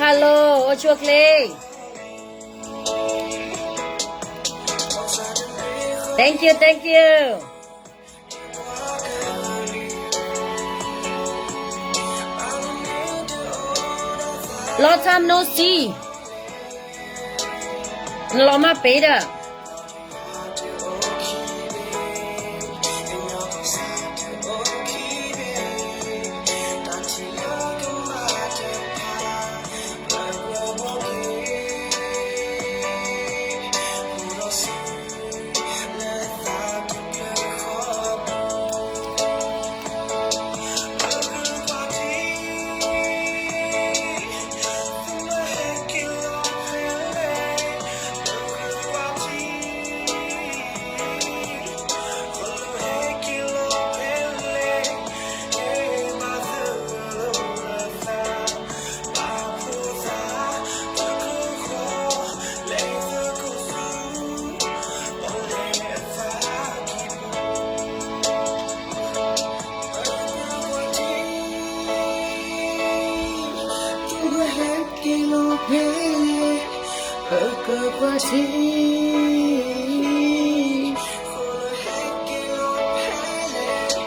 hello, အိၣ်ဆူၣ်အိၣ်ချ့. Thank you, thank you. Long time no see. နလီၤမၢ်ပ့ၤဒီး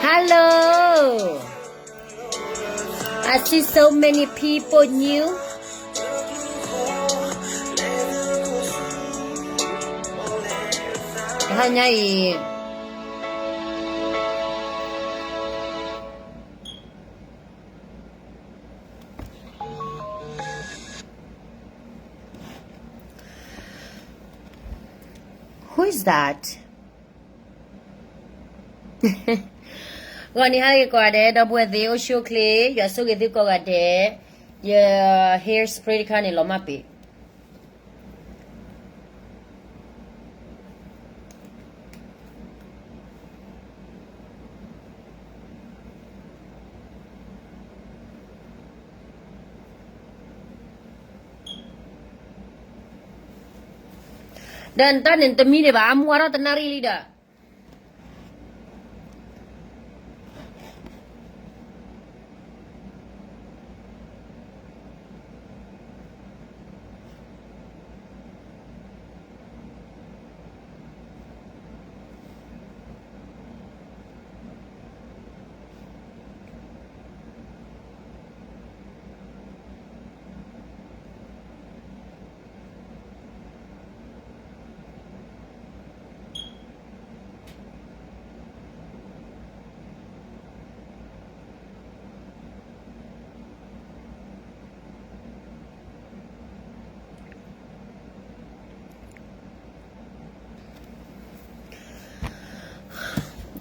Hello. I see so many people new. တဟါညါအံၤ Who is that? ဂီၤနံၤဟါလၢအဂ့ၤကိးဂၤဒဲး ဒီပုၢ်ဝဲၢ်သ့ၣ် အိၣ်ဆူၣ်အိၣ်ချ့ ယွၤဆိၣ်ဂ့ၤသုကိးဂၤဒဲး ယ hair spray တခါန့ၣ် လီၤမၢ်ပ့ၤ ဒီးနတၢ်န့ၣ်တမံၤဒံးဘၣ် အမူအါထီၣ်တနၣ်ရံၣ်လံဒီး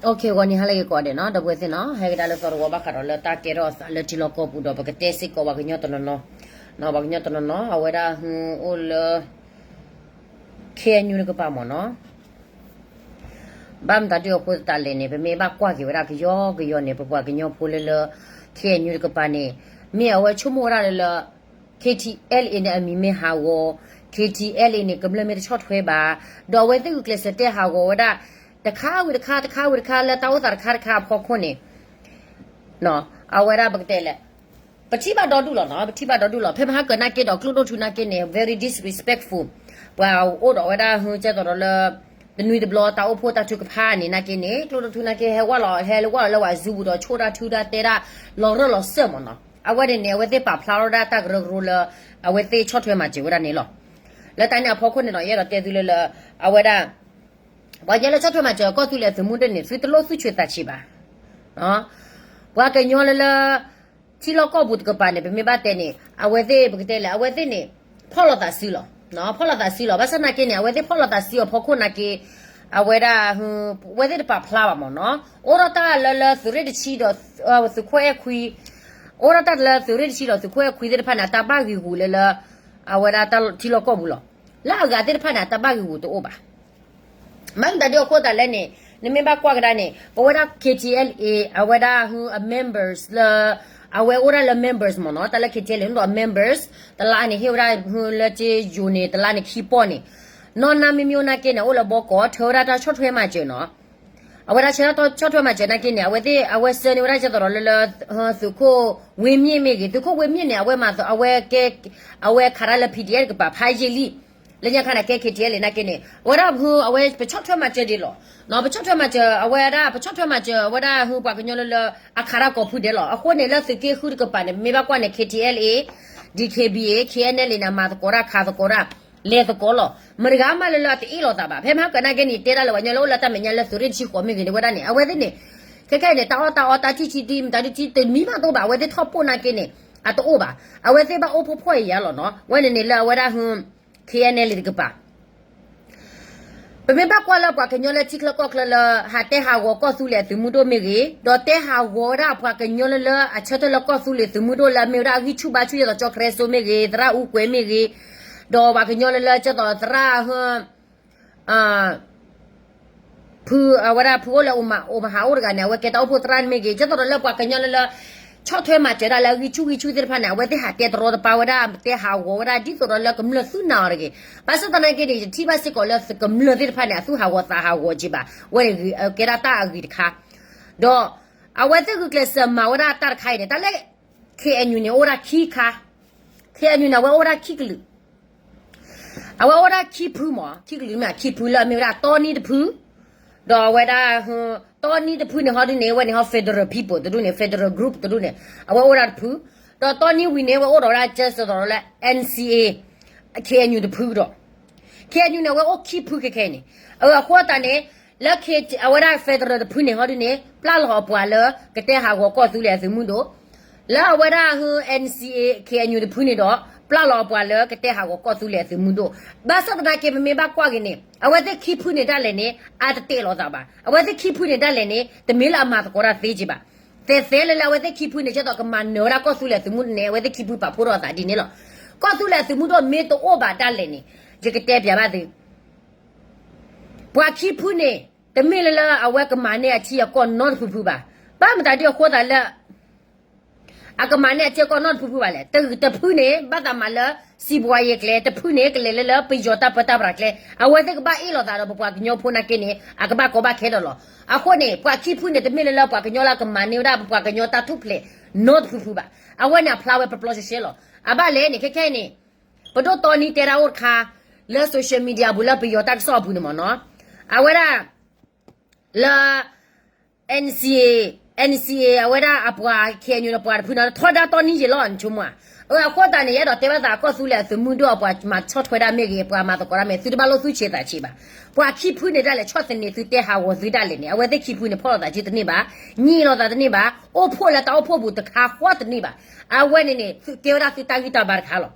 Okay ဂီၤနံၤဟါလၢအဂ့ၤကိးဂၤဒဲးနီၤ ဒီပုၢ်ဝဲၢ်သ့ၣ်နီၤ ဟဲကဒါလၢသီတဝီဘၣ်ဃးဒီးလၢတၢ်ကဲထီၣ်အသးလၢထံလီၢ်ကီၢ်ပူၤဒီး ပကတဲစ့ၢ်ကီးပှၤကညီတနီၤနီၤ ပှၤကညီတနီၤနီၤ အဝဲဒၣ်အိၣ်လၢ K N U တကပၤမ့ၢ်နီၤ ဘၣ်မတၤဒုးအဃိသတးလဲၣ်န့ၣ် ပမ့ၢ်ဘၣ်ကွၢ်က့ၤဝဲဒၣ်ကယီကယီန့ၣ် ပပှၤကညီဖိလၢလၢ K N U တကပၤန့ၣ် မ့ၢ်အဝဲဆိကမိၣ်ဝဲဒၣ်လၢလၢ K T L A န့ၣ် အမံၤမ့ၢ်ဟးဂီၤ K T L A န့ၣ် ကမျၢၢ်မ့ၢ်တဆီၣ်ထွဲဘၣ် ဒီးအဝဲသ့ၣ်ဂုာ်ကျဲးစၢးတဲဟးဂီၤဝဲဒၣ် တခါဝံၤတခါ တခါဝံၤတခါ လၢတၢ်အိၣ်သးတခါတခါအဖီခိၣ်န့ၣ် အဝဲဒၣ်ပကတဲလဲၣ် ပထံၣ်ဘၣ်ဒီဒူၣ်လီၤနီၤ ပထံၣ်ဘၣ်ဒီဒူၣ်လီၤ ဖဲမဟါကၢၢ်နာ်က့ဒီး ကျိၣ်ဒိၣ်ထူနာ်က့န့ၣ် very disrespectful ပှၤအိၣ်ဒီးဝဲဒၣ် ဟကဲသိးဒီးလၢ တနွံတဘျီ တၢ်အိၣ်ဖှိၣ်တၢ်ထုကဖၣ်န့ၣ်နာ်က့န့ၣ် ကျိၣ်ဒိၣ်ထူနာ်က့ ဟဲဝဲလီၤ ဟဲလၢဝဲလီၤလၢဝဲ Zoom ပူၤဒီး ဆိၣ်တၢ်ထုတၢ်တဲဒၣ် လီၤရၢၢ်လီၤစၢၢ်မ့ၢ်နီၤ အဝဲန့ၣ်န့ၣ် အဝဲသ့ၣ်ပာ်ဖျါထီၣ်ဒၣ်တၢ်ကရၢကရိလၢ အဝဲသ့ၣ်ဆီၣ်ထွဲမၤစၢၤဝဲဒၣ်န့ၣ်လီၤ လၢတၢ်န့ၣ်အဖီခိၣ်န့ၣ်ဒီး ယအဲၣ်ဒိးတဲသုလၢလၢ အဝဲဒၣ် ပှၤကညီလၢဆီၣ်ထွဲမၤစၢၤကီၢ်သူလ့ၤအသုးမုၢ်ဒိၣ်န့ၣ် သုတလိၣ်သူၣ်ဆူၣ်သးဆံးဘၣ် ပှၤကညီလၢလၢ ထံလီၢ်ကီၢ်ပူၤတကပၤန့ၣ် ပမ့ၢ်ဘၣ်တဲန့ၣ် အဝဲသ့ၣ် ပကတဲလဲၣ် အဝဲသ့ၣ်န့ၣ် ဖီၣ်လိာ်သးစုလီၤ ဖီၣ်လိာ်သးစုလီၤ ဘၣ်ဆၣ်နာ်က့န့ၣ် အဝဲသ့ၣ်ဖီၣ်လိာ်သးစုအဖီခိၣ်နာ်က့ အဝဲဒၣ် အဝဲသ့ၣ်တပာ်ဖျါဘၣ်မ့ၢ်နီၤ အိၣ်ထီၣ်တၢ်လၢလၢသုးရ့ၣ်တဆံဒီး သုးခိၣ်အဲၣ်ခွံ အိၣ်ထီၣ်တၢ်လၢသုးရ့ၣ်တဆံဒီးသုးခိၣ်အဲၣ်ခွံသ့ၣ်တဖၣ်န့ၣ် အတၢ်ဘၣ်ဂံာ်ဂူာ်လၢလၢ အဝဲဒၣ်တၢ်ထံလီၢ်ကီၢ်ပူၤလီၤ လၢအဂၤသ့ၣ်တဖၣ်န့ၣ် အတၢ်ဘၣ်ဂံာ်ဂူာ်တအိၣ်ဘၣ် မ့ၢ်မတၤဒုးအဃိသတးလဲၣ်န့ၣ် နမ့ၢ်ဘၣ်ကွၢ်ကဒါန့ၣ် ပဝဲဒၣ် K T L A အဝဲဒၣ် အ members လၢ အဝဲအိၣ်ဒၣ်လၢ members မ့ၢ်နီၤ တၢ်လၢ K T L A န့ၣ်ဒီး members တလါန့ၣ် ဟ့ၣ်ဝဲဒၣ်လၢက့ယိၤန့ၣ် တလါန့ၣ်ခံပီၢ်န့ၣ် နီၢ်နါမ့မ့ၢ်အိၣ်နာ်က့န့ၣ် အိၣ်လၢဘီကီး ထၢဝဲဒၣ်တၢ်ဆီၣ်ထွဲမၤစၢၤနီၤ အဝဲဒၣ်ဆၢထၢၣ်ဆီၣ်ထွဲမၤစၢၤနာ်က့န့ၣ် အဝဲသ့ၣ် အဝဲဆှၢန့ၢ်ဝဲဒၣ်ကဲသိးဒီးလၢလၢ သုးခိၣ်ဝ့မ့ၢ်မ့ၢ်ဂ့ၤ, သုးခိၣ်ဝ့မ့ၢ်န့ၣ် အဝဲမၤအဝဲကဲ အဝဲခးတၢ်လၢ PDF တကပၤဖးယံာ်လံ, လၢညါခါန့ၣ်ကဲ KTLA နာ်က့န့ၣ် အဝဲဒၣ်ဖု အဝဲပဆီၣ်ထွဲမၤစၢၤဒံးလီၤ. ပဆီၣ်ထွဲမၤစၢၤ အဝဲဒၣ် ပဆီၣ်ထွဲမၤစၢၤ အဝဲဒၣ်ဖုပှၤကညီလၢလၢ အခးတၢ်ကိးဖုဒဲးလီၤ. အဃိန့ၣ် လၢသုးက့ဃုတကပၤန့ၣ် မ့ၢ်ဘၣ်ကွၢ်န့ၣ် KTLA, DKBA, KNLA န့ၣ် မၤသကိးတၢ်ခးသကိးတၢ် လဲၤသကိးလီၤ. မတၤတဂၤမးလၢလၢအတအ့ၣ်လိာ်သးဘၣ်. ဖဲမဟါကနၣ်က့န့ၣ် တဲဒၣ်လၢပှၤကညီလၢအိၣ်လၢတၢ်မဲာ်ညါလၢ သုးရ့ၣ်တဆံဃိးမ့ၢ်ဂ့ၤန့ၣ် ဝဲဒၣ်န့ၣ် အဝဲသ့ၣ်န့ၣ် ခဲခဲအံၤန့ၣ် တၢ်အီၣ်တၢ်အီတၢ်ထံၣ်ဆံတံ မတၤဒုးထံၣ်တမံၤမးတအိၣ်ဘၣ်. အဝဲသ့ၣ်ထီၣ်ပိၢ်နာ်က့န့ၣ် အတအိၣ်ဘၣ်. အဝဲသ့ၣ်ဘၣ်အိၣ်ဖှိၣ်ဖှိၣ်အံၤယါလီၤနီၤ. ဝဲန့ၣ်န့ၣ်လၢအဝဲဒၣ် KNLA တကပၤ ပမ့ၢ်ဘၣ်ကွၢ်လၢပှၤကညီလၢထံချၢကီၢ်ချၢလၢ ဟးတဲဟးဂီၤကီၢ်သူလ့ၤအသုးမုၢ်ဒိၣ်မ့ၢ်ဂ့ၤ, ဒီးတဲဟးဂီၤဝဲဒၣ်ပှၤကညီလၢလၢအဆၢထၢၣ်လၢကီၢ်သူလ့ၤသုးမုၢ်ဒိၣ်လၢအမ့ၢ်ဝဲဒၣ်အဂံၢ်ဆူၣ်ဘါဆူၣ် ဒ်သိးကၠီၣ်ကရဲစိမ့ၢ်ဂ့ၤ, သရၣ်အူကွဲၤမ့ၢ်ဂ့ၤ, ဒီးပှၤကညီလၢလၢကဲသိးသရၣ် ဖုအဝဲဒၣ်ဖုအိၣ်လၢအိၣ်မဟးအိၣ်တဂၤန့ၣ် အဝဲကဲတၢ်အိၣ်ဖှိၣ်သရၣ်န့ၣ်မ့ၢ်ဂ့ၤ, ကဲသိးဒီးလၢပှၤကညီလၢလၢ ဆီၣ်ထွဲမၤစၢၤဒၣ်လၢအဂံၢ်ဆူၣ်ဂံၢ်ဆူၣ်သ့ၣ်တဖၣ်န့ၣ် အဝဲသ့ၣ်ဟးတဲတရီတပါဝဲဒၣ် တဲဟးဂီၤဝဲဒၣ် ဒ်သိးဒီးလၢကမျၢၢ်သုနာ်အီၤတဂ့ၤ. ဘၣ်ဆၣ်သနာ်က့န့ၣ် ယထံၣ်ဘၣ်စ့ၢ်ကီးလၢကမျၢၢ်သ့ၣ်တဖၣ်န့ၣ် အသူၣ်ဟးဂီၤသးဟးဂီၤက့ၤဘၣ်. ဝဲန့ၣ်ကဲဒၣ်တၢ်အဂ့ၤတခါ ဒီးအဝဲသ့ၣ်ဂုာ်ကျဲးစၢးမၤဝဲဒၣ်တၢ်တခါအံၤန့ၣ် တၢ်လၢ KNU န့ၣ် အိၣ်ဝဲဒၣ်ခံခါ, KNU န့ၣ် အဝဲအိၣ်ဝဲဒၣ်ခံကလုာ်, အဝဲအိၣ်ဝဲဒၣ်ခံဖုမး, ခံကလုာ်မ့ၢ်ခံဖုလၢအမ့ၢ်ဝဲဒၣ်တီနံတဖု, ဒီးအဝဲဒၣ် တီနံတဖုန့ၣ်ဟီဒုန့ၣ် အဝဲန့ၣ်ဟီ Federal People တဒူၣ်န့ၣ် Federal Group တဒူၣ်န့ၣ် အဝဲအိၣ်ဝဲဒၣ်တဖု, ဒီးတီနံဝံၤန့ၣ် အဝဲအိၣ်ဒီးဝဲဒၣ်ကဲသိးဒီးလၢ NCA, KNU တဖုဒီး KNU န့ၣ် အဝဲအိၣ်ခံဖုခဲခဲအံၤန့ၣ်, အဃိသတးန့ၣ် လၢအဝဲဒၣ် federal တဖုန့ၣ်ဟီဒုန့ၣ် ပျဲလီၤအပှၤလၢကတဲဟးဂီၤကီၢ်သူလ့ၤအသုးမုၢ်ဒိၣ်, လၢအဝဲဒၣ် NCA KNU တဖုန့ၣ်ဒီး ပျဲလီၤအပှၤလၢကတဲဟးဂီၤကီၢ်သူလ့ၤအသုးမုၢ်ဒိၣ်, ဘၣ်ဆၣ်သနာ်က့ ပမ့ၢ်ဘၣ်ကွၢ်က့ၤန့ၣ် အဝဲသ့ၣ်ခံဖုန့ၣ်ဒၣ်လဲာ်န့ၣ် အတတဲလီၤသးဘၣ်, အဝဲသ့ၣ်ခံဖုန့ၣ်ဒၣ်လဲာ်န့ၣ် တမ့ၢ်လၢအမၤသကိးတၢ်သ့က့ဘၣ်, သဲးသဲလၢလၢအဝဲသ့ၣ်ခံဖုန့ၣ် ကဲသိးကမၤနၢၤဝဲဒၣ်ကီၢ်သူလ့ၤအသုးမုၢ်ဒိၣ်န့ၣ် အဝဲသ့ၣ်ခံဖုပာ်ဖှိၣ်ထီၣ်အသးဒ်န့ၣ်လီၤ. ကီၢ်သူလ့ၤအသုးမုၢ်ဒိၣ်မ့ၢ်တအိၣ်ဘၣ်ဒၣ်လဲာ်န့ၣ် ယကတဲပျးဘၣ်သု ပှၤခံဖုန့ၣ် တမ့ၢ်လၢလၢအဝဲကမၤန့ၢ်အထံအကီၢ်နီတဖုဖုဘၣ်. ဘၣ်မတၤဒ်အဃိသးလၢ အကမၤန့ၢ်အထံအကီၢ်နီတဖုဖုဘၣ်လဲၣ်. တဖုန့ၣ် ဘၣ်သးမၤလၢ စံးဘှါယဲၤကျဲ, တဖုန့ၣ် ကလဲၤလၢလၢပယီၤတၢ်ပၢတၢ်ပြးကျဲ, အဝဲသ့ၣ်ကဘၣ်အ့ၣ်လိာ်သးဒီးပပှၤကညီဖိနာ်က့န့ၣ် အကဘၣ်ကီဘၣ်ခဲဒီးလီၤ. အဃိန့ၣ် ပှၤခံဖုန့ၣ် တမ့ၢ်လၢလၢပှၤကညီလၢအကမၤန့ၢ်ဝဲဒၣ်ပပှၤကညီတၢ်ထူၣ်ဖျဲးနီတဖုဖုဘၣ်. အဝဲန့ၣ်အဖျါဝဲပျီပျီရှဲရှဲလီၤ. အဘၣ်လဲၣ်န့ၣ် ခဲခဲအံၤန့ၣ် ပဒိၣ်တီနံတဲတၢ်အိၣ်တခါ လၢ social media ပူၤလၢပယီၤတၢ်ကစီၣ်အပူၤန့ၣ်မ့ၢ်နီၤ, အဝဲဒၣ် လၢ NCA, NCA အဝဲဒၣ်အပှၤ KNU န့ၣ်ပှၤတဖုန့ၣ် ထီဒါတီနံယံာ်လီၤ နဆိကမိၣ်ဧါ. အဃိသတးန့ၣ် ယအဲၣ်ဒိးတဲဘၣ်သး ကီၢ်သူလ့ၤအသုးမုၢ်ဒိၣ်အပှၤမၤဆီၣ်ထွဲဒၣ်မ့ၢ်ဂ့ၤ, ပှၤမၤသကိးဒၣ်မ့ၢ် သုတဘၣ်လိၣ်သူၣ်ဆံးသးဆံးဘၣ်. ပှၤခံဖုန့ၣ်ဒၣ်လဲာ် ဆီၣ်သနံးသုတဲဟးဂီၤသုဒၣ်လဲာ်န့ၣ် အဝဲသ့ၣ်ခံဖုန့ၣ် ဖီၣ်လိာ်သးစုတန့ၢ်ဘၣ်, ညံးလိာ်သးတန့ၢ်ဘၣ်, အိၣ်ဖှိၣ်လၢတၢ်အိၣ်ဖှိၣ်ပူၤတခါဃီတန့ၢ်ဘၣ်. အဝဲန့ၣ်န့ၣ် ကဲဝဲဒၣ်သုတၢ်ဂံၢ်တၢ်ဘါတခါလီၤ.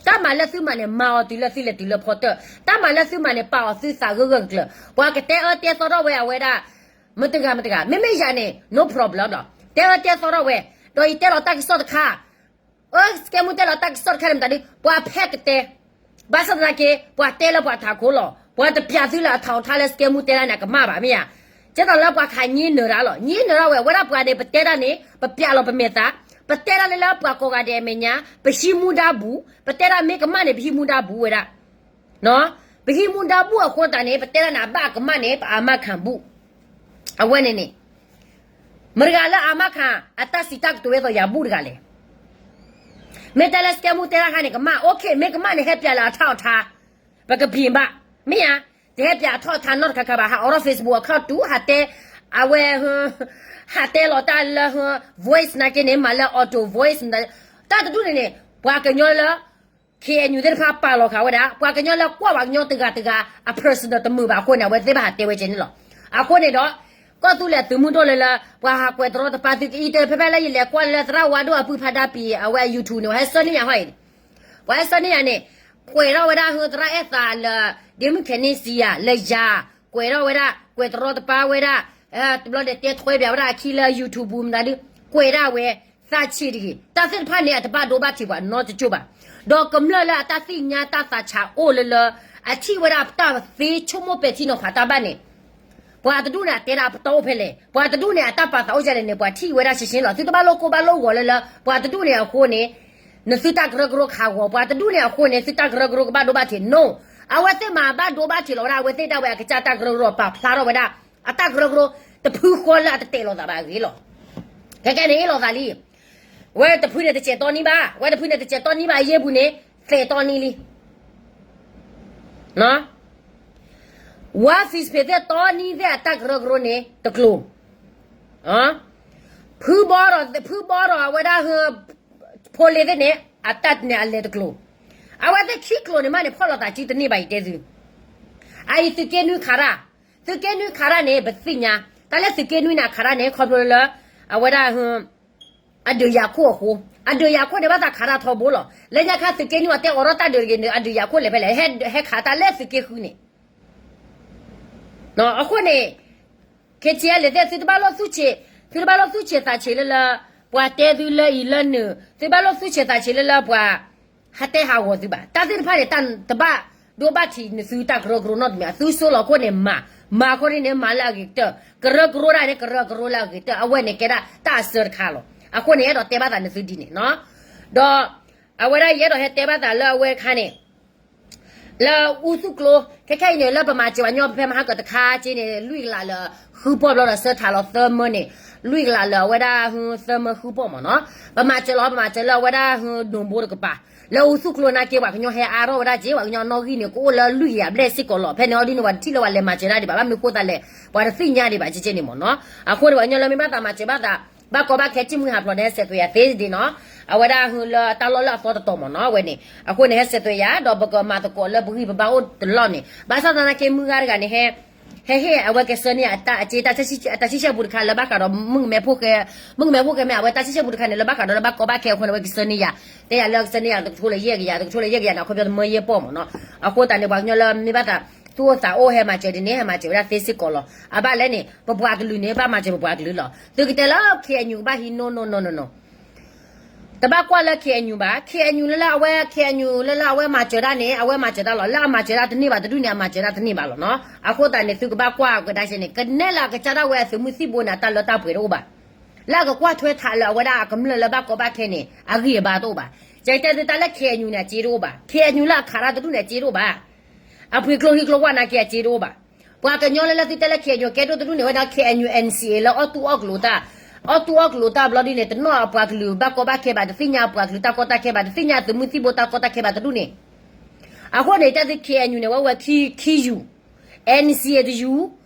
တၢ်မၤလၢသုမၤန့ၣ် မၤအီၤတုၤလၢသုလဲၤတုၤလၢဖီတၢၣ်, တၢ်မၤလၢသုမၤန့ၣ် ပာ်အီၤသုသးဂၢၢ်ဂၢၢ်ကျၢၤကျၢၤ, ပှၤကတဲအၢတဲသီထီၣ်ဝဲအဝဲဒၣ် မတၤတဂၤမတၤတဂၤ, မ့မ့ၢ်ယၤန့ၣ် no problem လီၤ. တဲအၢတဲသီထီၣ်ဝဲ, ဒီးယတဲလီၤတၢ်ကစီၣ်တခါ, အၢ စကဲမူတဲလီၤတၢ်ကစီၣ်တခါန့ၣ်မတၤဒု, ပှၤဖဲကတဲ, ဘၣ်ဆၣ်သနာ်က့ ပှၤတဲလၢပှၤထးခိၣ်လီၤ. ပှၤတပျးသုလၢအထီးထါလၢစကဲမူတဲဒၣ်န့ၣ် အကမၣ်ဘၣ်မ့ၢ်ဧါ. ကဲသိးလၢပှၤခးညံနၢၤတၢ်လီၤ. ညံနၢၤတၢ်ဝဲ, ဝဲဒၣ်ပှၤန့ၣ် ပတဲဒၣ်န့ၣ် ပပျးလီၤပမဲာ်သး, ပတဲဒၣ်လၢလၢပှၤကိးဂၤဒဲးအမဲာ်ညါ, ပဟံးမူဒါဘူး, ပတဲဒၣ်မ့ၢ်ကမၣ်န့ၣ် ပဟံးမူဒါဘူးဝဲဒၣ် ပဟံးမူဒါဘူးအဃိသတးန့ၣ် ပတဲဒၣ်န့ၣ် အဘၣ်အကမၣ်န့ၣ် ပအမါခၣ်ဘူး. အဝဲန့ၣ်န့ၣ် မတၤတဂၤလၢအမါခၣ် အတၢ်စံးတၢ်ကတိၤဝဲသိးယၤဘူးတဂၤလဲၣ်. မ့ၢ်တဲလၢစကဲမူတဲတၢ်ခါန့ၣ် ကမၣ်, OK, မ့ၢ်ကမၣ်န့ၣ် ဟဲပျးလၢအထီးအထါ, ပကပျံၤဘၣ်, မ့ၢ်ဧါ. တဟဲပျးအထီးအထါနီတခါခါဘၣ်, ဟးအိးထီၣ် Facebook account တူၢ်, ဟးတဲ, အဝဲ ဟးတဲလီၤတၢ်လၢ voice နာ်က့န့ၣ် မၤလၢ auto voice တၢ်တဒူၣ်န့ၣ်န့ၣ် ပှၤကညီလၢ KNU သ့ၣ်တဖၣ်ပာ်လီၤဃာ်ဝဲဒၣ်, ပှၤကညီလၢကွၢ်ပှၤကညီတဂၤတဂၤအ personal တမုာ်ဘၣ်အဃိန့ၣ် အဝဲသ့ၣ်ဘၣ်ဟးတဲဝဲကဲန့ၣ်လီၤ. အဃိန့ၣ်ဒီး ကီၢ်သူလ့ၤသုးမုၢ်ဒိၣ်လၢလၢ ပှၤဟးကွဲးတရီတပါသုကအံၤတဖဲဖဲလၢ ယလဲၤကွၢ်လၢသရၣ်ဝါဒိၣ်အပုၢ်ဖးဒါပံၤ အဝဲအ YouTube န့ၣ် ပှၤဟဲဆှၢန့ၢ်ယၤဟီအံၤ, ပှၤဟဲဆှၢန့ၢ်ယၤန့ၣ် ကွဲးထီၣ်ဝဲဒၣ် ဟၢ သရၣ်အဲၣ်သးလၢ ဒ့မုၣ်ခဲန့ၣ်စံယၤလၢယၤ, ကွဲးထီၣ်ဝဲဒၣ် ကွဲးတရီတပါဝဲဒၣ်, တဘျီဒီးတဲထွဲဘၣ်ဝဲဒၣ်အခံလၢ YouTube ပူၤမတၤဒု, ကွဲးဒၣ်ဝဲ သးဆံးတဂ့ၤ, တၢ်သ့ၣ်တဖၣ်န့ၣ် အတဘၣ်ဒိဘၣ်ထံးပှၤနီတကၠိၢ်ဘၣ်. ဒီးကမျၢၢ်လၢအတၢ်သ့ၣ်ညါတၢ်သးဆးအိၣ်လၢလၢ အထံၣ်ဝဲဒၣ်ပတၢ်သ့ဆိကမိၣ်ပဲာ်ထံနီၤဖးတၢ်ဘၣ်န့ၣ်, ပှၤတဒူၣ်န့ၣ် အတဲဒၣ်အပတီၢ်အိၣ်ဖဲလဲၣ်, ပှၤတဒူၣ်န့ၣ် အတၢ်ပာ်သးအိၣ်ဒ်လဲၣ်န့ၣ် ပှၤထံၣ်ဝဲဒၣ်ရှဲရှဲလီၤ. သုတဘၣ်လိၣ်ကိၢ်ဘၣ်လိၣ်ဂီၤလၢလၢ ပှၤတဒူၣ်န့ၣ်အဃိန့ၣ် နသုတၢ်ကရၢကရိခးဂီၤ, ပှၤတဒူၣ်န့ၣ်အဃိန့ၣ် သုတၢ်ကရၢကရိကဘၣ်ဒိဘၣ်ထံး, no. အဝဲသ့ၣ်မၤဘၣ်ဒိဘၣ်ထံးလီၤဝဲဒၣ် အဝဲသ့ၣ်ဒၣ်ဝဲအကစၢ်တၢ်ကရၢကရိ ပာ်ဖျါထီၣ်ဝဲဒၣ် အတၢ်ကရၢကရိ တဖုဃီလၢအတတဲာ်လိာ်သးဘၣ်အဂ့ၢ်လီၤ. ခဲကဲန့ၣ်အ့ၣ်လိာ်သးလံ. ဝဲတဖုန့ၣ်တစဲးတီနံဘၣ်, ဝဲတဖုန့ၣ်တစဲးတီနံဘၣ်အယ့ၢ်ပူၤန့ၣ်, သဲးတီနံလံ. ဝါ Facebook သ့ၣ်တီနံသ့ၣ်အတၢ်ကရၢကရိန့ၣ် တကျိၤ ဖုဘီဒီး ဖုဘီဒီးအဝဲဒၣ် ဖိလ့သ့ၣ်န့ၣ် အတၢ်န့ၣ်အလဲၤတကျိၤ, အဝဲသ့ၣ်ခံကျိၤန့ၣ်မးန့ၣ် ဖီၣ်လိာ်သးစုတန့ၢ်ဘၣ်အံၤတဲသု, အအံၤသုးက့နွံခးတၢ်, သုးက့နွံခးတၢ်န့ၣ် ပသ့ၣ်ညါ, တၢ်လၢသုးက့နွံန့ၣ်အခးတၢ်န့ၣ် ခီဖျိလၢ အဝဲဒၣ် အဒုးယၤခိၣ်အဃိ, အဒုးယၤခိၣ်န့ၣ်ဘၣ်သးခးတၢ်ထီဘိလီၤ. လၢညါခါသုးက့နွံအတဲအိးထီၣ်တၢ်ဒုးတဂ့ၤန့ၣ် အဒုးယၤခိၣ်လဲၤဖဲလဲၣ်, ဟဲခးတၢ်လၢသုးက့ဃုန့ၣ် အဃိန့ၣ် ခ့ဆံးလဲၤသ့ၣ် သုတဘၣ်လိၣ်သူၣ်ဆံး, သုတဘၣ်လိၣ်သူၣ်ဆံးသးဆံးလၢလၢ ပှၤတဲသုလၢအံၤလၢနုာ်, သုဘၣ်လိၣ်သူၣ်ဆံးသးဆံးလၢလၢပှၤ ဟးတဲဟးဂီၤသုဘၣ်. တၢ်သ့ၣ်တဖၣ်န့ၣ် တၢ်တဘၣ်ဒိဘၣ်ထံးနသုတၢ်ကရၢကရိနီတမံၤ, အသုစိလီၤခိၣ်န့ၣ်မၤ, မၤခိၣ်န့ၣ်မၤလၢအဂ့ၤကတၢၢ်, ကရၢကရိဒၣ်န့ၣ် ကရၢကရိလၢအဂ့ၤကတၢၢ်, အဝဲန့ၣ်ကဲဒၣ်တၢ်အစၢတခါလီၤ. အဃိန့ၣ် အဲၣ်ဒိးတဲဘၣ်သးနသုဒ်န့ၣ်နီၤ, ဒီး အဝဲဒၣ်ယအဲၣ်ဒိးဟဲတဲဘၣ်သးလၢအဝဲခါန့ၣ် လၢအူသူၣ်ကျိ, ခဲခဲအံၤန့ၣ် လၢပမၤစၢၤပှၤကညီဖဲမဟါကတခါက့န့ၣ် လွံၢ်ကလးလၢ ဃုပီၢ်ဘျီဒီးဆၢထၢၣ်လီၤသၢမၢန့ၣ်, လွံၢ်ကလးလၢအဝဲဒၣ်သၢမၢဃုပီၢ်မ့ၢ်နီၤ, ပမၤစၢၤလီၤ ပမၤစၢၤလၢအဝဲဒၣ်ဒိၣ်ဘိတကပၤ, လၢအူသူၣ်ကျိနာ်က့ ပှၤကညီဟဲအါထီၣ်ဝဲဒၣ်က့ ပှၤကညီနီၣ်ဂံၢ်န့ၣ် ကအိၣ်လၢလွံၢ်ကယၤဘျဲၣ်စ့ၢ်ကီးလီၤ. ဖဲန့ၣ်အီၤဒ်န့ၣ် ပှၤတထံၣ်လၢပှၤလဲၤမၤစၢၤတၢ်ဒံးဘၣ်, ဘၣ်မနုၤဃိသးလဲၣ်, ပှၤတသ့ၣ်ညါဒံးဘၣ်က့န့ၣ်မ့ၢ်နီၤ. အဃိန့ၣ် ပှၤကညီလၢမ့ၢ်ဘၣ်သးမၤစၢၤဘၣ်သး ဘၣ်ကီဘၣ်ခဲ ထံၣ်မှံဟးဖျိးန့ၣ် ဟဲဆဲးသွဲးယၤသ့ဒ်နီၤ, အဝဲဒၣ်လၢတၢ်လီၢ်လၢအသီတတီၤမ့ၢ်နီၤ အဝဲန့ၣ်, အဃိန့ၣ် ဟဲဆဲးသွဲးယၤ ဒီးပကမၤသကိးလၢပဂံၢ်ပဘါအိၣ်တလီၢ်န့ၣ်, ဘၣ်ဆၣ်သနာ်က့ မုၢ်ဂၤတဂၤန့ၣ် ဟဲ ဟဲဟ့ၣ်အဝဲကဆှၢန့ၢ်အတၢ်အစ့ တၢ်ဆံၣ်ဆဲၣ်ပူၤတခါလၢဘၣ်ဃးဒီး မုၣ်ကမဲဖိဃဲ, မုၣ်ကမဲဖိဃဲမ့ၢ် အဝဲတၢ်ဆံၣ်ဆဲၣ်ပူၤတခါန့ၣ် လၢဘၣ်ဃးဒီးလၢဘၣ်ကီဘၣ်ခဲအဃိန့ၣ် အဝဲကဆှၢန့ၢ်ယၤ, တဲယၤလၢကဆှၢန့ၢ်ယၤတကထိလၢယဲၢ်ကယၤ, တကထိလၢယဲၢ်ကယၤန့ၣ် အခီပညီတမၢယဲၢ်ပီၢ်မ့ၢ်နီၤ. အဃိသတးန့ၣ် ပှၤကညီလၢမ့ၢ်ဘၣ်သး သူၣ်အိၣ်သးအိၣ်ဟဲမၤစၢၤဒ်န့ၣ် ဟဲမၤစၢၤဝဲဒၣ်သ့စ့ၢ်ကီးလီၤ. အဘၣ်လဲၣ်န့ၣ် ပပှၤကလုာ်န့ၣ် ဘၣ်မၤစၢၤပပှၤကလုာ်လီၤ. သုကတဲလၢ KNU ကဘၣ်ဟံး no no no no no, တဘၣ်ကွၢ်လၢ KNU ဘၣ်, KNU လၢလၢအဝဲ KNU လၢလၢအဝဲမၤစၢၤတၢ်န့ၣ် အဝဲမၤစၢၤတၢ်လီၤ. လၢအမၤစၢၤတၢ်တန့ၢ်ဘၣ်တဒူၣ်န့ၣ် အမၤစၢၤတၢ်တန့ၢ်ဘၣ်လီၤနီၤ. အဃိသတးန့ၣ် သုကဘၣ်ကွၢ်ကဒါဆဲန့ၣ် ကနဲလၢအကစၢ်ဒၣ်ဝဲအသုးမုၢ်သံၣ်ဘိန့ၣ် အတၢ်လၢတၢ်ပှဲၤတအိၣ်ဘၣ်. လၢအကကွၢ်ထွဲထးလၢအဝဲဒၣ်အကမျၢၢ်လၢဘၣ်ကီဘၣ်ခဲန့ၣ် အဂံၢ်အဘါတအိၣ်ဘၣ်. ယတဲသုတၢ်လၢ KNU န့ၣ် အစ့တအိၣ်ဘၣ်, KNU လၢအခးတၢ်တဒူၣ်န့ၣ် အစ့တအိၣ်ဘၣ်. အပှ့ၤကျိဟံၣ်ကျိဝါနာ်က့ အစ့တအိၣ်ဘၣ်. ပှၤကညီလၢလၢသုတဲလၢ KNU ကဲဒိၣ်တဒူၣ်န့ၣ် အဝဲဒၣ် KNU NCA လၢအီၣ်တူၢ်အီၣ်ကျိၤတၢ်, အီၣ်တူၢ်အီၣ်ကျိၤတၢ်ဘျီဒ်န့ၣ် တနီၣ်အပှၤကလုာ်ဘၣ်ကီဘၣ်ခဲဘၣ်, တသ့ၣ်ညါအပှၤကလုာ်တၢ်ကီတၢ်ခဲဘၣ်, တသ့ၣ်ညါအသုးမုၢ်သံၣ်ဘိတၢ်ကီတၢ်ခဲဘၣ်တဒူၣ်န့ၣ်. အဃိန့ၣ် တၢ်သု KNU န့ၣ် ဝဲဝဲခံယူၤ, NCA တယူၤ,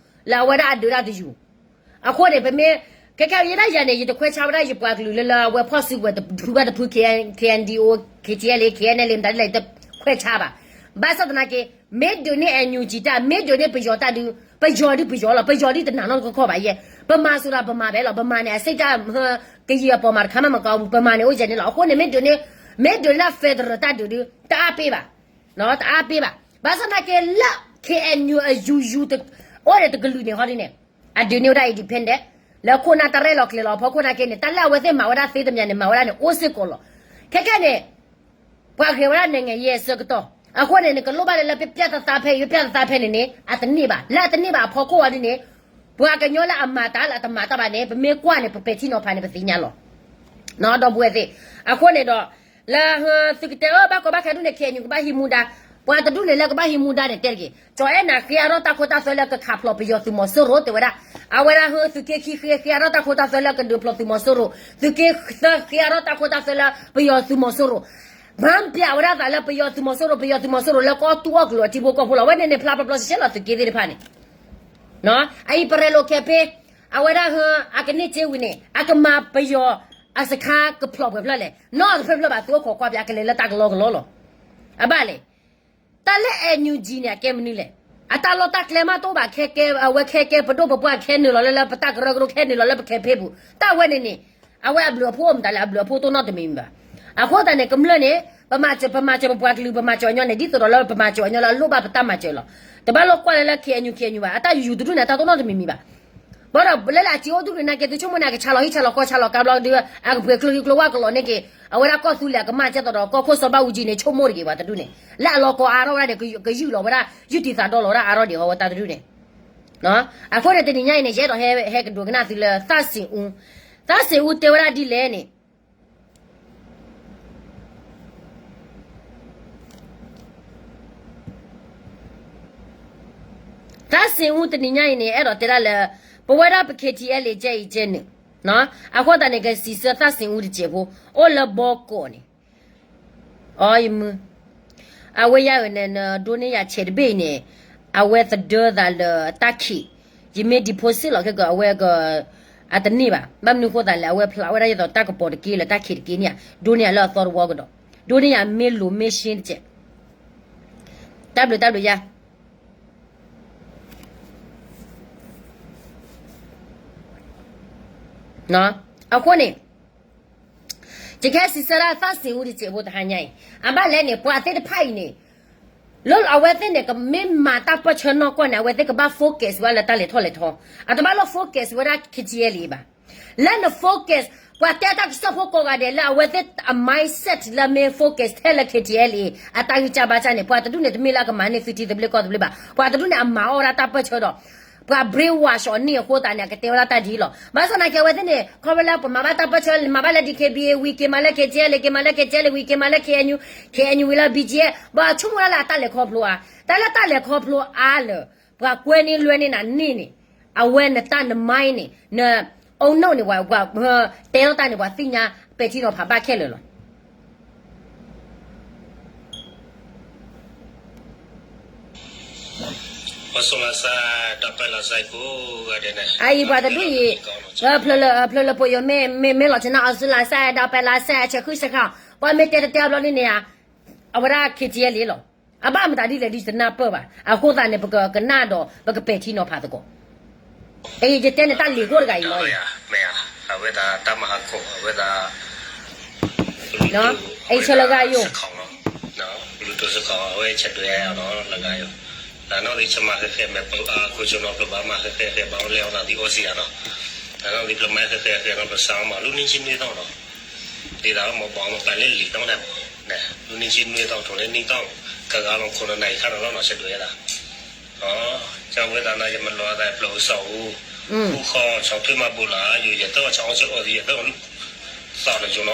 လၢအဝဲဒၣ်အဒုးတၢ်တယူၤ. အဃိန့ၣ် ပမ့ၢ် ခဲခဲအံၤဒၣ်ယၤန့ၣ် ယတခွဲးဆါဝဲဒၣ်ယပှၤကလုာ်လၢလၢအဝဲဖီၣ်စုကဝဲၤ တဖုဘၣ်တဖု KNDO, KTLA, KNLA မတၤဒ်လဲၣ် ယတခွဲးဆါဘၣ်. ဘၣ်ဆၣ်သနာ်က့ မ့ၢ်ဒုးန့ၢ် NUG တၢ်, မ့ၢ်ဒုးန့ၢ်ပယီၤတၢ်ဒုး, ပယီၤဒုးပယီၤလီၤ, ပယီၤဒုးတနာ်နီတခီခီဘၣ်ယဲၢ်. ပမၤစူၤဒီးပမၤဘဲလီၤ, ပမၤန့ၣ် အစ့ၢ်တၢ် ကယံာ်အပီးမၤတခါမးမကီပူၤ, ပမၤန့ၣ်အိၣ်ယဲၢ်န့ၣ်လီၤ. အဃိန့ၣ် မ့ၢ်ဒုးန့ၢ်, မ့ၢ်ဒုးန့ၢ် federal တၢ်ဒုးဒုး တအါပ့ၢ်ဘၣ်, တအါပ့ၢ်ဘၣ်. ဘၣ်ဆၣ်သနာ်က့လၢ KNU အယူၤယူၤ အိၣ်ဒီးတကလုာ်န့ၣ်ဟီဒ်န့ၣ် အဒုးန့ၢ်ဝဲဒၣ် independent လၢခိၣ်နၢ်တၢ်ရဲၣ်လီၤကျဲၤလီၤအဖီခိၣ်နာ်က့န့ၣ် တၢ်လၢအဝဲသ့ၣ်မၤဝဲဒၣ်သ့တမံၤန့ၣ် မၤဝဲဒၣ်န့ၣ်အိၣ်စ့ၢ်ကီးလီၤ. ခဲခဲန့ၣ် ပှၤဂဲၤဝဲဒၣ် နိုင်ငံရေး အဆၢကတီၢ်, အဃိန့ၣ် နကလိၣ်ဘၣ်လၢလၢပျၢ်သးသးဖဲအံၤ ပျၢ်သးသးဖဲန့ၣ်န့ၣ် အတန့ၢ်ဘၣ်. လၢအတန့ၢ်ဘၣ်အဖီခိၣ်အီၤဒ်န့ၣ် ပှၤကညီလၢအမၤတၢ်လၢအတမၤတၢ်ဘၣ်န့ၣ် ပမ့ၢ်ကွၢ်န့ၣ် ပပဲာ်ထံနီၤဖးန့ၣ် ပသ့ၣ်ညါလီၤ. ဒီပုၢ်ဝဲၢ်သ့ၣ်, အဃိန့ၣ်ဒီး လၢသုကတဲအၢ ဘၣ်ကီဘၣ်ခဲဒ်န့ၣ် KNU ကဘၣ်ဟံးမူဒါ, ပှၤတဒူၣ်န့ၣ်လၢကဘၣ်ဟံးမူဒါန့ၣ် တဲတက့ၢ်. ကၠီၤအဲၣ်နၤဃ့အါထီၣ်တၢ်ခိတၢ်သွဲလၢကခးဖျိးပယီၤသုးမီၤစိရိၤ တဲဝဲဒၣ်. အဝဲဒၣ်ဟၢသုးက့ခံဃ့ ဃ့အါထီၣ်တၢ်ခိတၢ်သွဲလၢကဒုးဖျိးသုးမီၤစိရိၤ, သုးက့သၢဃ့အါထီၣ်တၢ်ခိတၢ်သွဲလၢ ပယီၤသုးမီၤစိရိၤ, မၤပျးဝဲဒၣ်သးလၢပယီၤသုးမီၤစိရိၤ ပယီၤသုးမီၤစိရိၤလၢကအီၣ်တူၢ်အီၣ်ကျိၤအထံဖိကီၢ်ဖိလီၤ. အဝဲန့ၣ်န့ၣ် ဖျါပျီပျီရှဲရှဲလီၤ သုးက့သ့ၣ်တဖၣ်န့ၣ် အအံၤပရဲလိာ်ခဲဖ့, အဝဲဒၣ်ဟၢ အကန့ၢ်စ့ဝံၤန့ၣ် အကမၤပယီၤအစခါကဖျိးပှဲၤဖျၢၣ်လဲၣ်, နီတဖျၢၣ်ဖျၢၣ်ဘၣ် သုအိၣ်ခိးကွၢ်ပၠးကလဲၤလၢတၢ်ကလီကလီလီၤ. အဘၣ်လဲၣ်, တၢ်လၢ NUG န့ၣ် အကဲမနုၤလဲၣ်, အတၢ်လီၢ်တၢ်ကျဲမးတအိၣ်ဘၣ် ခဲကဲ အဝဲခဲကဲပဒိၣ်ပပှၢ်ခဲနုာ်လီၤလၢလၢပတၢ်ကရၢကရိခဲနုာ်လီၤလၢပခဲဖ့ပူၤ, တၢ်ဝဲန့ၣ်န့ၣ် အဝဲအဘျုးအဖှိၣ်အိၣ်မတၤလဲၣ်, အဘျုးအဖှိၣ်တအိၣ်နီတမံၤမံၤဘၣ်. အဃိသတးန့ၣ် ကမျၢၢ်န့ၣ် ပမၤစၢၤ ပမၤစၢၤပပှၤကလုာ် ပမၤစၢၤအညီန့ၣ် ဒ်သိးဒီးလၢပမၤစၢၤအညီလၢအလိၣ်ဘၣ်ပတၢ်မၤစၢၤလီၤ. တဘၣ်လိၣ်ကွၢ်လၢလၢ KNU KNU ဘၣ်, အတၢ်ယူၤယူၤတဒူၣ်န့ၣ် အတၢ်တအိၣ်နီတမံၤမံၤဘၣ်. ဘၣ်ဒီးလၢလၢအစ့အိၣ်တဒူၣ်န့ၣ်နာ်က့ သုဆိကမိၣ်န့ၣ် အကဆါလီၤဟံၣ်ဆါလီၤဃီဆါလီၤကါဘျီဒီး အကပှ့ၤကျိဟံၣ်ကျိဝါကလီၤန့ၢ်က့ၤ အဝဲဒၣ်ကီၢ်သူလ့ၤအကမၣ်ကဲသိးဒီး ကီၢ်ခိၣ်စီၤဘၣ်အူကၠံန့ၣ် ဆိကမိၣ်တဂ့ၤပှၤတဒူၣ်န့ၣ် လၢအလီၤကီအါထီၣ်ဝဲဒၣ်န့ၣ် ကယူၢ်လီၤဝဲဒၣ် ယူၢ်တံၢ်သးဒီလီၤဝဲဒၣ်အါထီၣ်ဒံးဟီဝဲတၢ်တဒူၣ်န့ၣ်. အဃိန့ၣ် တနံၤညါအံၤန့ၣ် ယအဲၣ်ဒိးဟဲ ဟဲကဒိကနၣ်သုလၢ သၣ်စ့ၣ်အူ, သၣ်စ့ၣ်အူတဲဝဲဒၣ်ဒ်လဲၣ်န့ၣ် သၣ်စ့ၣ်အူတနံၤညါအံၤန့ၣ် အဲၣ်ဒိးတဲဒၣ်လၢ ပဝဲဒၣ်ပ K T L A ကဲအံၤကဲနုာ်, အဃိသတးန့ၣ် ကစံးဆၢသးစ့ၣ်အူတစဲးဖိ, အိၣ်လၢဘီကီးန့ၣ်, အီယမုၢ်, အဝဲယၤအၢၣ်န့ၣ် နဒိးန့ၢ်ယၤဆဲးတဘ့ၣ်အံၤန့ၣ်, အဝဲသဒၢသးလၢတၢ်ခံး, ယမ့ၢ် deposit လီၤခဲကၢ အဝဲက အတန့ၢ်ဘၣ်, ဘၣ်မနုၤအဃိသတးလဲၣ် အဝဲဖျါဝဲဒၣ်ယသိးတၢ်ကပီၤတက့ၢ်လၢတၢ်ခံးတက့ၢ်န့ၣ်ဧါ, ဒိးန့ၢ်ယၤလၢအသီတဝီကဒီး, ဒိးန့ၢ်ယၤမ့ၢ်လိၤမ့ၢ်ရှ့တစဲး, တၢ်ဘျုးတၢ်ဘျုးယၤ အဃိန့ၣ်, ယကဟဲစံးဆၢဒၣ်သးစ့ၣ်အူတစဲးဖိတဟါညါအံၤ, အဘၣ်လဲၣ်န့ၣ် ပှၤသ့ၣ်တဖၣ်အံၤန့ၣ်, လၢအဝဲသ့ၣ်န့ၣ် ကမ့ၢ်မၤတၢ်ပၢၢ်ဆၢနီၢ်ကီၢ်န့ၣ် အဝဲသ့ၣ်ကဘၣ် focus ဝဲလၢတၢ်လဲၤထီၣ်လဲၤထီ, အတဘၣ်လၢ focus ဝဲဒၣ် K T L A ဘၣ်. လၢန focus, ပှၤတဲတၢ်ကစီၣ်ဖိကိးဂၤဒဲးလၢအဝဲသ့ၣ်အ mindset လၢမ့ၢ် focus ထဲလၢ K T L A အတၢ်ဂံၢ်စၢ်ဘါစၢ်န့ၣ် ပှၤတဒူၣ်န့ၣ် တမ့ၢ်လၢအကမၤန့ၢ်သုထံသဘျ့ကီၢ်သဘျ့ဘၣ်, ပှၤတဒူၣ်န့ၣ် အမၤအီၣ်ဝဲဒၣ်တၢ်ပၢၢ်ဆၢဒီး ပှၤ brainwash အီၤန့ၣ်အဃိသတးန့ၣ် အကတဲဝဲဒၣ်တၢ်ဒ်အံၤလီၤ. ဘၣ်ဆၣ်သနာ်က့ အဝဲသ့ၣ်န့ၣ် ခီဖျိလၢပမၤဘၣ်တၢ်ပၢၢ်ဆၢ မၤဘၣ်လၢ D K B A ဝံၤ က့ၤမၤလၢ K T L A က့ၤမၤလၢ K T L A ဝံၤ က့ၤမၤလၢ K N U, K N U ဝံၤလၢ B G F ဘၣ်ဆိကမိၣ်ဝဲဒၣ်လၢအတၢ်လဲၤခီဖျိဧါ, တၢ်လၢတၢ်လဲၤခီဖျိအါလၢ ပှၤကွဲန့ၢ်လွဲန့ၢ်နၤန့ၣ်န့ၣ်, အဝဲနတၢ်န mind န့ၣ် န အုံနောက် န့ၣ် ပှၤ တဲလီၤတၢ်န့ၣ် ပှၤသ့ၣ်ညါ ပဲာ်ထံနီၤဖးဘၣ်ခဲလၢာ်လီၤ. အအံၤပှၤတဒူၣ်အံၤ, ဖျၢၣ်လၢ ဖျၢၣ်လၢပယီၤမ့ၢ် မ့ၢ်လီၤဆဲးနီၤ အီစထြ့လယါ စဲးဒီးပဲလါစဲး ဆဲးဃုဆဲးခါ, ပှၤမ့ၢ်တဲတတဲအဘျီန့ၣ်န့ၣ်ဧါ, အဝဲဒၣ် K T L A လီၤ. အဘၣ်မတၤဒ်လဲၣ်ဒ်ယတနၢ်ပၢၢ်ဘၣ်. အဃိသတးန့ၣ် ပကကနၣ်ဒီး ပကပဲာ်ထံနီၤဖးသကိး. အအံၤယတဲန့ၣ်တၢ်လံၤကိၣ်တဂၤအံၤလီၤ. အဝဲဒၣ်တၢ်မၤဟးခိၣ် အဝဲဒၣ် အံၤဆၢလၢဂၤယိာ် ကလူးတိစခီ အဝဲဆဲးဒွဲၣ်အီၤနီၤ လၢဂၤယိာ်, လၢနီၢ်သ့ၣ်ဆၢမၤဃဲဃဲမဲာ်ပၢအါ ခိၣ်ဆိနီၤဖျိဘၣ်မၤဃဲဃဲဃဲ ဘၣ်အိၣ်လဲၣ်အီၤသးသံအီစံယါနီၤ, လၢနီၢ်သ့ၣ်ဖျၢၣ်မၤဃဲဃဲဃဲနီၤ ဖျၢၣ်စါမၤ လူနံၣ်ဆံနွံသီနီၤ, ဒ်သိးမ့ၢ်ဘၣ်မ့ၢ်ပာ်လၢလံာ်တီၢ်န့ၣ်မး, လူနံၣ်ဆံနွံသီ ထိးလၢနံၣ်တီၢ် ကဂၤလီၤခိၣ်နနၤအံၤခါနီၤလီၤနီၤ ဆဲးဒွဲၣ်ဒၣ် ကဝဲသးနီၤ ယမၤလိာ်အသးဖျၢၣ်အိၣ်စီၤအိၣ်, ဃူဃီ ဆီၣ်ထွဲမၤဘူၣ်လၢယိာ် ယသၢဂီၤဆီအီၣ်ဆၢအီသံ ယသၢဂီၤလူၢ်သီၣ်လၢယိာ်နီၤအီၤနီ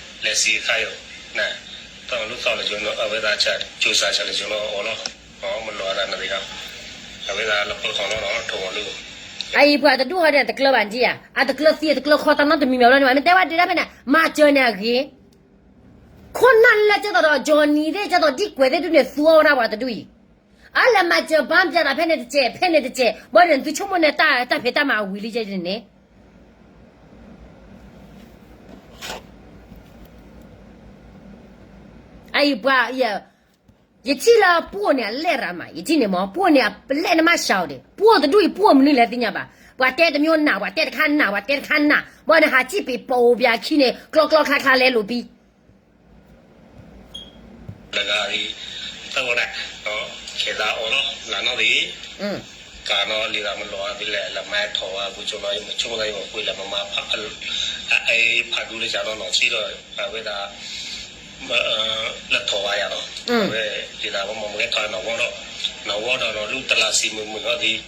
ၤ, လဲၤစံးအခါယိာ်, သၢဂီၤလူၢ်သီၣ်လၢယိာ်နီၤ အဝဲသး ကၠိစးဆၢလၢယိာ်နီၤအီၤလီၤ, မၤလိာ်အသးန့ၣ်သ့ၣ်နီၤ, အဝဲသးလၢပၢၤဃီလီၤနီၤ ထိၣ်ဂီၤလူၢ် အအံၤပှၤတဒူၣ်ဟီဒ်န့ၣ် တကျၢၤဘၣ်ဒံးဧါ, အတကျၢၤသံ အတကျၢၤခီတၢ်နီတမံၤမံၤဘျီန့ၣ် မ့ၢ်တဲဘၣ်ဒံးဒၣ်ဖဲန့ၣ် မၤစၢၤန့ၣ်အဂ့ၤ, ခိၣ်နၢ်လၢကဲသိးဒီး Johnny သ့ၣ် ကဲသိးဒ်ကွဲးသ့ၣ်ဒူၣ်န့ၣ် သူအီၣ်ဝဲဒၣ်ပှၤတဒူၣ်အံၤ, အလဲၤမၤစၢၤဘၣ်ပျဲသးဖဲန့ၣ်တစဲး ဖဲန့ၣ်တစဲး ဘၣ်န့ၣ် သုဆိကမိၣ်န့ၣ် တၢ်ဖံးတၢ်မၤအဝံၤလံယဲန့ၣ် အအံၤပှၤ ယထံၣ်လၢပှိၢ်န့ၣ် အလဲၣ်ရၤမး ယထံၣ်န့ၣ်မ့ၢ် ပှိၢ်န့ၣ် အလဲၣ်နမးစှၤအီၤဒံး ပှိၢ်တဒူၣ်အံၤ ပှိၢ်မနုၤလဲၣ်သ့ၣ်ညါဘၣ် ပှၤတဲတမံၤနၢ် ပှၤတဲတခါနၢ် ပှၤတဲတခါနၢ် ဘၣ်န့ၣ် ဟးစံၣ်ပ့ၤပိာ်ပှၤခံန့ၣ် ကျီကျီကျါကျါလဲၤလိာ်ပံၤ လၢဂၤအံၤ သၢဂီၤဒၣ် ခဲသးအီၤလီၤ လၢနီၢ်သ့ၣ် ကၤနီၢ်လံၤသးမၤလိာ်သ့ၣ်လဲၣ် လၢမၤထီၣ်ဝဲ ပူၤကၠိနီၢ် ယမ့ၢ်ဆိကမိၣ်သးယမ့ၢ်ပှ့ၤလၢမမၤဖး အအံၤဖးဒူလၢကၢ်နီၢ်နီၢ်ဆံးဒီး အဝဲဒၣ် လၢထီၣ်ဝဲယၤနီၤ အဝဲလံၤသးမ့ၢ်မ့ၢ်ကဲထီၣ်နီၢ်ဝီဒီး နီၢ်ဝီဒီးနီၢ်လူၢ်တလးစံးမုာ်မုာ်နီၢ်သ့ၣ်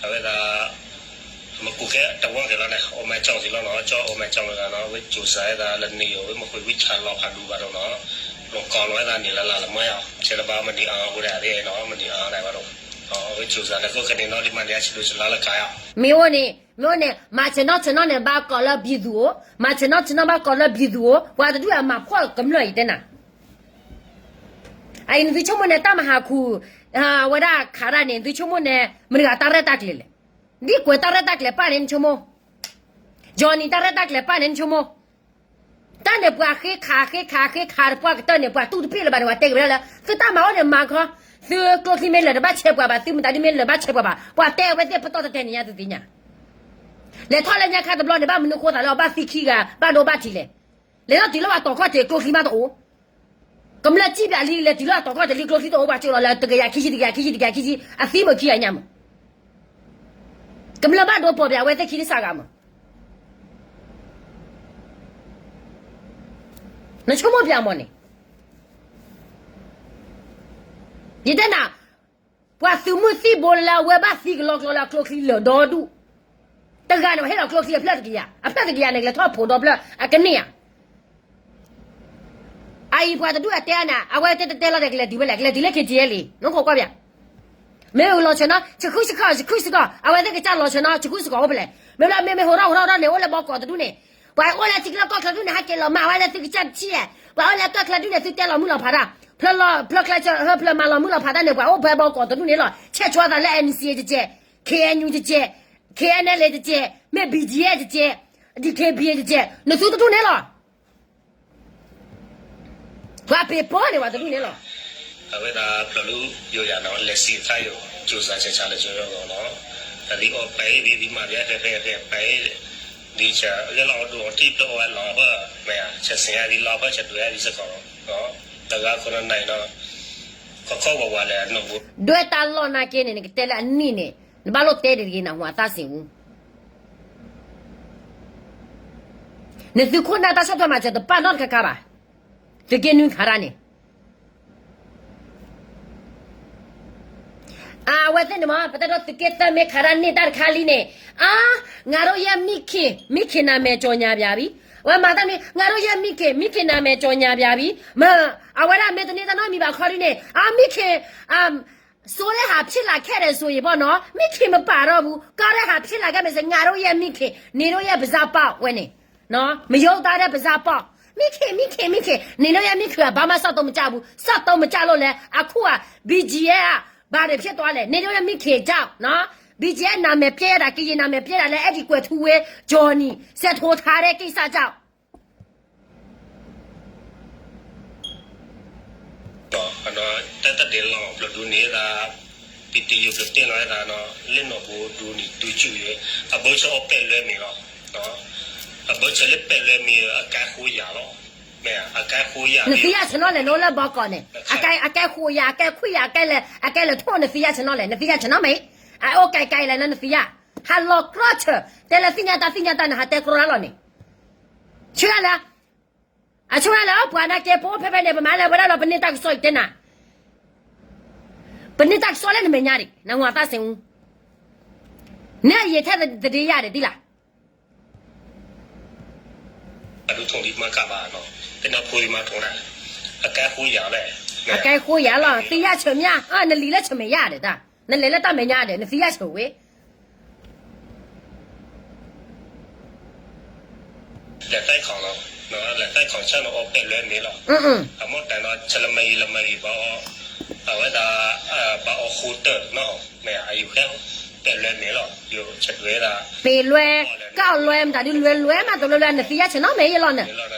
အဝဲဒၣ် မ့ၢ်ကူၣ်ကဲတဝီက့ၤလီၤန့ၣ် အိၣ်မဲာ်ကၠီၣ်သ့ၣ်လီၤနီၤ ကၠီအိၣ်မဲာ်ကၠီၣ်လီၤနီၤ ဝဲကၠိစးဝဲဒၣ်လၢနံၤအီၤ ဝဲမ့ၢ်ဃုာ်ဝံဆးလီၤဖးဒူဘၣ်ဒီးနီၤ လီၤကီလီၤဝဲဒၣ်န့ၣ်လၢလၢ်လၢမၢယၤ ဆဲးတဘၣ်မနုၤအါအဃိဒၣ်သ့ၣ်နီၤ မနုၤအါဒၣ်ဘၣ်ဒီး ဝဲကၠိစးလၢကီၢ်ခန့ၣ်နီၤ ဒ်မၤန့ၣ်အဆံးဒိၣ်စလါလၢကါယၤ မ့ၢ်အိၣ်န့ၣ် မ့ၢ်အိၣ်န့ၣ် မၤဆၢနီၢ်ဆၢနီၢ်န့ၣ် ဘၣ်ကိးလၢဘံသူဧိၤ မၤဆၢနီၢ်ဆၢနီၢ်ဘၣ်ကိးလၢဘံသူဧိၤ ပှၤတဒူၣ်အမၤဖှီၣ်ကမျၢၢ်အံၤတဲနၤ အအံၤနသုဆိကမိၣ်န့ၣ် တၢ်မၤဟးခူၣ် ဝဲဒၣ်ခးတၢ်န့ၣ် သုဆိကမိၣ်န့ၣ် မတၤတဂၤတၢ်ရဲၣ်တၢ်ကျဲၤလဲၣ်. ဒ်ကွဲးတၢ်ရဲၣ်တၢ်ကျဲၤပၣ်န့ၣ် နဆိကမိၣ်, Johnny တၢ်ရဲၣ်တၢ်ကျဲၤပၣ်န့ၣ် နဆိကမိၣ်, တၢ်န့ၣ်ပှၤဃ့ခးဃ့ခးဃ့ခးတပှၢ်ကတၢၢ်န့ၣ် ပှၤတူၢ်တပ့ၢ်လၢၤဘၣ်န့ၣ် ပှၤတဲက့ၤဝဲဒၣ်လၢ သုတၢ်မၤအိၣ်န့ၣ် မၤခီ, သုကျိချံမ့ၢ်လၢာ်တဘၣ်ဆဲးပှၤဘၣ် သုမတၤဒုမ့ၢ်လၢာ်ဘၣ်ဆဲးပှၤဘၣ် ပှၤတဲအဝဲသ့ၣ်ပတီၢ်တတဲာ်န့ၣ်ညါသုသ့ၣ်ညါ လဲၤထီၣ်လၢညါခါတဘျီန့ၣ် ဘၣ်မနုၤဃိသးလၢအဘၣ်သံခံဂၤ ဘၣ်ဒိဘၣ်ထံးလဲၣ်. လဲၤထီၣ်တုၤလၢပှၤတီၤခီၣ်တ့ၢ်ကျိချံမးတအိၣ်, ကမျၢၢ်စံၣ်ပၠးလံလဲၤတုၤလၢအတီၤခီၣ်တ့ၢ်လံကျိချံတအိၣ် ပှၤကၠိလီၤလၢတကယၤခံဆံတကယၤခံဆံတကယၤခံဆံ အသံမုာ်ခံဂၤညါမုာ်, ကမျၢၢ်ဘၣ်ဒိပိာ်ပၠးအဝဲသ့ၣ်ခံတစးဂၤမုာ်, နဆိကမိၣ်ပၠးမးန့ၣ် ယတဲနၤ, ပှၤသုးမုၢ်သံၣ်ဘိလၢအဝဲဘၣ်သံကလီကျိလၢအကျိချံလၢာ်ဒီဒူၣ်, တဂၤန့ၣ် ပှၤဟ့ၣ်လီၤကျိချံအဖျၢၣ်တကယၤ, အဖျၢၣ်တကယၤန့ၣ် ကလဲၤထီၣ်ဖိးဒီဖျၢၣ်အကန့ၢ်ဧါ. အအံၤပှၤတဒူၣ်အတဲန့ၣ် အဝဲတဲတတဲလီၤဒီး ကလဲၤတုၤဝဲလဲၣ်, ကလဲၤတုၤလၢ K T L A နီၢ်ခိကွၢ်ပၠး, မ့ၢ်လီၤဆၢနီၤ ဆခုစခီ ဆခုစခီ အဝဲသ့ၣ်ကစၢ်လီၤဆၢနီၤ ဆခုစခီအိၣ်ဖဲလဲၣ် မ့ၢ်လၢမ့ၢ်မ့ၢ်ဟိထီၣ်ဟိထီၣ်န့ၣ် အိၣ်လၢဘီကီးတဒူၣ်န့ၣ် ပှၤအိၣ်လၢထံချၢကီၢ်ချၢဒူၣ်န့ၣ် ဟဲက့ၤလီၤမၤဝဲလၢသုကစၢ်တထံၣ်ဧါ ပှၤအိၣ်လၢကီၢ်ချၢဒူၣ်န့ၣ် သုတဲလီၤမုၢ်လီၤဖးတၢ် ဖျၢၣ်ချၢဟၢဖျၢၣ်မၤလီၤမုၢ်လီၤဖးတၢ်န့ၣ် ပှၤအိၣ်ဖဲဘီကီးတဒူၣ်န့ၣ်လီၤ ဆဲးဆီသးလၢ N C A တကဲး K N U တကဲး K N L A တကဲး မ့ၢ် B G F တကဲး D K B A တကဲး နသုတဒူၣ်န့ၣ်လီၤ ပှၤပ့ၤပီန့ၣ် ပှၤတဒူၣ်န့ၣ်လီၤ အဝဲဒၣ်ဖျၢၣ်လူယိာ်ယၤနီၤ လဲၤစံးအခါယိာ် ကၠိၤစၢ်ဆဲးဆါလၢကၠိၤယိာ်နီၤ အဒ်အီၣ်ပာ်အံၤဒ်မၤဘၣ်ဖဲဖဲဖဲပာ်အံၤ ဒ်ဆၢလၢလီၤအဒိၣ်အထံၣ်ဖျိအီၣ်ဝဲလီၤဖၢၣ် မ့ၢ်ဧါ ဆဲးစ့ၢ်အဒ်လီၤဖၢၣ် ဆဲးဒွဲၣ်အဒ်စ့ၢ်ကီး တဂၤခိၣ်နနၤအံၤနီၤ ခီခီဝးဝးလဲၣ်နီၢ်ဘိ ဒွဲၣ်တၢ်လီၢ်နာ်က့န့ၣ် နကတဲလၢအနံၣ်န့ၣ် နဘၣ်လိၣ်တဲဒ်တဂ့ၤ နၢ်ဟူအသးစ့ၢ်အူ နသုခိၣ်နၢ်တၢ်ဆီၣ်ထွဲမၤစၢၤတပာ်နီတခါခါဘၣ်. သုးက့နွံခါရၣ်န့ၣ် အဝဲသ့ၣ်န့ၣ်မ့ၢ် ပတၢ်ဒီးသုးက့သၢမ့ၢ်ခါရၣ်န့ၢ်တၢ်တခါလံန့ၣ် အါ ငါတို့ရဲ့ မီးခင် မီးခင် နာမည် ကြေညာပြန်ပြီ အဝဲမၤတၢ်န့ၣ် ငါတို့ရဲ့ မီးခင် မီးခင် နာမည် ကြေညာပြန်ပြီ မ့ၢ် အဝဲဒၣ်မ့ၢ်တန့ၢ်တၢ်နီတမံၤဘၣ်ခီဒ်န့ၣ် အါ မီးခင် အါ ဆိုးတဲ့ဟာဖြစ်လာခဲ့တယ်ဆိုရင်ပေါ့နော် မီးခင် မပါတော့ဘူး ကောင်းတဲ့ဟာဖြစ်လာခဲ့မယ်ဆိုရင် ငါတို့ရဲ့ မီးခင် နေတို့ရဲ့ ပါးစပ်ပေါက် ဝဲန့ၣ် မရိုးသားတဲ့ ပါးစပ်ပေါက် မီးခင် မီးခင် မီးခင် နေတို့ရဲ့ မီးခင် က ဘာမှ စက်သုံး မကျဘူး စက်သုံး မကျလို့လဲ အခုက B G F က ဘာတွေဖြစ်သွားလဲ နေတို့ရဲ့ မီးခင် ကြောင့်နော် B G F နာမည်ပျက်ရတာ ကရင်နာမည်ပျက်တာလဲ အဲ့ဒီ ကွယ်ထူးဝင်း Johnny ဆက်ထိုးထားတဲ့ကိစ္စကြောင့် တၢ်တဒ့လီၤဖျၢၣ်ဒူန့ၣ်ဒၣ် ပတယုၢ်ပတ့ၢ်လီၤဝဲဒၣ်နီၤ လၢနီၢ်ပူၤဒူန့ၣ် ဒူကၠူၣ်အံၤ အဘၢဆၢအီၤပဲာ်လွဲမ့ၤလီၤ အဘၢဆၢလၢပဲာ်လွဲမ့ၤ အကဲဃိယၤလီၤ မ့ၢ်ဧါ အကဲဃိယၤ နသံယၢ်ဆၢနီၤလဲၣ် နအိၣ်လၢဘီကီးန့ၣ် အကဲဃိယၤ အကဲခွံယၤ အကဲလဲၤ အကဲလဲၤထိၣ် နသံယၢ်ဆၢနီၤလဲၣ် နသံယၢ်ဆၢနီၤမ့ၢ် အအိၣ်ကဲကဲလဲၣ် နသံယၢ် ဟးလီၤကြီဆၢ တဲလၢသ့ၣ်ညါတၢ်သ့ၣ်ညါတၢ်န့ၣ် ဟးတဲကြီတၢ်လီၤန့ၣ် ဆၢလၢ အဆိလၢ ပှၤနာ်က့ ပအိၣ်ဖဲဖဲန့ၣ် ပမၤလၢဝဲဒၣ်ဒီး ပန့ၢ်တၢ်ကစီၣ်အံၤတဲနၤ ပန့ၢ်တၢ်ကစီၣ်လၢနမဲာ်ညါဒံး နၢ်ဟူအသးစ့ၢ်အူ နအံၤထဲသဒ့ယၤဒံးဒ်လၢ အကဲဃိယၤလီၤ သံယၢ်ဆၢမ့ၢ်ဧါ နလံၤလၢဆၢမဲာ်ညါဒံးတၢ် နလဲၤလၢတၢ်မဲာ်ညါဒံး နသံယၢ်ဆၢဝဲ လဲၤသဲခီၣ်လီၤ လဲၤသဲခီၣ်ဆၢနအီၤပဲာ်လွဲမ့ၤလီၤ အမ့ၢ်တၢ်နီၤ ဆၢလၢမၤဂ့ၤလၢမၤဂ့ၤဘၣ်အီၤ အဝဲဒၣ် ဘၣ်အီၤဃိတၢၢ်နီၤ မ့ၢ်အယူၤဃဲ ပဲာ်လွဲမ့ၤလီၤ ယိၤဆၢဒွဲဒၣ် ပဲာ်လွဲ ကၢ်အီၤလွဲမတၤဒုလွဲလွဲမးတလွဲလွဲ နသံယၢ်ဆၢနီၤမ့ၢ်ယလီၤန့ၣ်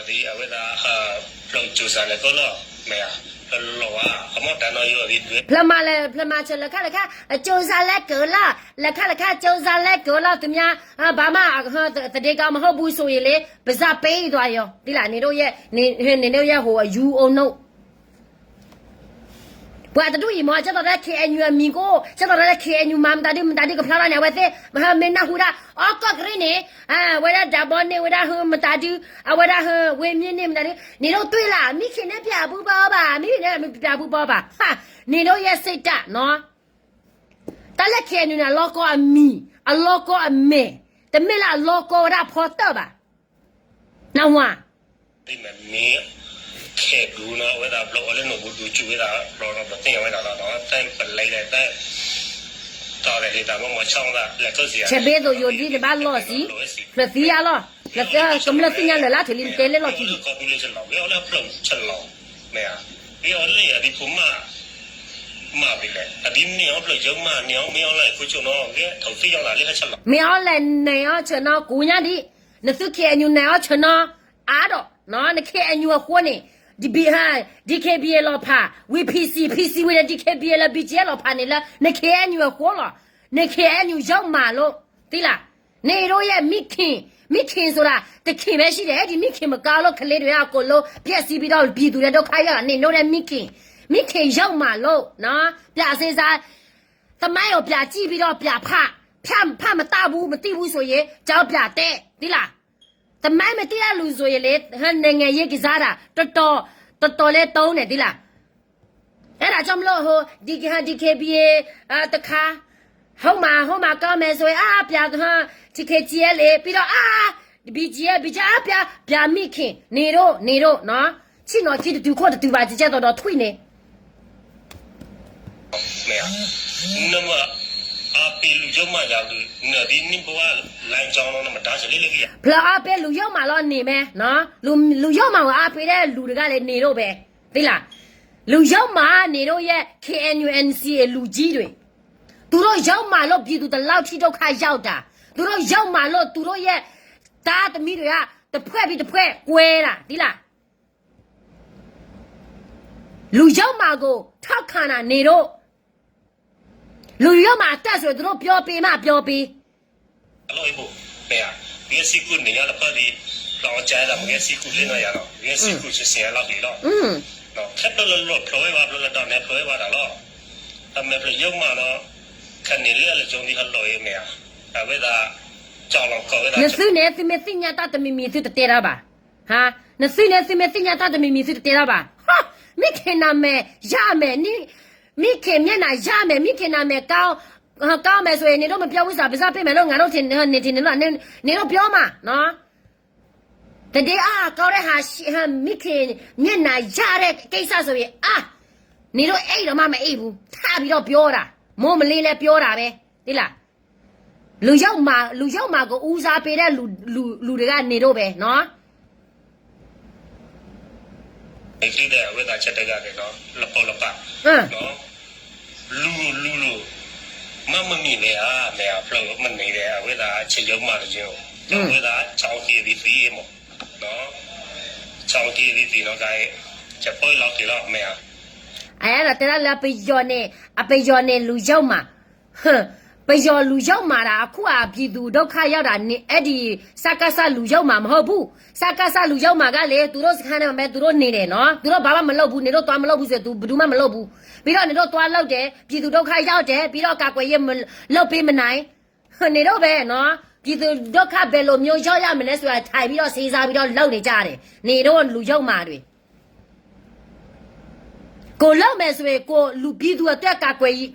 အဝဲဒၣ် ဖျၢၣ်ကၠိၤစၢ်လဲၤကိးလီၤ မ့ၢ်ဧါ ဖျၢၣ်လီၤဧါ အမ့ၢ်တၢ်နီၤယိၤအံၤ ဖျၢၣ်မၤလဲၤ ဖျၢၣ်မၤဆၢလဲၤခါလဲၤခါ ကၠိၤစၢ်လဲၤကိးလီၤ လဲၤခါလဲၤခါ ကၠိၤစၢ်လဲၤကိးလီၤ သူများ ဘာမှ သဒ့ကမဟုတ်ဘူးဆိုရင်လေ ပါးစပ်ပိတ်သွားရော သိလား နေတို့ရဲ့ နေ နေတို့ရဲ့ ဟို အယူအုံနုတ် ပှၤတဒူၣ်အံၤမ့ၢ် ကဲသိးလၢ K N U အမံၤကိး ကဲသိးလၢ K N U မၤမတၤဒု မတၤဒုကဖျါထီၣ်န့ၣ် အဝဲသ့ၣ် မ့ၢ်နၢ်ဟူဒၣ် အီကီၢ်ကရ့ၣ်န့ၣ် ဝဲဒၣ်ဒၢဘီန့ၢ်ဝဲဒၣ်ဟၢမတၤဒု အဝဲဒၣ်ဟၢ ဝ့မ့ၢ်န့ၢ်မတၤဒု နေတို့တွေ့လား မီးခင်နဲ့ ပြဘူးပါဘၣ် မီးခင်နဲ့ ပြဘူးပါဘၣ် နေတို့ရဲ့ စိတ်ဓာတ် နော် တၢ်လၢ K N U န့ၣ် အလီၢ်ကီၢ်အမံၤ အလီၢ်ကီၢ်အမဲာ် တမ့ၢ်လၢအလီၢ်ကီၢ်ဝဲဒၣ်ဖီတၢၣ်ဘၣ် နၢ်ဟူဧါ မ့ၢ် ခဲဒူနီၤ အဝဲဒၣ်ဘျီအီၤလၢနီၢ်ပူၤဒူကၠူၣ်ဝဲဒၣ် ဘျီနီၤ ပသ့ၣ်ညါဝဲဒၣ်လီၤနီၤ သဲပလဲၤလဲၤသဲ တီၢ်လဲၤဒ်တၢ်မ့ၢ်မီၤဆီဝဲဒၣ် လဲၤခၢၣ်စံယၤ ဆဲးဘ့သိးယိၤဒ်နဘၣ်လီၢ်စံး ဖျၢၣ်သံယၤလီၤ ဖျၢၣ်သံ ကမျၢၢ်သ့ၣ်ညါလၢာ်လၢထံးလံ နတဲလၢလီၢ်ခံ ခီဖျိလၢဆလီၤ ဝဲအီၤလၢဖျၢၣ်ဆလီၤ မ့ၢ်ဧါ ဝဲအီၤလၢအဒံဖိမး မးဝဲလဲၣ် အဒံန့ၢ်အီၤဖျၢၣ်ယၢမး န့ၢ်အီၤမ့ၢ်အီၤလၢခိၣ်ဆိၣ်နီၤ ဂဲၤထီၣ်သ့ၣ်ညါလၢဟဲဆလီၤ မ့ၢ်အီၤလဲၣ် န့ၢ်အီၤဆၢနီၤ ကူညါဒံး နသု K N U န့ၢ်အီၤဆၢနီၤ အါဒီး န K N U အဃိန့ၣ် ဒ်ဘံၣ်ဟါ D K B A လီၤဖး ဝံၤ P C P C ဝံၤဒီး D K B A လၢ B G F လီၤဖးန့ၣ်လၢ န K N U အဃိလီၤ န K N U ယၢမးလိာ် သ့လၢ န့ၣ်ဒိၣ်ယဲၢ် မံခ့ၣ် မံခ့ၣ်ဆိုတာ တခ့ၣ်ပဲရှိတယ် အဲဒီ မံခ့ၣ်မကောင်းလို့ ကလေးတွေကအကုန်လုံး ပျက်စီးပြီးတော့ ပြည်သူတွေဒုက္ခရောက်တာ န့ၣ်ဒိၣ်ယဲၢ် မံခ့ၣ် မံခ့ၣ်ယၢမးလိာ် ပြၢ်စ့စါ သမိုင်းကို ပြန်ကြည့်ပြီးတော့ ပြန်ဖတ် ဖတ် ဖတ်မတတ်ဘူး မသိဘူးဆိုရင် ကျွန်တော်ပြန်တက် သိလား သမိုင်းမသိတဲ့လူဆိုရင်လေ ဟဲ နိုင်ငံရေးကစားတာ တော်တော် တော်တော်လေးသုံးတယ် သိလား အဲ့ဒါကြောင့်မလို့ ဟို ဒီ ဒီ ဒီ ဒီ ကဘီ တခါ ဟုတ်မှာ ဟုတ်မှာ ကောင်းမယ်ဆိုရင် အာ ပြန် ဟို ဒီ ကဘီ လေ ပြီးတော့ အာ ဘီ ကဘီ ဘီ ကဘီ ပြန် ပြန်မိခင် နေတော့ နေတော့ နော် ချစ်နော် ချစ် တတူ ခို့ တတူ ပါ ကျဲ ကျဲ တော် တော် ထွေ နေ အ မ့ၢ်ဧါ, နမ့ၢ်အါပ့ၤလူၤယိမးယၤဒုး နဒ်န့ၣ်ဘဝလၢကၠီလီၤ နမတၤစၢၤလၢလၢကယၤ ဖျၢၣ်အါပ့ၤလူၤယိမးလီၤန့ၣ်မ့ၢ်, လူၤယိမးဝဲအါပ့ၤဒဲးလူၤတဂၤလဲၣ်န့ၣ်ဒိၣ်ဘဲ, သ့လၢ်, လူၤယိမးန့ၣ်ဒိၣ်ယဲ ခ့ၣ်အဲၣ်ယူၣ် အဲၣ်အၣ်စံၣ်အ့ လူၤကံဒွဲၣ်, သူတို့ယိမးလို့ ပြည်သူတစ်လောက်ထိဒုက္ခရောက်တာ, သူတို့ယိမးလို့ သူတို့ရဲ့ သားသမီးတွေက တစ်ဖွဲ့ပြီးတစ်ဖွဲ့ ကွဲတာ, သ့လၢ်. လူၤယိမးကို ထောက်ခံတာ န့ၣ်ဒိၣ်, လူၤယိမးအတၢ်စၢၤ သူတို့ပြောပေးမှ ပြောပေး အလီၢ်အံၤဘိ, မ့ၢ်ဧါ, ဂဲၤစံကူၣ်န့ၣ်ညါလၢပၢ်ဒံး, လီၤအီၤကဲဒၣ် ဂဲၤစံကူၣ်လၢနီၢ်ယၤလီၤ, ဂဲၤစံကူၣ်စံဆ့အလီၢ်လံလီၤ, ခဲဖျိလၢလီၢ်ဖျိဝဲဘၣ် ဖျိလၢဒီးနဲဖျိဝဲဘၣ်တၢ်လီၤ, အမဲာ်ဖျိယိမးနီၤ, ခဲန့ၣ်လၢအလၢကၠိဒ်ဟလီၢ်အံၤမ့ၢ်ဧါ, အဝဲဒၣ် ကၠီလီၤကီၢ်ဝဲဒၣ် နသုန့ၣ် သုမ့ၢ်သ့ၣ်ညါတၢ်တမံၤမံၤ သုတတဲတၢ်ဘၣ်, နသုန့ၣ် သုမ့ၢ်သ့ၣ်ညါတၢ်တမံၤမံၤ သုတတဲတၢ်ဘၣ်, မ့ၢ်ခ့ၣ်နၤမဲာ်ယါမဲာ်, မ့ၢ်ခ့ၣ်မျက်နှာ ယါမဲာ်, မ့ၢ်ခ့ၣ်နၤမဲာ် ကောင်းမယ်ဆိုရင် နင်တို့မပြောဘူးဆိုတာ ဘယ်စားပေးမယ်လို့ ငါတို့ထင် နေထင်နေတော့ နေတော့ပြောမှာနော်, တဒ့အါ ကောင်းတဲ့ဟာ မ့ၢ်ခ့ၣ်မျက်နှာ ယါတဲ့ကိစ္စဆိုရင် အာ နေတော့ အိပ်တော့မှ မအိပ်ဘူး ထပ်ပြီးတော့ပြောတာ, မိုးမလင်းလည်း ပြောတာပဲ, သိလား, လူယုတ်မာ လူယုတ်မာကို ဦးစားပေးတဲ့ လူ လူ လူတွေကနေတော့ပဲနော် အဝဲသ့ၣ်တဂၤန့ၣ်နီၤ လပီလပာ် လူၤလူၤလူၤ မ့ၢ်မမံၤမ့ၢ်ဧါ မ့ၢ်အဖျၢၣ်မ့ၢ်န့ၣ်ဒီး အဝဲသ့ၣ်ဆဲးယုတ်မးတယုတ် အဝဲသ့ၣ် ဆီၣ်က့ၤဝံသံမး ဆီၣ်က့ၤဝံသံနီၤ ကဲ ကပၢလီၤက့ၤလီၤ မ့ၢ်ဧါ အအဲၣ်ဒိးတဲဒၣ်လၢပယီၤန့ၣ် အပယီၤန့ၣ် လူယုတ်မာ ပယီၤလူယုတ်မာတာ အခုအ ပြည်သူဒုက္ခရောက်တာ အဲ့ဒီ စကစ လူယုတ်မာ မဟုတ်ဘူး, စကစ လူယုတ်မာကလည်း သူတို့စခန်းထဲမှာပဲ သူတို့နေတယ်နော်, သူတို့ဘာမှမလုပ်ဘူး, နေတော့သွားမလုပ်ဘူးဆိုရင် သူဘယ်သူမှမလုပ်ဘူး, ပြီးတော့နေတော့သွားလုပ်တယ်, ပြည်သူဒုက္ခရောက်တယ်, ပြီးတော့ကာကွယ်ရေးမလုပ်ပေးမနိုင်, နေတော့ပဲနော်, ပြည်သူဒုက္ခဘယ်လိုမျိုးရောက်ရမလဲဆိုတာ ထိုင်ပြီးတော့စဉ်းစားပြီးတော့လုပ်နေကြတယ်, နေတော့လူယုတ်မာတွေ ကိုယ်လုပ်မယ်ဆိုရင် ကိုယ်လူပြည်သူအတွက်ကာကွယ်ရေး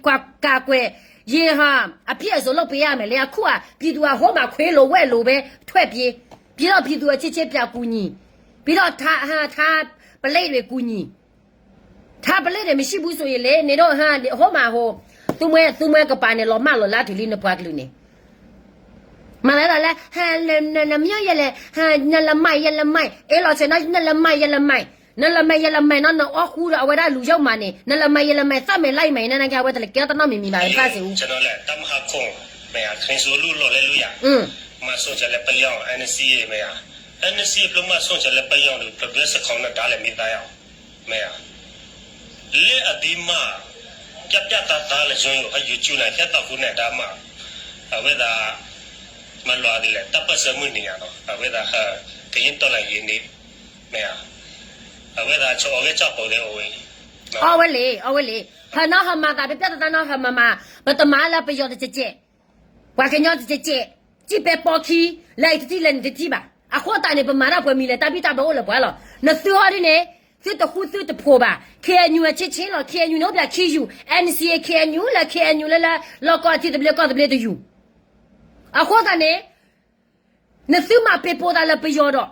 ကာကွယ်ရေးဟာ အပြည့်အစုံလုပ်ပေးရမယ်လေ, အခုက ပြည်သူကဟိုမှာ ခွေးလိုဝက်လိုပဲ ထွက်ပြေး, ပြီးတော့ပြည်သူအချင်းချင်းပြန်ကူညီ, ပြီးတော့ထားထားပလက်တွေကူညီ, ထားပလက်တွေမရှိဘူးဆိုရင်လေ နေတော့ ဟိုမှာ ဟို သူမွဲသူမွဲကပၤန့ၣ် လီၤမၢ်လီၤလၢထူလံ နပှၤကလုာ်န့ၣ် မၤသးဒ်လဲၣ် နမ့ၢ်ယလဲၣ် နလမၤယလမၤ အဲၣ်လီၤဆဲးနီၤ နလမၤယလမၤ နလမၤယလမၤနီၤ နအီၣ်ဃူဒီးအဝဲဒၣ်လူယုတ်မာန့ၣ် နလမၤယလမၤ သၣ်မဲာ်လၢယမဲာ် နနကဲအဝဲတလကဲတၢ်နီတမံၤမံၤဘၣ် တၢ်စံးအူ တမဟါခိၣ် မ့ၢ်ဧါ ခရံာ်စူလူလီၢ်လဲလူယၤ မၤဆိကလဲၤပယီၤ NCA မ့ၢ်ဧါ NCA ဖျိမၤဆိကလဲၤပယီၤဒီး ဖျိဒွဲစခီနဒါလဲၣ်မ့ၢ်သးယၤ မ့ၢ်ဧါ လၢအဒံးမး ပြပြသားသားလၢယိယိ ဟဲယိၤကၠူနၤ ဟဲသးဃူနဒါမး အဝဲသ့ၣ် မၤလီၤဒ်လဲၣ် တၢ်ပၢၢ်ဆၢမုၢ်နံၤညါနီၤ အဝဲသ့ၣ် ကရင်တော်လှန်ရေးနေ့ မ့ၢ်ဧါ အဝဲသ့ၣ် ဆိအီၣ်ဂဲၤကၠီၣ်ပိၤဒဲးအိၣ်ဝဲ အီၣ်ဝဲလံ အီၣ်ဝဲလံ ဟဲနီၤဟဲမၤသး ပြပြသားသားနီၤ ဟဲမၤမၤ ပတမၤလၢပယီၤတကဲးကဲး ပှၤကညီတကဲးကဲး စံၣ်ပဲပီခံ လၢအံၤတထံၣ်လၢန့ၣ်တထံၣ်ဘၣ် အဃိသတးန့ၣ် ပမၤတၢ်ပှဲၤမံၤလဲၣ် တၢ်ဘံၣ်တၢ်ဘၢအိၣ်လၢပှၤလီၤ နသုဟီဒ်န့ၣ် သုတဃူသုတဖိးဘၣ် ခ့ၣ်အဲၣ်ယူၣ် အချင်းချင်းလီၤ ခ့ၣ်အဲၣ်ယူၣ်န့ၣ်အိၣ်ပှၤခံယူၣ် NCA ခ့ၣ်အဲၣ်ယူၣ်လၢ ခ့ၣ်အဲၣ်ယူၣ်လၢလၢ လီၢ်ကီၢ်ထံသဘျ့ကီၢ်သဘျ့တယူၣ် အဃိသတးန့ၣ် နသုမၤပ့ၤပိာ်သးလၢပယီၤဒီး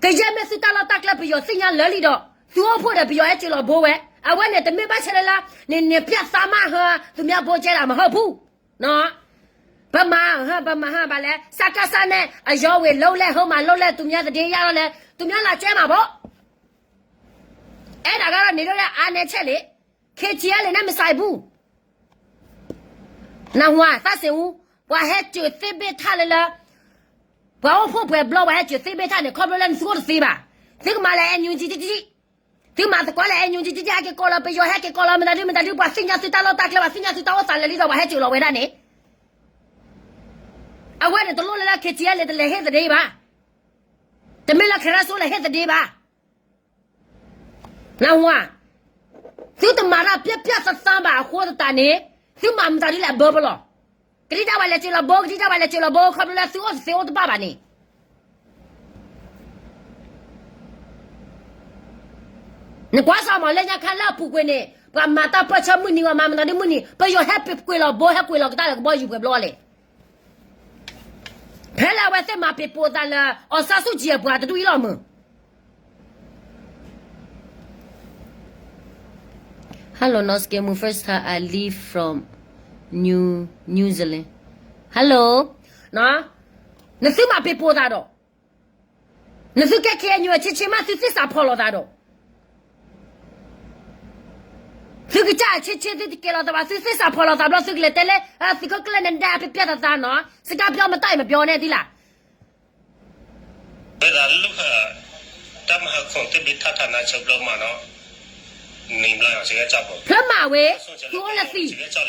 ကယဲၢ်မ့ၢ်သုတၢ်လီၢ်တၢ်ကျဲပယီၤသ့ၣ်ညါလၢာ်လံဒီး သုအိၣ်ဖှိၣ်ဒီးပယီၤဟဲက့ၤလီၤဘိဝဲ အဝဲန့ၣ် တမ့ၢ်ဘၣ်ဆဲလၢလၢ န့ၣ်န့ၣ် ပြတ်သားမှဟါ သူများဘိုးကျဲတာမဟုတ်ဘူး ပမၤဟါ ပမၤဟါဘၣ်လဲၣ် စကစ နဲ့ အရောဝေလုပ်လဲၣ် ဟိုမှာလုပ်လဲၣ် သူများသတင်းရတော့လဲၣ် သူများလာကျဲမှာပေါ့ အဲဒါကတော့နေတော့လည်းအားနည်းချက်လေ ခ့ၣ်ထံၣ်အဲၣ်လ် နဲ့ မဆိုင်ဘူး နၢ်ဟူဧါ သးစ့ၣ်အူ ပှၤဟဲစၢၤသ့ၣ်ဘ့ၣ်ထၣ်လၢလၢ ပှၤအိၣ်ဖှိၣ်ပှဲၤဘျီ ပှၤဟဲစၢၤသ့ၣ်ဘ့ၣ်ထၣ်န့ၣ် ခီဖျိလၢနသုအိၣ်တသ့ဘၣ် သုကမၤလၢ NUG ကကက သုမၤသကိးလၢ NUG ကက ဟဲက့ၤကိးလီၤ ပယီၤဟဲက့ၤကိးလီၤ မတၤဒု မတၤဒု ပှၤသ့ၣ်ညါသုတၢ်လီၢ်တၢ်ကျဲ ပှၤသ့ၣ်ညါသုတၢ်အိၣ်သးလၢာ်လံဒီး ပှၤဟဲစၢၤလီၤဝဲဒၣ်န့ၣ် အဝဲန့ၣ်တလိၣ်လၢလၢ ခ့ၣ်ထံၣ်အဲၣ်လ် တလဲၤဟ့ၣ်သဒ့ဘၣ် တမ့ၢ်လၢ ခရၢစိ လဲၤဟ့ၣ်သဒ့ဘၣ် နၢ်ဟူဧါ သုတမၤတၢ်ပြတ်ပြတ်သားသားဘၣ်အဃိသတးန့ၣ် သုမၤမတၤဒ်လဲၣ်အဘၢပလီၢ် ကဒံတၢ်ဘၣ်လဲၤစၢၤလီၤဘိ ကဒံတၢ်ဘၣ်လဲၤစၢၤလီၤဘိ ခီဖျိလၢသုအိၣ်တသ့အိၣ်တဘၣ်ဘၣ်န့ၣ် နကွၢ်စၢ်မးလၢညါခါလၢအပူၤကွံာ်န့ၣ် ပှၤမၤတၢ်ပၢၢ်ဆၢမုၢ်နံၤ ပှၤမၤမတၤဒ်မုၢ်နံၤ ပယီၤဟဲပှ့ၤလီၤဘိ ဟဲကွံာ်လီၤကတၢၢ်လၢကဘီယူၤပှဲၤဘျီလဲၣ် ဖဲလၢအဝဲသ့ၣ်မၤပ့ၤပိာ်သးလၢ အောင်ဆန်းစုကြည် အပှၤတဒူၣ်အံၤလီၤမုၢ် ဟါ Hello, New Zealand. Hello, နသုမၤပ့ၤပိာ်သးဒီး, နသုကဲ ခ့ၣ်အဲၣ်ယူၣ် ဆ့ဆ့မး သုသ့စးဖီၣ်လိာ်သးဒီး, သုကစၢ်ဆ့ဆ့ သုတကဲလီၤသးဘၣ် သုသ့စးဖီၣ်လိာ်သးဘျီ သုကလဲၤတဲလၢ သုးခိၣ်ကျၢၢ်န့ၣ် ဒၣ်ပျဲပျဲသးသးနီၤ စကါပျီမတၢ်အံၤမပျီန့ၣ်ဒ်လဲၣ်. ဝဲဒၣ်လၢ တၢ်မၤဟးခိၣ်သ့ၣ်ဘ့ၣ်ထၣ်ထၣ်နါဆၢဘျီမးနီၤ, ဖျၢမၤဝဲ, သုအိၣ်လၢသံ,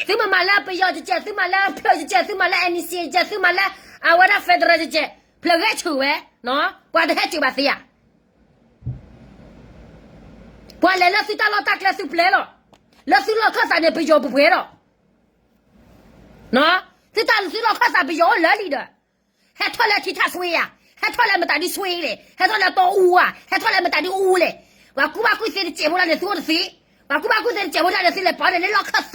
သုမၤမၤလၢပယီၤကဲးကဲး သုမၤလၢဖျၢၣ်ကဲးကဲး သုမၤလၢ NCA ကဲးကဲး သုမၤလၢ အဝဲဒၣ် federal ကဲးကဲး ဖျၢၣ်ဂဲၤဆၢၣ်ဝဲ, ပှၤတဟဲစၢၤဘၣ်သ့ဧါ. ပှၤလဲၤလၢသုတၢ်လီၢ်တၢ်ကျဲသုပျဲလီၤ, လၢသုလီၢ်ခၢၣ်သးန့ၣ် ပယီၤပပှဲၤဒီး သုတၢ်သုလီၢ်ခၢၣ်သးပယီၤအိၣ်လၢလံဒီး, ဟဲထီၣ်လၢထံထၣ်ဆွ့ဧါ, ဟဲထီၣ်လၢမတၤဒ်ဆွ့လဲၣ်, ဟဲထီၣ်လၢတီအူဧါ, ဟဲထီၣ်လၢမတၤဒ်အူလဲၣ်, ပှၤကူၣ်ဘၣ်ကူၣ်သ့တစဲးဖိဒၣ်န့ၣ် သုအိၣ်တသ့, ပှၤကူၣ်ဘၣ်ကူၣ်သ့တစဲးဖိဒၣ်န့ၣ် သုလဲၤပာ်န့ၣ်လၢလီၢ်ခၢၣ်သး,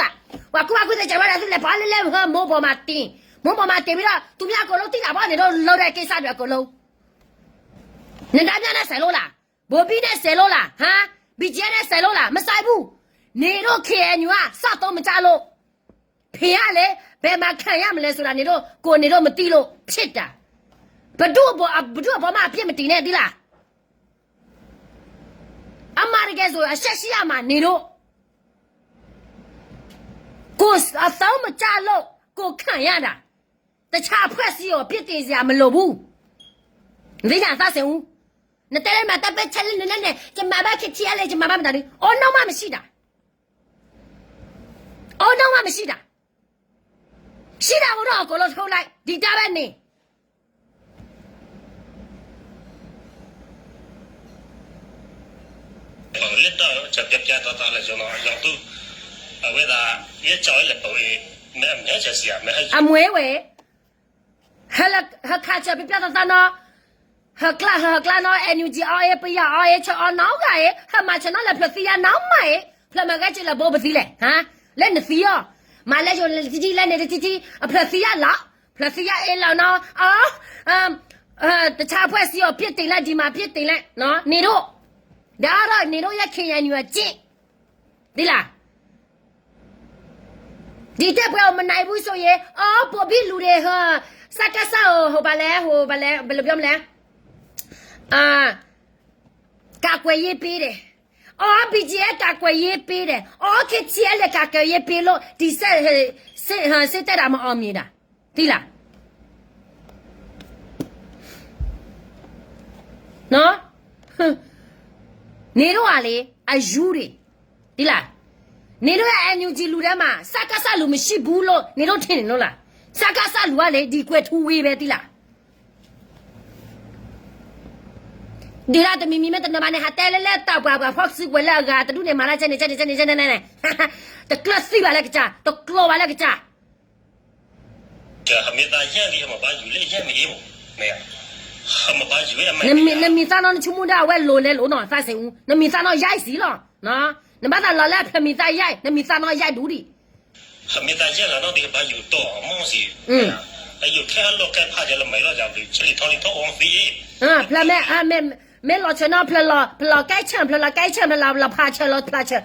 ပှၤကူၣ်ဘၣ်ကူၣ်သ့တစဲးဖိဒၣ်သုလဲၤပာ်န့ၣ်လၢမိၢ်ဘီမၤတ့ၢ်, မိၢ်ဘီမၤတ့ၢ်ဝံၤဒီး သူများအကုန်လုံးသိတာပေါ့န့ၣ် ဒီးလီၤဒီးက့ၤစးဒွဲၣ်အကုန်လုံး, နဒါမြန့ၣ်စဲးလိလၢ်, ဘိဘံန့ၣ်စဲးလိလၢ်, ဟါ, ဘံကဲန့ၣ်စဲးလိလၢ် မစဲးဘူး, န့ၣ်ဒိၣ် ခ့ၣ်အဲၣ်ယူၣ် အစးသိမကၢ်လိာ် ဖဲအါလဲၣ် ဘဲမၤခၢၣ်ယါမလဲၣ်ဆိဒၣ်န့ၣ်ဒိၣ် ကိးန့ၣ်ဒိၣ်မတံၤလိာ် ဖျ့တၢ်, ပဒုၣ်အဘီမးအပျဲၢ်မတံၤန့ၣ်ဒ်လဲၣ်, အမၤတကဲၢ်ဆိ အရှက်ရှိရမှာန့ၣ်ဒိၣ်, ကိုယ်အသုံးမကျလို့ ကိုယ်ခံရတာ, တခြားအဖွဲ့အစည်းကို အပြစ်တင်စရာမလိုဘူး, သ့ၣ်ညါသးစဲးဦး, နတဲလၢမၤတၢ်ပဲဆဲးလၢနလဲၣ်န့ၣ် ယမၤဘၣ် ခ့ၣ်ထံးအါလဲၣ် ယမၤဘၣ်မတၤဒု အီနီၢ်မးမရှိတာ အီနီၢ်မးမရှိတာ, ရှိတာကိုတော့အကုန်လုံးထုတ်လိုက် ဒီတၢ်ပဲန့ၣ် လၢတၢ်ပျဲပျဲသးသးလၢယနီၤ ယသူ အဝဲဒၣ် ယဲကၠီလၢပဝဲ မ့ၢ်အမ့ၢ်ကၠီစံး မ့ၢ်ဟဲ အမွေးဝဲ ဟဲခးဆၢပျဲပျဲသးသးနီၤ, ဟၢကျါဟၢကျါနီၤ NUG အီအ့ ပယီၤအီအ့ ဆၢအီနီၤဂၤအ့ ဟဲမၤဆၢနီၤလၢဖျၢၣ်သံယါနီၤမးအ့ ဖျၢၣ်မၤဂဲၤက့ၤလၢဘိပသံလဲၣ်, ဟါ, လၢနသံအီၤ, မၤလၢယိၤလၢတထံထံ လၢန့ၣ်တထံထံ အဖျၢၣ်သံယါလီၤ, ဖျၢၣ်သံယါအ့လီၤနီၤ, အ တခြားအဖွဲ့အစည်းကို အပြစ်တင်လိုက် ဒီမှာ အပြစ်တင်လိုက် န့ၣ်ဒိၣ်, ဒီးအါထီၣ်န့ၣ်ဒိၣ်ယဲ ခ့ၣ်အဲၣ်ယူၣ် အကျင့်, ဒ်လဲၣ်, ဒီတပ်ဖွဲ့ကို မနိုင်ဘူးဆိုရင် အီ ဘိဘံလူတွေ ဟို စကစ ကို ဟို ဘာလဲ ဟို ဘာလဲ ဘယ်လိုပြောမလဲ ကာကွယ်ရေးပေးတယ်, အီ ဘီကဵအ ကာကွယ်ရေးပေးတယ်, အီ ခ့ၣ်ထံးအလဲ ကာကွယ်ရေးပေးလို့ ဒီစစ် စစ် စစ်တပ်က မအောင်မြင်တာ သိလား, နော်, နေတော့ကလေ အယူတွေ သိလား, နေတော့ NUG လူထဲမှာ စကစ လူမရှိဘူးလို့ နေတော့ထင်နေလို့လား, စကစ လူကလေ ဒီကွယ်ထူဝေးပဲ သိလား, ဒ်ရၣ်တမံၤမံၤမ့ၢ်တနၢၤဘၣ်န့ၣ် ဟးတဲလၢလၢတၢ်ပှၤပှၤဖီၣ်စုကဝဲၤလၢအဂၤတဒူၣ်န့ၣ် မၤလၢကဲန့ၣ် ကဲန့ၣ် ကဲန့ၣ် ကဲန့ၣ် တကျၢၤသံဘၣ်လၢကစၢ် တကျိၤဘၣ်လၢကစၢ် မ့ၢ် နမံၤသးနီၢ်နဆိကမိၣ်ဒၣ်ဝဲလိၤလဲၤလိၤနီၤ သးစ့အူ, နမံၤသးနီၢ်ယဲၢ်စံလီၤ, နဘၣ်သးလီၤလၢဖျၢၣ်မံၤသးယဲၢ်, နမံၤသးနီၢ်ယဲၢ်ဒူဒံး, ဖျၢၣ်မံၤသးယဲၢ်လီၤနီၣ်ဒံးကဘၣ်ယူၤတီၢ်အီၤမ့ၢ်စံး, အယူၤခဲအလီၢ်ခဲဖးယဲလၢမၤလီၤယၤဘျုး ဆဲးလံထီလံထီအီၤသံအံၤ, ဖျၢၣ်မ့ၢ် မ့ၢ်လီၤဆၢနီၣ် ဖျၢၣ်လီၤ ဖျၢၣ်လီၤကဲဆၢၣ် ဖျၢၣ်လီၤကဲဆၢၣ် ဖျၢၣ်လီၤဖးဆၢၣ် လီၤဖျးဆၢၣ်,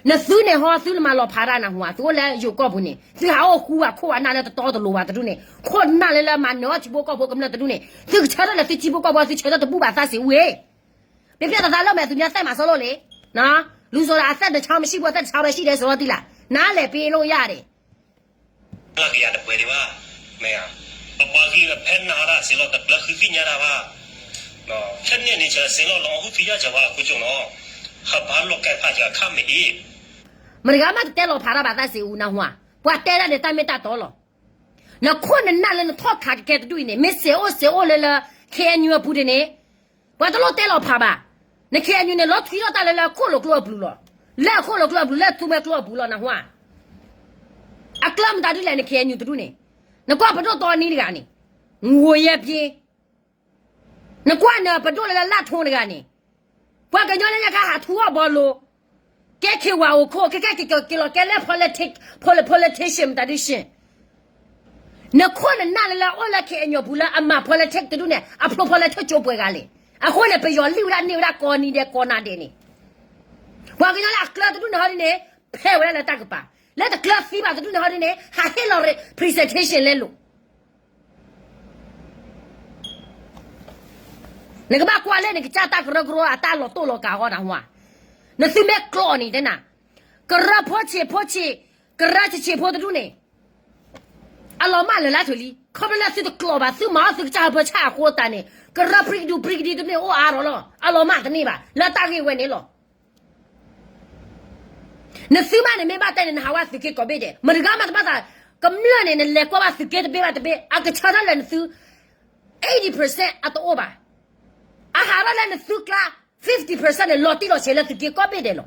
နသုန့ၣ်ဟီ သုလၢမၤလီၤဖးတၢ်နၢ်ဟူဧါ, သုအိၣ်လၢယိၤကီၢ်ပူၤန့ၣ် သုဟးအိၣ်ဃူဝဲခိၣ်ဝဲနၢ်လၢတတီတလိၤဘၣ်တဒူၣ်န့ၣ် ခိၣ်နၢ်လၢလၢမၤနၢၤအီၣ်ထံဖိကီၢ်ဖိကမျၢၢ်တဒူၣ်န့ၣ် သုကဆၢထၢၣ်လၢသုထံဖိကီၢ်ဖိ သုဆၢထၢၣ်တဘူၣ်ဘၣ်သးစ့ဝဲ ပျဲပျဲသးသးလၢမဲာ်သူများသဲမၤစီလိာ်လံ, လူဆိုတာ အသက်တစ်ချောင်းမရှိဘူး အသက်တစ်ချောင်းပဲရှိတယ်ဆိုတော့ သိလား, နားလည်ပေးလို့ရတယ် လၢကယၤတပှဲၤဒံးဘၣ်, မ့ၢ်ဧါ, ပပှၤဂံၢ်ဖဲနၤဒၣ်စ့လီၤတပျၢ်ဃုသ့ၣ်ညါတၢ်ဘၣ်, ဖဲန့ၣ်န့ၣ်စ့လီၤလီၤအဟူသံယါစၢၤဝဲအဃိကၠိနီၤ, ဟးဘၣ်လီၤကဲဖးယၤခါမ့ၢ်အံၤ, မတဂၤမးတတဲလီၤဖးတၢ်ဘၣ်သးစ့အူနၢ်ဟူဧါ, ပှၤတဲဒၣ်န့ၣ်တၢ်မ့ၢ်တၢ်တီလီၤ, နခိၣ်နနၢ်လၢနထီၣ်ခးကကဲတဒူၣ်အံၤန့ၣ် မ့ၢ်စ့အိၣ်စ့အိၣ်လၢလၢ ခ့ၣ်အဲၣ်ယူၣ် အပူၤဒၣ်န့ၣ် ပှၤတလိၣ်တဲလီၤဖးဘၣ်, နခ့ၣ်အဲၣ်ယူၣ်န့ၣ် လီၤထွံထီၣ်တၢ်လၢလၢခိၣ်လိာ်ကျိအပူၤလီၤ, လၢအခိၣ်လိာ်ကျိအပူၤ လၢသူမဲာ်ကျိအပူၤလီၤ နၢ်ဟူဧါ, အကျၢၤမတၤဒ်လဲၣ် နခ့ၣ်အဲၣ်ယူၣ်တဒူၣ်န့ၣ်, နကွၢ်ပဒိၣ်တီနံတဂၤန့ၣ်, ငိုယဲပျ့ နကွၢ်နပဒိၣ်လၢလၢလၢထိတဂၤန့ၣ်, ပှၤကညီလၢညါခါဟးထူအီၣ်ဘီလိၤ, ကဲခ့ဝၤအိၣ်ခိၣ် ကဲကဲက့ၤက့ၤလီၤကဲလၢ politician မတၤဒုးရှ့ၣ်, နခိၣ်နနၢ်လၢလၢအိၣ်လၢခ့ၣ်အဲၣ်ယူၣ်ပူၤလၢအမၤ politics တဒူၣ်န့ၣ် အဖျိ politics ကၠိပှဲၤဂၤလဲၣ်, အဃိန့ၣ် ပယီၤလံၣ်ဝဲဒၣ်န့ၢ်ဝဲဒၣ်ကိးနံၤဒဲးကိးနၤဒဲးန့ၣ်, ပှၤကညီလၢအကျၢၤတဒူၣ်န့ၣ်ဟီဒ်န့ၣ် ဖဲဝဲဒၣ်လၢတၢ်ကပၤ လၢတကျၢၤသံဘၣ်တဒူၣ်န့ၣ်ဟီဒ်န့ၣ် ဟးဟ့ၣ်လီၤ presentation လဲလိာ် နကဘၣ်ကွၢ်လၢနကစၢ်တၢ်ကရၢကရိအတၢ်လီၤတိၢ်လီၤကးအီၤနဟါ, နသုမ့ၢ်ကျိးန့ၣ်တဲနၤ, ကရၢဖိဆံးဖိဆံး, ကရၢဆံးဆံးဖိတဒူၣ်န့ၣ်, အလီၤမၢ်လၢာ်လၢထူလံ, ခီဖျိလၢသုတကျိးဘၣ် သုမၤအီၣ်သုကစၢ်ဟၢဖၢဆၣ်အဃိသတးန့ၣ် ကရၢပြံကဒုပြံကဒံတဒူၣ်န့ၣ်အိၣ်အါထီၣ်လီၤ, အလီၤမၢ်တန့ၢ်ဘၣ် လၢတၢ်ဂ့ၢ်ဝဲန့ၣ်လီၤ. နသုမးန့ၣ်မ့ၢ်ဘၣ်တဲန့ၣ် နဟးဝဲသုးက့ကိးဘ့ၣ်ဒဲး, မတၤတဂၤမးတဘၣ်သး, ကမျၢၢ်န့ၣ် နလဲၤကွၢ်ဘၣ်သုးက့တဘ့ၣ်ဘၣ်တဘ့ၣ် အကဆၢထၢၣ်လၢနသု eighty percent အတအိၣ်ဘၣ်. အဟးထီၣ်လၢနသုကျါ fifty percent န့ၣ် လီၤတံၢ်လီၤဆဲးလၢသုးက့ကိးဘ့ၣ်ဒဲးလီၤ.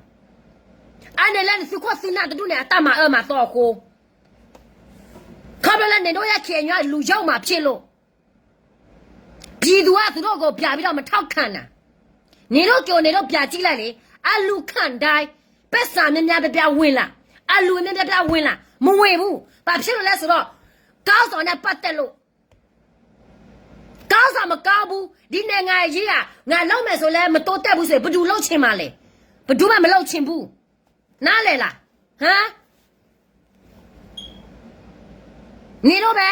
အန့ၣ်လၢနသုခိၣ်သုနၢ်တဒူၣ်န့ၣ် အတၢ်မၤအၢမၤသီအဃိ, ခီဖျိလၢန့ၣ်ဒ်ယဲၢ် ခ့ၣ်အဲၣ်ယူၣ် အလူၤယိၣ်မၤဖျ့လိာ် ပြည်သူက သူတို့ကို ပြန်ပြီးတော့ မထောက်ခံတာ, နေတို့ကို နေတို့ ပြန်ကြည့်လိုက်လေ, အလူၤခံတိုင်း ပိုက်ဆံများများ များများ ဝင်လာ, အလူၤ များများ များများ ဝင်လာ, မဝင်ဘူး, ဘာဖြစ်လို့လဲဆိုတော့ ခေါင်းဆောင်နဲ့ ပတ်သက်လို့, ခေါင်းဆောင် မကောင်းဘူး, ဒီနိုင်ငံရေးက ငါလုပ်မယ်ဆိုလည်း မတိုးတက်ဘူးဆိုရင် ဘယ်သူလုပ်ချင်မှာလဲ, ဘယ်သူမှ မလုပ်ချင်ဘူး, နားလည်လား, ဟမ် နင်တို့ပဲ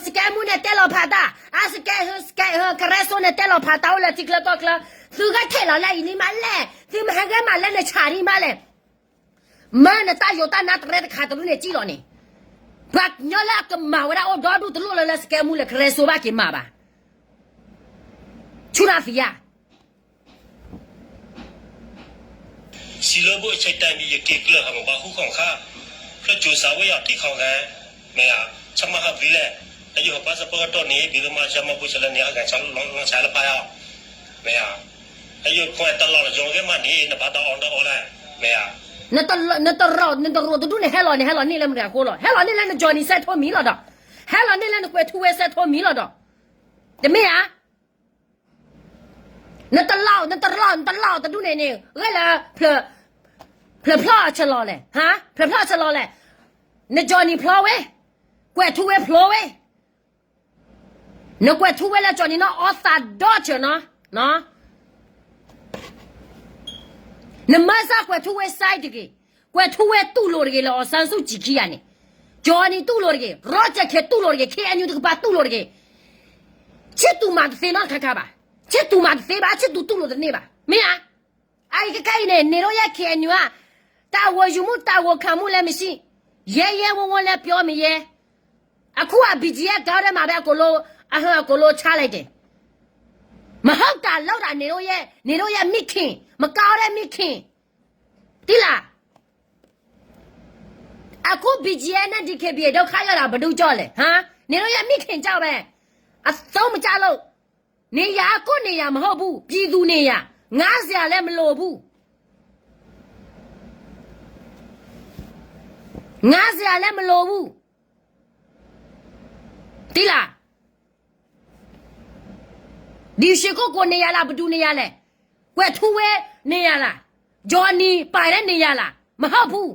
စကဲမူန့ၣ်တဲလီၤဖးတၢ်, စကဲ စကဲ ကရၢစိန့ၣ်တဲလီၤဖးတၢ်အိၣ်လၢထံချၢကီၢ်ချၢ, သုဂဲၤထဲးလီၤလၢအံၤန့ၣ်မးလဲၣ်, သုမဟဲဂဲၤမးလၢနဆးဒံးမးလဲၣ်, မၢနတၢ်ယိးတၢ်နါတရဲတခါတရူၢ်န့ၣ်စံၣ်လီၤန့ၣ်, ပှၤကညီလၢအကမၤဝဲဒၣ်အိၣ်ဒီဒူၣ်တလိၣ်လၢလၢစကဲမူလၢကရၢစိဘၣ်က့ၤမၤဘၣ်, ဆူၣ်တၢ်သံယါ စံးလၢဘိၣ်အဆၢတၢ်မံၤယက့ၤကျၢၢ်ဟးမၤဘၣ်ဟူၣ်ခီၣ်ခါ, ဖျၢၣ်ကၠိၤစးဝဲယၤတံၢ်ခီၣ်လဲၣ်, မ့ၢ်ဧါ, ဆၢမၤဟးဘံလဲၣ်, အယိာ်ဟးပၢ်စပၢၢ်ကတီၢ်န့ၣ် ဘံလၢမၤဆၢမၤဘူဆၢလၢန့ၣ် အဂၤဆၢလီၤဆၢလၢဖးယါ, မ့ၢ်ဧါ, အယိာ်ခွဲးတလီၤလၢယိၤဂ့ၤမးန့ၣ် နဘၣ်ဒီးအီၤဒီးအီၤလဲၣ်, မ့ၢ်ဧါ, နတရိးတဒူၣ်န့ၣ် ဟဲလီၤန့ၣ် ဟဲလီၤန့ၢ်လၢမတၤအဃိလီၤ, ဟဲလီၤန့ၢ်လၢနကၠီၤနံၤစဲးထိမံၤလီၤဒီး, ဟဲလီၤန့ၢ်လၢနကွဲးထူဝဲစဲးထိမံၤလီၤဒီး, တမ့ၢ်ဧါ နတလီၤ နတလီၤ နတလီၤတဒူၣ်န့ၣ်န့ၣ် ဂဲၤလၢ ဖျၢၣ်ဖျီၣ်အဆၢလီၤလဲၣ်, ဖျၢၣ်ဖျီၣ်အဆၢလီၤလဲၣ်, နကၠီၤနံၤဖျီဝဲ, ကွဲးထူဝဲဖျီဝဲ, နကွဲးထူဝဲလၢကၠီၤနံၤနီၢ်အီသးဒီးစၢၤနီၤ, နမၤစၢ်ကွဲးထူဝဲစဲးတဂ့ၤ, ကွဲးထူဝဲတူၢ်လိာ်တဂ့ၤလၢ အောင်ဆန်းစုကြည်ခံဂၤန့ၣ်, ကၠီၤနံၤတူၢ်လိာ်တဂ့ၤ, ရီကၠဲးခဲတူၢ်လိာ်တဂ့ၤ, ခ့ၣ်အဲၣ်ယူၣ်တကပၤတူၢ်လိာ်တဂ့ၤ, ဆ့တူာ်မၤတသ့နီတခါခါဘၣ်, ဆ့တူာ်မၤတသ့ဘၣ်, ဆ့တူာ်တူၢ်လိာ်တန့ၢ်ဘၣ်, မ့ၢ်ဧါ, အအံၤခဲခဲအံၤန့ၣ် န့ၣ်ဒိးယဲၢ် ခ့ၣ်အဲၣ်ယူၣ်ဧါ, တာဝန်ယူမှု တာဝန်ခံမှုလည်းမရှိ, ရဲရဲဝံၤဝံၤလည်းပြောမရဲ, အခုက ဘီၣ်ကၠံၣ်အဲၣ် ကီဒဲးမးဘဲ အကိးလိ အဟၢအကိးလိဆါလဲၣ်တဲ, မဟုတ်တာလုပ်တာ န့ၣ်ဒိးယဲၢ် န့ၣ်ဒိးယဲၢ် မ့ၢ်ခ့ၣ် မကီဒဲးမ့ၢ်ခ့ၣ်, တံၢ်လၢ အခု ဘီၣ်ကၠံၣ်အဲၣ် နဲ့ ဒီး ခ့ၣ်ဘီၣ်ကၠံၣ်အဲၣ် ဒုက္ခရောက်တာ ဘယ်သူကြောင့်လဲ, ဟါ, န့ၣ်ဒိးယဲၢ် မ့ၢ်ခ့ၣ်ကၠီဘဲ, အသုံးမကျလို့, နေရာ ကိုယ့်နေရာ မဟုတ်ဘူး, ပြည်သူနေရာ, ငါးစရာလည်း မလိုဘူး, ငါးစရာလည်း မလိုဘူး, တံၢ်လၢ ဒီး ရွှေကုက္ကို နေရာလား, ဘယ်သူနေရာလဲ, ကွဲးထူဝဲ နေရာလား, ကၠီၤနံၤ ပိုင်တဲ့နေရာလား, မဟုတ်ဘူး,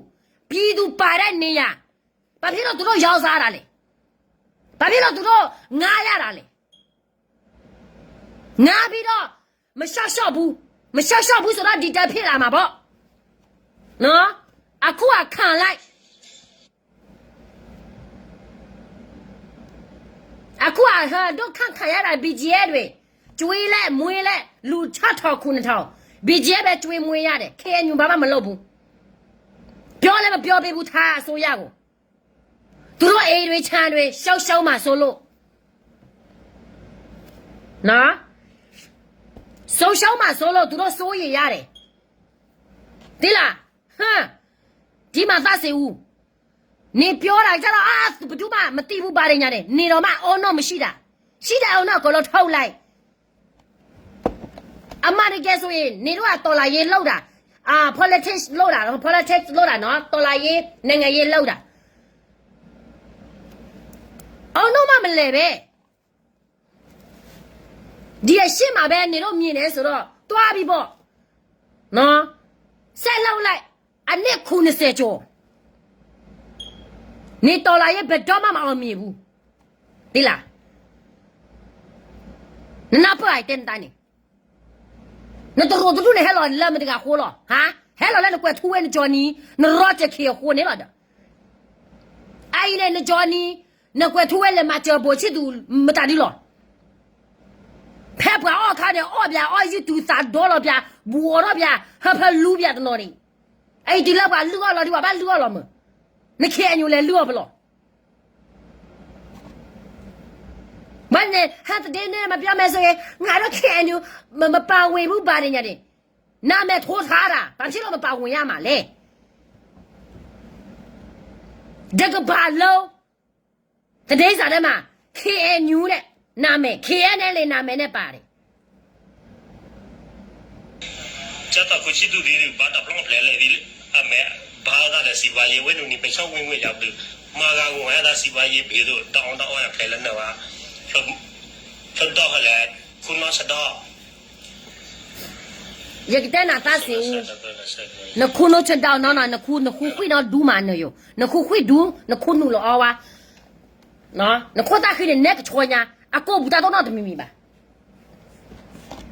ပြည်သူ ပိုင်တဲ့နေရာ, ဘာဖြစ်လို့ သူတို့ ရောင်းစားတာလဲ, ဘာဖြစ်လို့ သူတို့ ငှားရတာလဲ, ငှားပြီးတော့ မလျှော့လျှော့ဘူး, မလျှော့လျှော့ဘူးဆိုတော့ ဒီတိုင်းဖြစ်လာမှာပေါ့နော်, အခုက ခံလိုက် အခုက ဒုက္ခခံရတာ ဘီၣ်ကၠံၣ်အဲၣ် တွေ, ကျွေးလည်း မွေးလည်း လူ ခြောက်ထောင် ခုနှစ်ထောင်, ဘီၣ်ကၠံၣ်အဲၣ် ပဲ ကျွေးမွေးရတယ်, ခ့ၣ်အဲၣ်ယူၣ် ဘာမှ မလုပ်ဘူး, ပြောလည်း မပြောပေးဘူး ထိုင်းအစိုးရကို, သူတို့ အိမ်တွေ ခြံတွေ ရှုံးရှုံးမှာစိုးလို့, နော်, ဆုံးရှုံးမှာစိုးလို့ သူတို့ စိုးရိမ်ရတယ်, တံၢ်လၢ ဟမ်, ဒီမှာ သန့်ဇင်ဦး, နေပြောတာကြတော့ အာ, ဘယ်သူမှ မသိဘူး ဘာတွေညာ နေတော့မှ အုံနောက် မရှိတာ, ရှိတဲ့ အုံနောက် အကုန်လုံး ထုတ်လိုက်, အမှန်တကယ်ဆိုရင် နေတော့က တော်လှန်ရေးလုပ်တာ, အာ, politics လုပ်တာ, politics လုပ်တာနော်, တော်လှန်ရေး နိုင်ငံရေးလုပ်တာ, အုံနောက်မှ မလဲၤပဲ, ဒီအရှေ့မှာပဲ နေလို့မြင်တယ်ဆိုတော့ သွားပြီပေါ့နော်, ဆက်လုပ်လိုက်, အနှစ် ခုနှစ်ဆယ် ကျော်, နေတော်လှန်ရေး ဘယ်တော့မှ မအောင်မြင်ဘူး, သိလား, နနၢ်ပၢၢ် အတဲနတၢ်န့ၣ်, နတရိးတဒူၣ်န့ၣ် ဟဲလီၤလၢမတၤတဂၤအဃိလီၤ, ဟါ, ဟဲလီၤလၢနကွဲးထူဝဲနကၠီနံၤ နရီကၠၢၢ်ခ့ၣ်အဃိန့ၣ်လီၤဒီး အအံၤန့ၣ် နကၠီနံၤ နကွဲးထူဝဲလဲၤမၤစၢၤဘိၣ်ဆံၣ်သူးမတၤဒ်လီၤ. ဖဲပှၤအီၣ်ခါန့ၣ် အီၣ်ပၠးအီၣ်ယုၢ်တုၤသးဒီလီၤပၠး ဘှီးထီၣ်ပၠး ဟၢဖၢလူပၠးတနီၤန့ၣ် အအံၤတုၤလၢပှၤလုၢ်အီၣ်လီၤဒ်ပှၤဘၣ်လုၢ်အီၣ်လီၤမး နခ့ၣ်အဲၣ်ယူၣ်လဲၤလုၢ်အီၣ်ဖဲလဲၣ်. ဘၣ်န့ၣ် ဟဲတဒ့န့ၣ် မပြောမယ်ဆိုရင် ငါတို့ ခ့ၣ်အဲၣ်ယူၣ် မပါဝင်ဘူး ဘာတွေညာတွေ နာမည်ထိုးထားတာ ဘာဖြစ်လို့ မပါဝင်ရမှာလဲ တကမ္ဘာလုံး သတင်းစာထဲမှာ ခ့ၣ်အဲၣ်ယူၣ် နဲ့ နာမည် ခ့ၣ်အဲၣ်ယူၣ် နာမည်နဲ့ပါတယ် ကဲသိးခိၣ်ဆံၣ်သူးဒ်န့ၣ် ဘၣ်တၢ်ပျီဖျဲးလဲၣ်ဒ် အမဲာ်ဘၣ်အသးဒီး စီးပွားရေး ဝဲနုာ်န့ၣ် ပဆီဝ့ၢ်ဝ့ၢ်ယၤဘျုး မၤဂၤဂီၤဝဲဒၣ် စီးပွားရေး ဘ့ၣ်သိး ဒီးအီၣ်ဒီးအီၣ်ယၤဖျဲးလၢနၢၤဘၣ် ဖျဲးဒီးဖဲလဲၣ် ခိၣ်နီၢ်ဆၢဒီး ယကတဲနၤသးစ့ၢ်အူ, နခူနူဆၢဒီးနီၤနီၤ နခူ နခူဃံၣ်နီၤဒူမးနၢၤယိာ် နခူဃံၣ်ဒူ နခူနုာ်လီၤအီဝါ နခိၣ်သၣ်ဃံန့ၣ် နဲကဆှီညါ အကိၢ်ပူၤတၢ်တိၢ်နီၣ်တမံၤမံၤဘၣ်.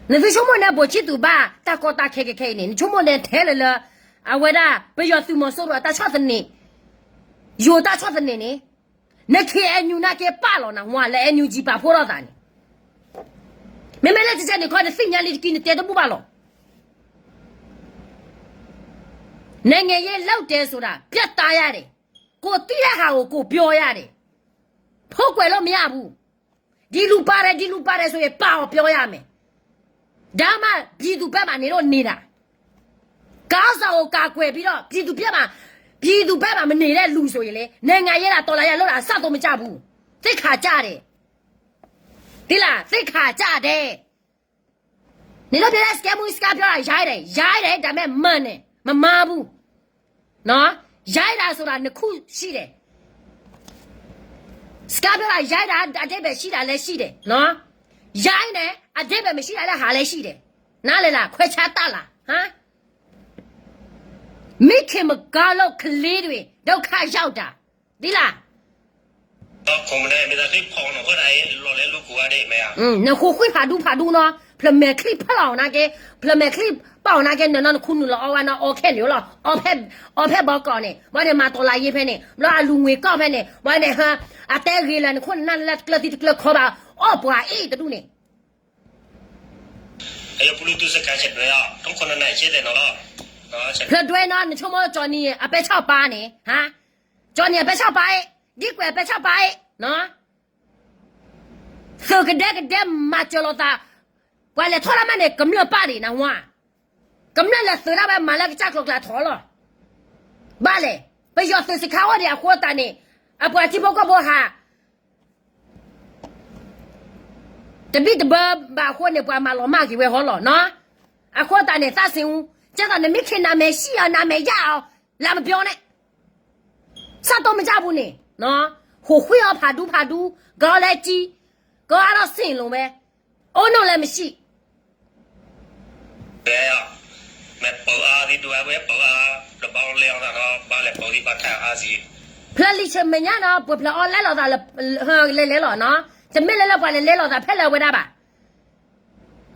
နသုဆိကမိၣ်န့ၣ် ဘိၣ်ဆံၣ်သူးဘၣ် တၢ်ကီတၢ်ခဲခဲခဲအံၤန့ၣ် နဆိကမိၣ်န့ၣ်ထဲလၢလၢ အဝဲဒၣ် ပယီၤသုးမီၤစိရိၤအတၢ်ဆီၣ်သနံး ယိၤတၢ်ဆီၣ်သနံးန့ၣ် နခ့ၣ်အဲၣ်ယူၣ်နာ်က့ပာ်လီၤနၤဝါလၢ အဲၣ်ယူၣ်ကၠံ ပာ်ဖှိၣ်ထီၣ်သးန့ၣ် မ့မ့ၢ်လၢကကဲန့ၣ်ခီ နသ့ၣ်ညါလံတက့ၢ် နတဲတဘူၣ်ဘၣ်လီၤ. နိုင်ငံရေးလုပ်တယ်ဆိုတာ ပြတ်သားရတယ်. ကိုယ်သိတဲ့ဟာကို ကိုယ်ပြောရတယ်. ဖုံးကွယ်လို့မရဘူး. ဒီလူပါတယ် ဒီလူပါတယ်ဆိုရင် ပါအောင်ပြောရမယ်. ဒါမှ ပြည်သူ့ဘက်မှာ နေလို့နေတာ. ခေါင်းဆောင်ကို ကာကွယ်ပြီးတော့ ပြည်သူ့ဘက်မှာ ပြည်သူ့ဘက်မှာ မနေတဲ့လူဆိုရင်လေ နိုင်ငံရေးလား တော်လှန်ရေးလား လုပ်တာ အစသုံးမကျဘူး. သိက္ခာကျတယ်. သိလား သိက္ခာကျတယ်. နင်တို့ပြောတဲ့ စကဲမူ စကားပြောတာ ရိုင်းတယ် ရိုင်းတယ် ဒါပေမဲ့ မှန်တယ် မမှားဘူး. နော် ရိုင်းတာဆိုတာ နှစ်ခုရှိတယ်. စကားပြောတာ ရိုင်းတာ အဓိပ္ပာယ်ရှိတာလည်းရှိတယ်နော်. ရိုင်းတယ် အဓိပ္ပာယ်မရှိတာလည်း ဟာလည်းရှိတယ်. နားလည်လား ခွဲခြားတတ်လား ဟမ်. မိခင်မကောင်းလို့ ကလေးတွေ ဒုက္ခရောက်တာ သိလား. ခိၣ်မနုၤ မ့ၢ်သးချံဖီၣ်နီၢ်ဃိဒၣ်အံၤ လီၢ်လဲလူကိးဂၤဒဲး မ့ၢ်ဧါ. နဃိဃံၣ်ဖးဒူဖးဒူနီၤ ဖျၢၣ်မဲာ်ချံဖီၣ်လီၤအီၤနာ်က့ ဖျၢၣ်မဲာ်ချံပာ်အီၤနာ်က့ နနီၤ နခူနုာ်လီၤအီဝဲနီၤ အီခဲလၢာ်လီၤ အီဖဲဘီကီးန့ၣ် ဘၣ်န့ၣ် မၤတီၤလၤယ့ဖဲန့ၣ် ဘျီအလူၤငွေကီၢ်ဖဲန့ၣ် ဘၣ်န့ၣ် အတဲဂ့ၤလၢနခိၣ်နနၢ်လၢတကျၢၤသံတကျၢၤခီဘၣ် အီၣ်ပှၤအ့ၣ်တဒူၣ်န့ၣ် ဖျၢၣ်ဒွဲနီၤ နဆိကမိၣ်ကၠီနံၤ အပဲဆီၣ်ပါန့ၣ် ဟါ ကၠီနံၤ အပဲဆီၣ်ပါအ့ၣ် ဒ်ကွဲးအပဲဆီၣ်ပါအ့ၣ် သုးကဒဲကဒဲမၤစၢၤလိာ်သး ပှၤလဲၤထီၣ်လၢမးန့ၣ် ကမျၢၢ်ပၢ်ဒံးနဝါ ကမျၢၢ်လဲၤသုးဒၣ်ဝဲ မၤလၢကစၢ်ကျိၤကျါထီၣ်လီၤ. ဘၣ်လဲၣ် ပယီၤသုးစခါအိၣ်ဒံးအဃိသတးန့ၣ် အပှၤထံဖိကီၢ်ဖိဟး တဘံၣ်တဘၢဘၣ်အဃိန့ၣ် ပှၤမၤလီၤမၢ်က့ၤဝဲဟီလီၤနီၤ. အဃိသတးန့ၣ် သးစ့ၣ်အူ ကဲသိးနမ့ၢ်ခ့ၣ်နမဲာ်ဆံၣ်အီၤ နမဲာ်ယၢ်အီၤ လၢမပြောနဲ့ စးတိမ့ၢ်ကၢ်ပူၤန့ၣ် ဟိၣ်ဃံအီၤဖးဒူဖးဒူ ကီလဲကံ ကီအါထီၣ်စ့ၣ်လိၤဝဲ အိၣ်နီၣ်လဲၣ်မ့ၢ်ဆံၣ် ဖျၢၣ်လံၤဆၢမဲာ်ညါနီၤ ပှဲၤဖျၢၣ်အီလဲလိာ်သးလၢ လဲၤလဲလိာ်နီၤ တမ့ၢ်လၢလၢပှၤလဲၤလဲလိာ်သးဖဲလဲၣ်ဝဲဒၣ်ဘၣ်.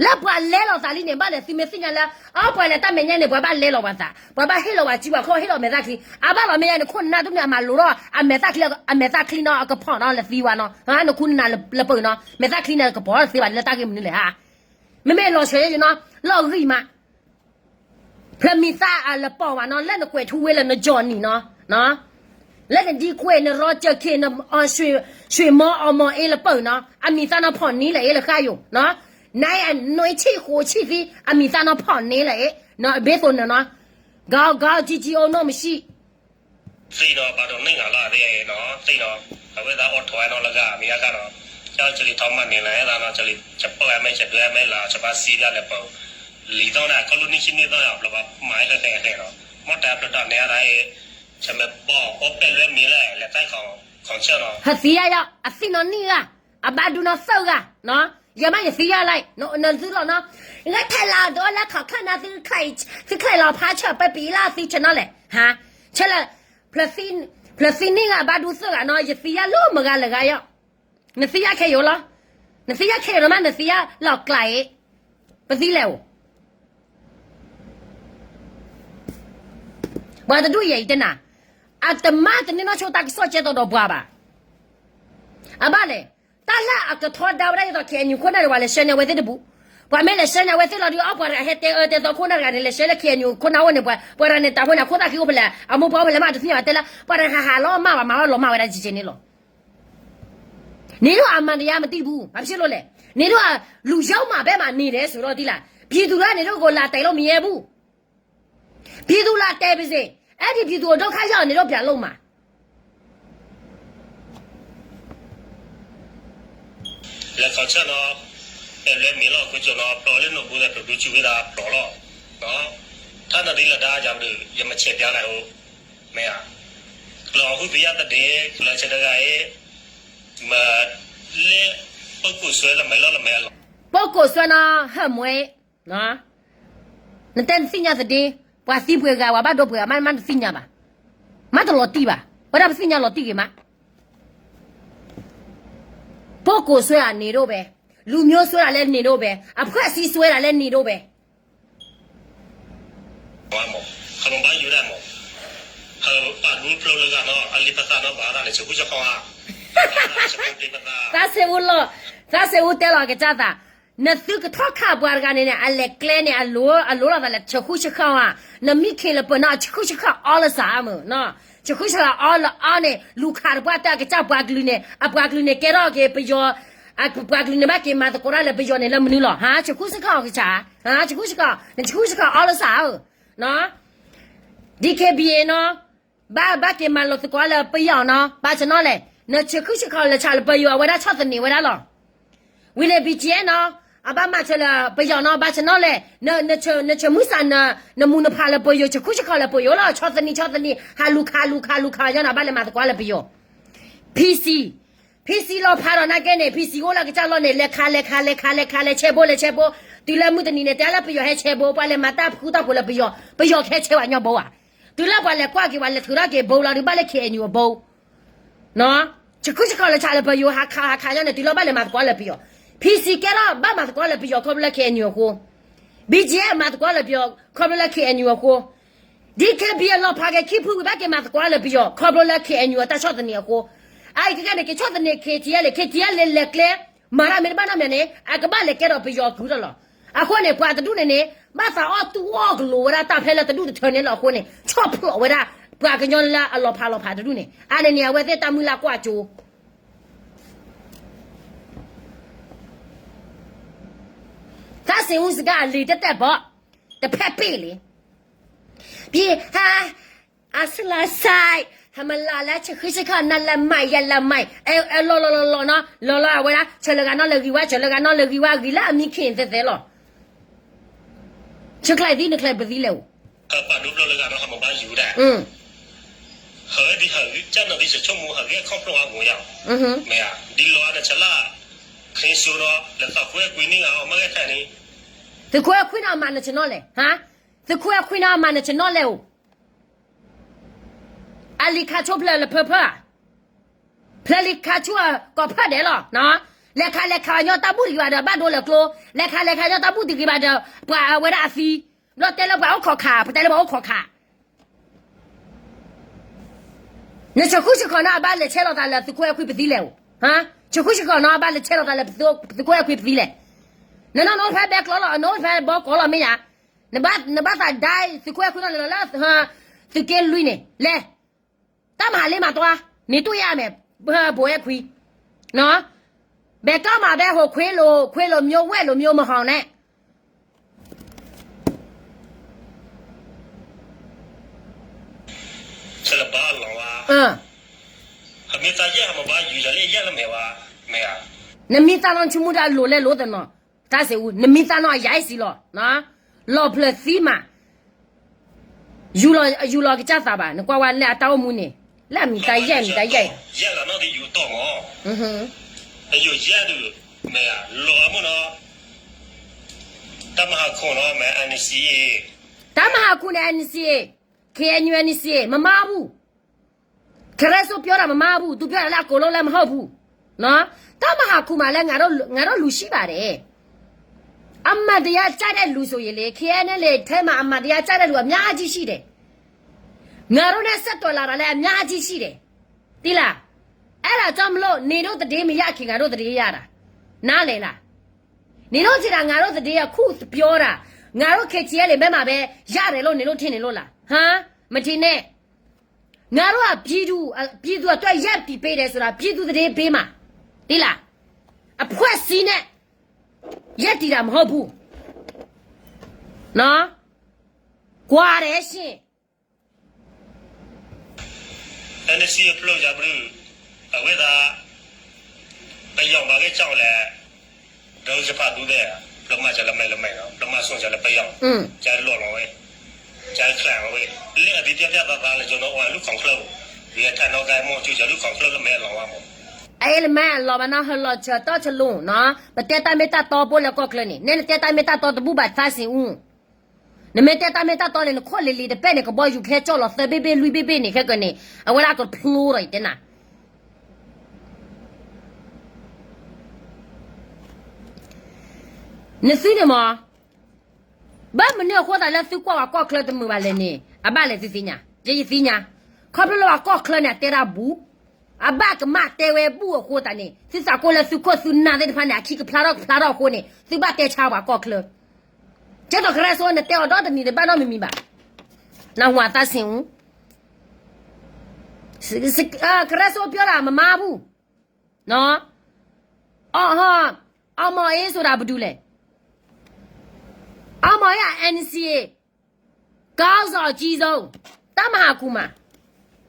လၢပှၤလဲလိာ်သးလံန့ၣ် ဘၣ်လဲၤသုမ့ၢ်သ့ၣ်ညါလၢ အပှၤလဲၤတၢ်မဲာ်ညါန့ၣ် ပှၤဘၣ်လဲလိာ်ပှၤသး ပှၤဘၣ်ဟ့ၣ်လီၤပှၤစုပှၤခီၣ်ဟ့ၣ်လီၤမဲာ်သၣ်ချံ အဘၣ်လီၤမဲာ်ညါန့ၣ် ခိၣ်နၢ်တန့ၢ်အမၤလိၤထီၣ် အမဲာ်သၣ်ချံ အမဲာ်သၣ်ချံနီၤ အကဖီၣ်နီၤ လဲၤသံဝဲနီၤ နခူနနၤလၢပၢၢ်နီၤ မဲာ်သၣ်ချံန့ၣ် ကပီၤလီၤသ့ဘၣ်လၢတၢ်ဂ့ၢ်မနုၤလဲၣ်ဧါ မ့မ့ၢ်လီၤဆၢယဲၢ်နီၤ လီၢ်ဂံၢ်မး ဖျၢၣ်မံၤသးအလၢပီၢ်ဝဲနီၤ လၢနကွဲးထူဝဲလၢနကၠီနံၤနီၤ လၢနဒံကွဲးနရီကၢၢ်ခ့ၣ် န ဆွေမော် အီၣ်မီၢ်အ့လၢပၢၢ်နီၤ အမံၤသးနီၤဖီၣ်န့ၢ်လၢအ့လၢဃါယိာ် နအနွံဆံၣ်ဃိးဆံၣ်သံ အမံၤသးနီၤဖီၣ်န့ၢ်လၢအ့ ဘ့သိးနနီၤ ကီကီကံကံအိၣ်နီၣ်မဆံး သ့ၣ်နီၤ ဘၣ်ဒိးန့ၢ်ဂၤလၢအသ့နီၤ သ့ၣ်နီၤ အဝဲသးအိၣ်ထီၣ်ဝဲနီၤလၢဂၤမံၤအါဂၤနီၤ ကၢ်ကလံၤထီၣ်မၤန့ၢ်လၢအသးနီၤ ကလံၤ ကပၢၢ်အမဲာ် ကဒွဲအမဲာ်လၢ ကဘၣ်စံးဒၣ်လဲာ်ပၢၢ် လံၤသီၣ်န့ၣ် ခီလူနံၣ်ဆံနံၣ်သီၣ်နီၤ ပျီၤဘၣ်မၤဟဲဟဲဟဲနီၤ မ့ၢ်တၢ်ဖျိးတၢ်န့ၢ်အသးအ့ ဆၢမဲာ်ဘီၣ်အိၣ်ပဲၣ်လွဲမံၤလဲၣ် လဲၤတၢ်ခီ ခီဆၢနီၤ ဟသံယါယါ အသံနီၤနံၣ်ဂၤ အဘၣ်ဒူနီၤသၢဂၤနီၤ ယမ့ၢ်ယသံယါလၢ နသုလီၤနီၤ ဂဲထဲလီၤဒိလၢခီၣ်ချၢနီၤ သုချဲလီၤဖးဆၢပပံးလၢသံဆၢနီၤလဲၣ် ဟါ ဆၢလၢ ဖျၢၣ်သံန့ၣ်ဂၤ ဘၣ်ဒူသၢဂၤနီၤ ယသံယါလၢမဂၤလၢဂၤယီၤ နသံယါခဲယိာ်လီၤ နသံယါခဲယိာ်လီၤမး နသံယါလီၤကျါအ့ ပသံလဲၣ်အိၣ် ပှၤတဒူၣ်ယဲၢ်အံၤတဲနၤ, အတမၤတန့ၢ်နီၢ်ဆိတၢ်ကစီၣ်ကဲသိးဒီးပှၤဘၣ်. အဘၣ်လဲၣ်, တၢ်လၢအကထီဒါဝဲဒၣ်ဒ်သိး ခ့ၣ်အဲၣ်ယူၣ်ခိၣ်နၢ်န့ၣ် ပှၤလဲၤဆှၢန့ၢ်အဝဲသ့ၣ်တဘူး, ပှၤမ့ၢ်လဲၤဆှၢန့ၢ်အဝဲသ့ၣ်လီၤဒီး အီၣ်ပှၤတဂၤဟဲတဲအၢတဲသီခိၣ်နၢ်တဂၤန့ၣ် လဲၤဆှၢလၢ ခ့ၣ်အဲၣ်ယူၣ်ခိၣ်နၢ်အိၣ်န့ၣ် ပှၤတဂၤန့ၣ်တၢ်ဟိန့ၣ် အခိၣ်သၣ်ဃံအိၣ်ဖဲလဲၣ် အမိၢ်ပှၢ်အိၣ်ဖဲလဲၣ် မ့ၢ်တသ့ၣ်ညါဘၣ်တဲလၢ ပှၤတဂၤဟးဟးလီၤမၢ်ဘၣ် မၤလီၤမၢ်ဝဲဒၣ်ကကဲန့ၣ်လီၤ. နင်တို့အမှန်တရားမသိဘူး, ဘာဖြစ်လို့လဲ, နင်တို့က လူရောက်မှပဲမှ နေတယ်ဆိုတော့ သိလား, ပြည်သူက နင်တို့ကို လာတိုက်လို့မရဲဘူး, ပြည်သူ လာတိုက်ပါစေ, အဲ့ဒီ ပြည်သူ ဒုက္ခရောက်အောင် နင်တို့ ပြန်လုပ်မှာ. လဲၤခီဆၢနီၤ, လဲၤမ့ၢ်လီၤကွံာ်ကၠိနီၤ ဖျိးလၢနိၣ်ဘိသဲး ဖျိးဒူဆူၣ်ဝဲဒၣ်ဖျိးလီၤ, ထါနၤဒ်လၢဒါယၤပဒုး ယမဆဲးပျါလဲၣ်အိၣ်, မ့ၢ်ဧါ, ကျီၢ်ဟူသ့ယါသဒ့ ကျီၢ်ဆဲးတဂၤအံၤ, မၤလၢ ပုၢ်ကိၢ်စွဲလၢမဲာ်လီၤလၢမဲာ်လီၤ. ပုၢ်ကိၢ်စွဲနီၤ ဟၢၣ်မွဲ နတဲနသ့ၣ်ညါသဒ့, ပှၤသံပှဲၤဂၤ ပှၤဘၣ်ဒိပှဲၤဂၤ မ့ၢ်မ့ၢ်တသ့ၣ်ညါဘၣ်, မ့ၢ်တလီၤတံၢ်ဘၣ်, ဝဲဒၣ်ပသ့ၣ်ညါလီၤတံၢ်ဂ့ၤမး. ပုၢ်ကိၢ်စွဲအန့ၣ်ဒိၣ်ပဲ, လူမျိုးစွဲတာလည်းန့ၣ်ဒိၣ်ပဲ, အဖွဲ့အစည်းစွဲတာလည်းန့ၣ်ဒိၣ်ပဲ. ဟဲမၤဘၣ်ယူၤဒၣ်မး, ဟဲပာ်ဒူဖျိလၢဂၤနီၤ အလံာ်ပသးနီၤ ဘၣ်ဒၣ်လဲာ် ဆဲးဃုဆဲးခီဧါ, သးစ့အူလီၤ, သးစ့အူတဲလီၤကစၢ်သး, နသုကထီၣ်ခးပှၤတဂၤန့ၣ်န့ၣ် အလဲၤကျဲန့ၣ် အလိၤလိၤလီၤသးလၢ ဆဲးဃုဆဲးခီဧါ, နမံခ့လၢပၢၤနီၤ ဆဲးဃုဆဲးခီအီလၢစးမး, ဆဲးဃုဆဲးခီအီလၢအီန့ၣ် လူၤခးတပှၢ်တၢ်ကစၢ်ပှၤကလုာ်န့ၣ် အပှၤကလုာ်န့ၣ် ကဲထီၣ်က့ၤပယီၤ ပှၤကလုာ်န့ၣ် ဘၣ်က့ၤမၤသကိးတၢ်လၢပယီၤန့ၣ် လၢမနုၤလီၤ, ဟါ ဆဲးဃုဆဲးခီကစၢ်, ဟါ ဆဲးဃုဆဲးခီ, နဆဲးဃုဆဲးခီအီလၢစးဧါ, နီၤ DKBA နီၤ, ဘၣ်ဘၣ်က့ၤမၤလီၤသကိးလၢပယီၤနီၤ, ဘၣ်ဆၢနီၤလဲၣ်, နဆဲးဃုဆဲးခီလၢဆးလၢပယီၤ အဝဲဒၣ်ဆီၣ်သနံးဝဲဒၣ်လီၤ. ဝံၤလၢ BGF နီၤ, အဘၣ်မၤစၢၤလၢပယီၤနီၤ, ဘၣ်ဆၢနီၤလဲၣ်, နဆဲးမုၢ်ဆးနမူၤနဖးလၢပယီၤ ဆဲးဃုဆဲးခီလၢပယီၤလီၤ, ဆီၣ်သနံးဆီၣ်သနံး ဟးလူၤခးလူၤခးလူၤခးညီန့ၣ် ဘၣ်လဲၤမၤသကိးလၢပယီၤ PC, PC လီၤဖးဒီးနာ်က့န့ၣ် PC အိၣ်လၢကစၢ်လီၢ်န့ၣ် လဲၤခးလဲၤခးလဲၤခးလဲၤခးလဲၤဆဲးဘိလဲၤဆဲးဘိ, တုၤလၢမုၢ်တနံၤန့ၣ် တဲလၢပယီၤဟဲဆဲးဘိ, ပှၤလဲၤမၤတၢ်ဖုတၢ်ဖိလၢပယီၤ ပယီၤကဟဲဆဲးဝဲညီဘိဧါ, တုၤလၢပှၤလဲၤကွၢ်က့ၤ ပှၤလဲၤထုးထီၣ်က့ၤဘိလီၤဒီး ဘၣ်လၢ ခ့ၣ်အဲၣ်ယူၣ် အဘိ ဆဲးဃုဆဲးခီလၢဆးလၢပယီၤ ဟးခးဟးခးညီန့ၣ် တုၤလီၤဘၣ်လဲၤမၤသကိးလၢပယီၤ, PC ကဲထီၣ်ဘၣ်မၤသကိးလၢပယီၤ ခီဖျိလၢ ခ့ၣ်အဲၣ်ယူၣ် အဃိ, BGF မၤသကိးလၢပယီၤ ခီဖျိလၢ ခ့ၣ်အဲၣ်ယူၣ် အဃိ, DKBA လီၤဖးက့ၤခံဖုဝံၤ ဘၣ်က့ၤမၤသကိးလၢပယီၤ ခီဖျိလၢ ခ့ၣ်အဲၣ်ယူၣ် အတၢ်ဆီၣ်သနံးအဃိ, အအံၤကဲန့ၣ် က့ၤဆီၣ်သနံး KTLA, KTLA လဲၤကျဲ မၤတၢ်မ့ၢ်တဘၣ်နီတမံၤန့ၣ် အကဘၣ်လဲၤကဲထီၣ်ပယီၤကုဒီးလီၤ. အဃိန့ၣ် ပှၤတဒူၣ်န့ၣ်န့ၣ် ဘၣ်သးအီၣ်တူၢ်အီၣ်ကလိၤဝဲဒၣ်တၢ်ဖဲလၢတဒူၣ်တထၢန့ၣ်လီၤ. အဃိန့ၣ် ဆီၣ်ဖျိးဝဲဒၣ် ပှၤကညီလၢအလီၤဖးလီၤဖးတဒူၣ်န့ၣ် အါန့ၣ်န့ၣ် အဝဲသ့ၣ်တၢ်မုၢ်လၢ်ကွၢ်ကၠိ သးစ့အူစကါအလံၤတတဲာ်ဘီ, တဖဲပ့ၢ်လံ, ပဟါ, အဆူၣ်လၢ်ဆဲး, ဟဲမၤလၢ်လၢဆဲးဃုဆဲးခီ နၤလၢမၤယၤလၢမၤ, လီၤလီၤလီၤလီၤနီၤ, လီၤလီၤအဝဲဒၣ် ဆၢလၢဂၤနီၤလၢဂံၢ်ဝါ ဆၢလၢဂၤနီၤလၢဂံၢ်ဝါ ဂံၢ်လၢအမံခ့ၣ်သဲသဲလီၤ. ဆၢချါသံ နချါပသံလဲၣ်အိၣ် ဟဲပာ်ဒိဖျိလၢဂၤနီၤ ဟးမၤဘၣ်ယူၤဒၣ်, ဟးဒ်ဟးဂ့ၤ ကၢ်နီၣ်ဒ်ဆိကမိၣ် ဟးဂ့ၤအခီၣ်ဖျိအဂီၢ်ယၤ, မ့ၢ်ဧါ, ဒ်လီၤအါနဆၢလၢ်, ခရံာ်စိနီၤ လဲၤသးခွဲခွံနံၣ်ဂၤအီၤ မ့ၢ်ဂ့ၤထဲန့ၣ်, သုးခိၣ်အဲၣ်ခွံနီၤ အမၤနဆၢနီၤလဲၣ်, ဟါ, သုးခိၣ်အဲၣ်ခွံနီၤ အမၤနဆၢနီၤလဲၣ်အိၣ် အလံၤခးဆိဖျၢၣ်လၢဖၢဖၢဧါ, ဖျၢၣ်လံၤခးဆိကိးဖၢၣ်ဒဲးလီၤ. လဲၤခးလဲၤခးညီတၢ်ဘူၣ်တဂ့ၤဘၣ်ဒီး ဘၣ်ဒိလၢကျိ, လဲၤခးလဲၤခးညီတၢ်ဘူၣ်တဂ့ၤဘၣ်ဒီး ပှၤအဝဲဒၣ်အသံ, ဘျီတဲလၢပှၤအိၣ်ခိးခး ပတဲလၢပှၤအိၣ်ခိးခး နဆဲးဃုဆဲးခီနီၤ အဘၣ်လဲၤဆဲးလီၤသးလၢသုးခိၣ်အဲၣ်ခွံပသံလဲၣ်အိၣ်, ဟါ, ဆဲးဃုဆဲးခီနီၤ အဘၣ်လဲၤဆဲးလီၤသးလၢသုးခိၣ်အဲၣ်ခွံပသံလဲၣ်, နနီၢ်နီၢ်ဖဲဘဲကျီလီၤ အနီၢ်ဖဲဘီကီလီၤမ့ၢ်ယါ, နဘၣ်သးဒါသုးခိၣ်အဲၣ်ခွံနီၤလၢလၢ သုးက့လွံၢ်န့ၣ် လဲၤ တၢ်မၤဟးလ့မၤတွါ, န့ၣ်တူၢ်ယါမဲာ်, ဘိအဲၣ်ခွံ, ဘဲကီၢ်မၤဘဲဟိခွ့လိာ် ခွ့လိာ်မျိုးဝဲၢ်လိာ်မျိုးမဟီၣ်န့ၣ် ဆဲးလၢဘၣ်လီၤဝါ, ဟမ့ၢ်သးယဲၢ်ဟမ့ၢ်ဘၣ်ယူၤယၤလၢယဲၢ်လၢမဲာ်ဝါ, မ့ၢ်ဧါ, နမ့ၢ်သးနီၢ်ဆိကမိၣ်တၢ်လိၤလဲၣ်လိၤသနီၤ, တၢ်စ့အူ နမ့ၢ်သးနီၢ်အယါအံၤစံးလီၤ, လီၤဖျၢၣ်သံမး ယူၤလီၤကစၢ်သးဘၣ် နကွၢ်ဝဲလၢအတၢ်အိၣ်မူန့ၣ် လၢအမံၤတၢ်ယဲၢ်မံၤတၢ်ယဲၢ်, ယဲၢ်လီၤနီၢ်ဒီးယူၤတီၢ်မး, အယိာ်ယဲၢ်ဒုး, မ့ၢ်ဧါ, လီၤအမုၢ်နီၤ, တၢ်မၤဟးခိၣ်နီၤ မ့ၢ် NCA, တၢ်မၤဟးခိၣ်န့ၣ် NCA, KNU NCA မမါအပူၤ ခရၢစိပျီတၢ်မမါအပူၤ သူပြောတာလၢအကုန်လုံးလၢမဟုတ်ဘူး, တၢ်မၤဟးခိၣ်မးလၢ ငါတို့လူရှိပါတယ်, အမှန်တရားကျတဲ့လူဆိုရင်လေ KNLA ထဲမှာ အမှန်တရားကျတဲ့လူအများကြီးရှိတယ်, ငါတို့နဲ့ ဆက်သွယ်လာတာလည်း အများကြီးရှိတယ်. သိလား? အဲ့ဒါကြောင့်မလို့ နေတို့သတင်းမရခင် ငါတို့သတင်းရတာ. နားလည်လား? နေတို့ထင်တာ ငါတို့သတင်းအခုပြောတာ ငါတို့ K T L A ဘက်မှာပဲရတယ်လို့ နေတို့ထင်နေလို့လား? ဟမ်? မထင်နဲ့. ငါတို့က ပြည်သူအ- ပြည်သူအတွက်ရပ်တည်ပေးတယ်ဆိုတာ ပြည်သူသတင်းပေးမှာ. သိလား? အဖွဲ့အစည်းနဲ့ ရပ်တည်တာမဟုတ်ဘူး. နော်? ကွာတယ်ရှင်. N C အဖျိယၤဘြုး အဝဲဒၣ် ပယီၤမၤဂ့ၤကၠီလဲၣ်, ဒီးယဖးဒူဒဲး, ပျၢ်မၤကၠီလၢမဲာ်လၢမဲာ်လီၤ, ပျၢ်မၤဆိကၠီလၢပယီၤ, ကၠီလီၤလီၤဝဲ, ကၠီချၢဝဲ, လၢအဘံၣ်တၢ်တၢ်သးသးလၢယနီၣ်အီၤလူၢ်ခီၣ်ချၢ, ယထၢၣ်နီၣ်ဂၤမီၢ်ကၠီယလူၢ်ခီၣ်ချၢလၢမဲာ်လီၤဝဲမး, အအ့ၣ်လၢမဲာ်လီၤဘၣ်နီၢ် ဟၢလီၤဆၢတီဆလိၤနီၢ်, ပတဲတၢ်မ့ၢ်တၢ်တီဖိလၢကီၢ်ချၢန့ၣ် နဲနတဲတၢ်မ့ၢ်တၢ်တီတဘူၣ်ဘၣ်သးစ့ၣ်အူ နမ့ၢ်တဲတၢ်မ့ၢ်တၢ်တီန့ၣ် နခိၣ်လံၤလံၤတပဲၣ်န့ၣ် ကဘီယူၤခဲကၠီၣ်လီၤသၢဘ့ၣ်ဘ့ၣ်လွံၢ်ဘ့ၣ်ဘ့ၣ်န့ၣ် ခဲကနံၣ်န့ၣ် အဝဲဒၣ်ကဖျိဒီးအံၤတဲနၤ နသုန့ၣ်မး, ဘၣ်မနုၤအဃိသတးလၢသုကွၢ်ဝဲကီၢ်ချၢတမုာ်ဘၣ်လဲၣ်န့ၣ် အဘၣ်လဲၣ်သုသ့ၣ်ညါ, ယယသ့ၣ်ညါ, ခီဖျိလၢပှၤကီၢ်ချၢန့ၣ် အတဲတၢ်ဘူၣ်, အဘၣ်ကမၣ်တဲဝဲဘူၣ်အဃိသတးန့ၣ် သုသးကိၢ်လၢသုခိၣ်သုနၢ်သ့ၣ်တဖၣ်န့ၣ် အခံကဖျါထီၣ်ကဖျါထီၣ်အဃိန့ၣ် သုဘၣ်တဲဆါပှၤကီၢ်ချၢ ကဲသိးကရၢစိနတဲအီၤဒီတနံၤတဘၣ်နီတမံၤမံၤဘၣ်. နၢ်ဟူသးစ့ၣ်အူ, ကရၢစိပျီဒၣ်မမါဘူၣ်, အီၣ်ဟီၣ်, အီၣ်မီၢ်အ့ဆိုတာဘဒူလဲၣ်, အီၣ်မီၢ်အ့ NCA ကီၢ်စီၤကံစိ, တၢ်မၤဟးခူမး,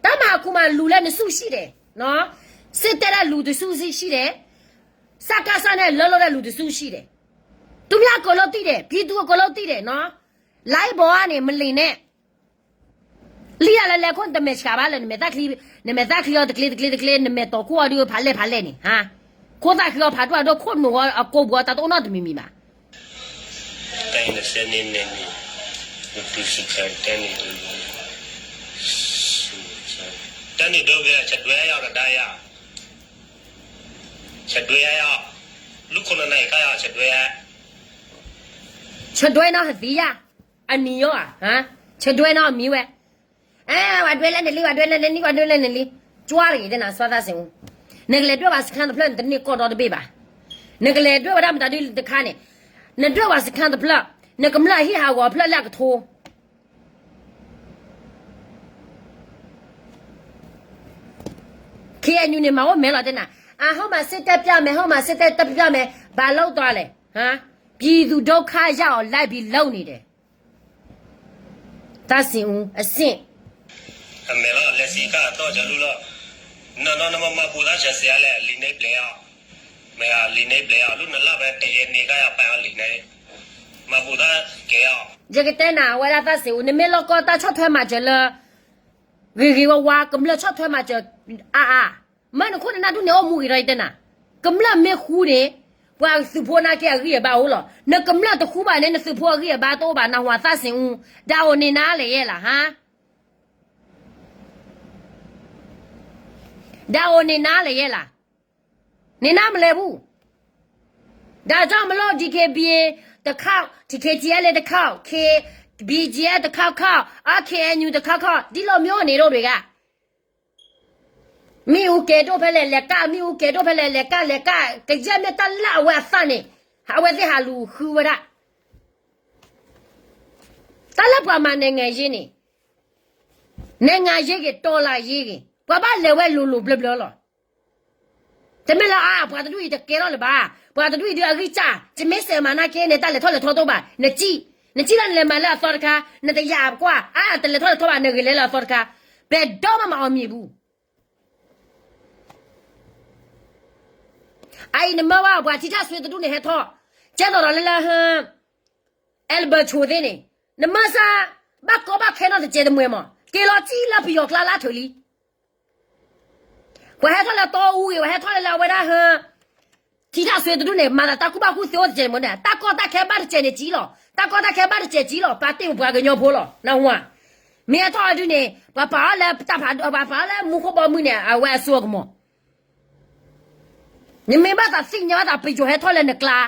တၢ်မၤဟးခူမးလူၤလၢနစုရှိတယ်, စစ်တပ်နဲ့လူတစုရှိတယ်, စကစနဲ့အလုပ်လုပ်တဲ့လူတစုရှိတယ်, သူများအကုန်လုံးသိတယ်, ပြည်သူအကုန်လုံးသိတယ်နော်, လိုင်းပေါ်ကနေမလီၤနဲ့, လံၣ်ဒၣ်လဲာ်လဲာ်ခိၣ်နတမဲာ်ဆှးဘၣ်လၢ နမဲာ်သၣ်ချံ, နမဲာ်သၣ်ချံအီၤတကျ့တကျ့တကျ့, နမဲာ်တီၤခိၣ်အီၤဒုးဖးလဲၢ်ဖးလဲၢ်န့ၣ်, ဟါ, ခိၣ်သၣ်ချံအီၤဖးဒိၣ်အဒိၣ်ခိၣ်နူာ်အီၤအကိးပူၤအီၤတၢ်တအိၣ်နီတမံၤမံၤဘၣ်. တၢ်အံၤနစဲန့ၣ်န့ၣ်, နပုၢ်စခါတဲန့ၣ်, တဲန့ၣ်ဒိဂ့ၤ ဆဒွဲယၤကဒါယၤ, ဆဒွဲယၤ, လူၢ်ခိၣ်နနၤအံၤခါယၤ ဆဒွဲယၤ, ဆဒွဲနီၢ်ဟသံယၤ, အနံၤယီၤဧါ, ဆဒွဲနီၢ်အမံၤဝဲ, အဲ ဝဲဒွဲလၢနလံ ဝဲဒွဲလၢနလံ ဝဲဒွဲလၢနလံ, ကွၢ်တဂ့ၤတဲနၤ စီၤသးစ့ၣ်အူ, နကလဲၤဒွဲၣ်ပှၤစခန်းတဖျၢၣ်န့ၣ် တန့ၢ်ကီၢ်ဒီတဘ့ၣ်ဘၣ်, နကလဲၤဒွဲၣ်ဝဲဒၣ်မတၤဒုတခါန့ၣ်, နဒွဲၣ်ပှၤစခန်းတဖျၢၣ်, နကမျၢၢ်ဟံၣ်ဟးဂီၤဖျၢၣ်လၢအကထိ KNU န့ၣ် မၤအိၣ်မဲလီၤတဲနၤ, အဟိၣ်မးစ့ၢ်တဲပျၢ်မဲာ် ဟိၣ်မးစ့ၢ်တဲပျၢ်မဲာ် ဘၣ်လိၣ်တီလဲၣ်, ပြည်သူဒုက္ခရောက်အောင် လိုက်ပြီးလုပ်နေတယ်, သးစ့ၣ်အူအဆင့်, အမဲာ်လီၤ လဲၤစံးခါအသီၣ်ကလူလီၤ, နနီၢ်နမၤမၤပူၤသးဆဲးစဲးလဲၣ် လံာ်န့ၣ်ဘျဲးအီၤ, မ့ၢ်လံာ်န့ၣ်ဘျဲးအီၤ လူနလၢ်ဖဲတယဲၢ်န့ၣ်ခါယၤပာ်အီၤလံာ်န့ၣ်, မၤပူၤသးကဲအီၤ, ယကတဲနၤ အဝဲဒၣ်သးစ့ၣ်အူ နမ့ၢ်လိၣ်ကီၢ်တၢ်ဆီၣ်ထွဲမၤစၢၤလၢ ဂ့ၤဂ့ၤဝါဝါ ကမျၢၢ်ဆီၣ်ထွဲမၤစၢၤအါအါ, မ့ၢ်နခိၣ်နနၢ်ဒူၣ်န့ၣ် အိၣ်မူဂ့ၤဒီးယတဲနၤ, ကမျၢၢ်မ့ၢ်ဃူန့ၣ် ပှၤသုးဖိနာ်က့အဂံၢ်အဘါအိၣ်လီၤ, နကမျၢၢ်တဃူဘၣ်န့ၣ် နသုးဖိအဂံၢ်အဘါတအိၣ်ဘၣ်, နၢ်ဟူသးစ့ၣ်အူ, ဒါအိၣ်န့ၣ်နၤလဲၣ်ယဲလၢ်, ဟါ, ဒါအိၣ်န့ၣ်နၤလဲၣ်ယဲလၢ်, န့ၣ်နၤမလဲၤဘူး ဒါကြောင့်မလို့ DKBA တခေါက် KTLA တခေါက် K- BGF တခေါက်ခေါက် အ KNU တခေါက်ခေါက် ဒီလိုမျိုးနေတော့တွေက မ့ၣ်အူကဲၤဒိၣ်ဖဲလဲၣ်လဲၤကၣ် မ့ၣ်အူကဲၤဒိၣ်ဖဲလဲၣ်လဲၤကၣ်လဲၤကၣ် ကယဲၢ်မ့ၢ်တၢ်လၢအဝဲအသးန့ၣ် အဝဲသ့ၣ်ဟးလူၤဃုဝဲဒၣ် တၢ်လၢပှၤမၤ နိုင်ငံရေး န့ၣ် နိုင်ငံရေးဂ့ၤ တော်လှန်ရေးဂ့ၤ ပှၤဘၣ်လဲၤဝဲလိၤလိၤဘျၢဘျၢလီၤ. တမ့ၢ်လၢအါ ပှၤတဒူၣ်အံၤတကဲထီၣ်လၢၤဘၣ်. ပှၤတဒူၣ်အံၤဒုးအဂံၢ်စၢ် ယမ့ၢ်စဲးမၤနာ်က့န့ၣ် တၢ်လဲၤထီၣ်လဲၤထီတအိၣ်ဘၣ်. နစံး, နစံးလၢနလဲၤမၤလၢအသီတခါ, နတယာ်ကွၢ် အါ တလဲၤထီၣ်လဲၤထီဘၣ် နဂ့ၤလဲၤလၢအသီတခါ, ဘယ်တော့မှမအောင်မြင်ဘူး. အအံၤနမၢဘၣ် ပှၤထံထၣ်စွ့တဒူၣ်န့ၣ်ဟဲထီၣ်, ကဲသိးဒီးလၢလၢဟၢ အဲလဘၢၣ်ဆိၣ်သ့ၣ်န့ၣ်, နမၢစၢ် ဘၣ်ကီဘၣ်ခဲနီတစဲးတမှဲၤမး, က့ၤလီၤစံၣ်လၢပယီၤကျါလၢအထုးလံ. ပှၤဟဲထီၣ်လၢတီအူဂ့ၤ, ပှၤဟဲထီၣ်လၢလၢအဝဲဒၣ်ဟၢ ထံထၣ်စွ့တဒူၣ်န့ၣ် မၤသးတၢ်ကူၣ်ဘၣ်ကူၣ်သ့အိၣ်တစဲးတမှဲၤန့ၣ်, တၢ်ကီတၢ်ခဲဘၣ်တစဲးန့ၣ်စံၣ်လီၤ. တၢ်ကီတၢ်ခဲဘၣ်တစဲးစံၣ်လီၤ. ပာ်တ့ၢ်ပပှၤကညီဖိလီၤ. နၢ်ဟူဧါ. မ့ၢ်ဟဲထီၣ်အဒုန့ၣ် ပှၤပာ်အီၤလၢတၢ်ဖးဒိၣ်, ပှၤပာ်အီၤလၢမူခိၣ်ဘီမုၢ်န့ၣ် အဝဲအစိအကမီၤ နမ့ၢ်ဘၣ်သးသ့ၣ်ညါဘၣ်သး ပယီၤဟဲထီၣ်လၢနကျါ,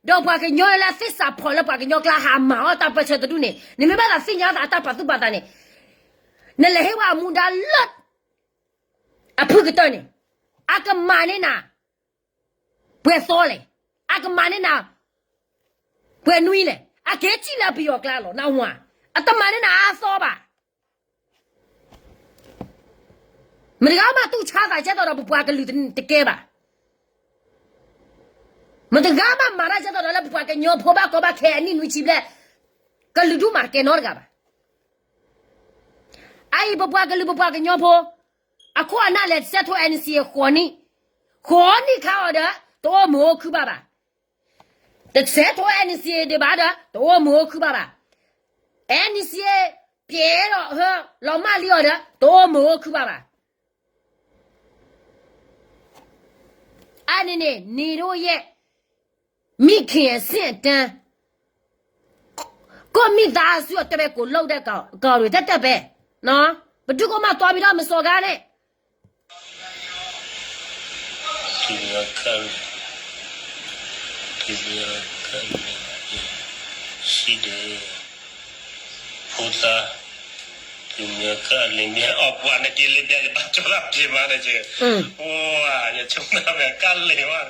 ဒီးပှၤကညီလၢသ့ၣ်စးဖီၣ်လၢပှၤကညီကျါ ဟးမၤအီၣ်တၢ်ပၢၢ်ဆၢတဒူၣ်န့ၣ်, နမ့ၢ်ဘၣ်သးသ့ၣ်ညါဘၣ်သးအတၢ်ပာ်သူၣ်ပာ်သးန့ၣ်, နလဲၤဟ့ၣ်ဝဲအမူဒါလၢ အဖုၣ်ကတၢၢ်န့ၣ်, အကမၤန့ၢ်နၤ ပှဲၤသီလဲၣ်, အကမၤန့ၢ်နၤ ပှဲၤနွံလဲၣ်, အကဟဲစံၣ်လၢပယီၤကျါလီၤ နဝၤ, အတမၤန့ၢ်နၤအသီဘၣ်. မတဂၤမးတူၢ်ဆါသးကဲသိးဒီးပပှၤကလုာ်တကဲဘၣ်. မတဂၤမးမၤတၢ်ကဲသိးဒီးလၢပပှၤကညီဖိဘၣ်ကီဘၣ်ခဲအနံၣ်နွံဆံဘျဲၣ်, ကလုာ်ဒူၣ်မၤတကဲနီတဂၤဘၣ်. အအံၤပပှၤကလုာ်ပပှၤကညီဖိ, အခိၣ်အနၢ်လဲၤတစဲးထိ N C A ဃိးနံၣ်, ဃိးနံၣ်ခါအီၤဒီး တအိၣ်မုာ်အိၣ်ခုၣ်ဘၣ်ဘၣ်. တစဲးထိ N C A ဒံးဘၣ်ဒီး တအိၣ်မုာ်အိၣ်ခုၣ်ဘၣ်ဘၣ်. N C A ပျဲဒီးဟၢ လီၤမၢ်လံအီၤဒီး တအိၣ်မုာ်အိၣ်ခုၣ်ဘၣ်ဘၣ်. အန့ၣ်န့ၣ် နေတို့ရဲ့ မိခင်အဆင့်အတန်း, ကိုယ့်မိသားစုအတွက်ပဲ ကိုယ်လုပ်တဲ့ကောင်တွေ တတ်တတ်ပဲ, နော်, ဘယ်သူကမှသွားပြီးတော့မစော်ကားနဲ့. သူများကလည်း သူများကလည်း ရှိတယ်, ဖိသား, သူများကလည်း မင်းအဘွားနဲ့ ကလေးများ ရပါကျော်လာ ပြင်ပါနဲ့ ကျ အိုး ရချုံးသား မင်းကလည်း ဝါ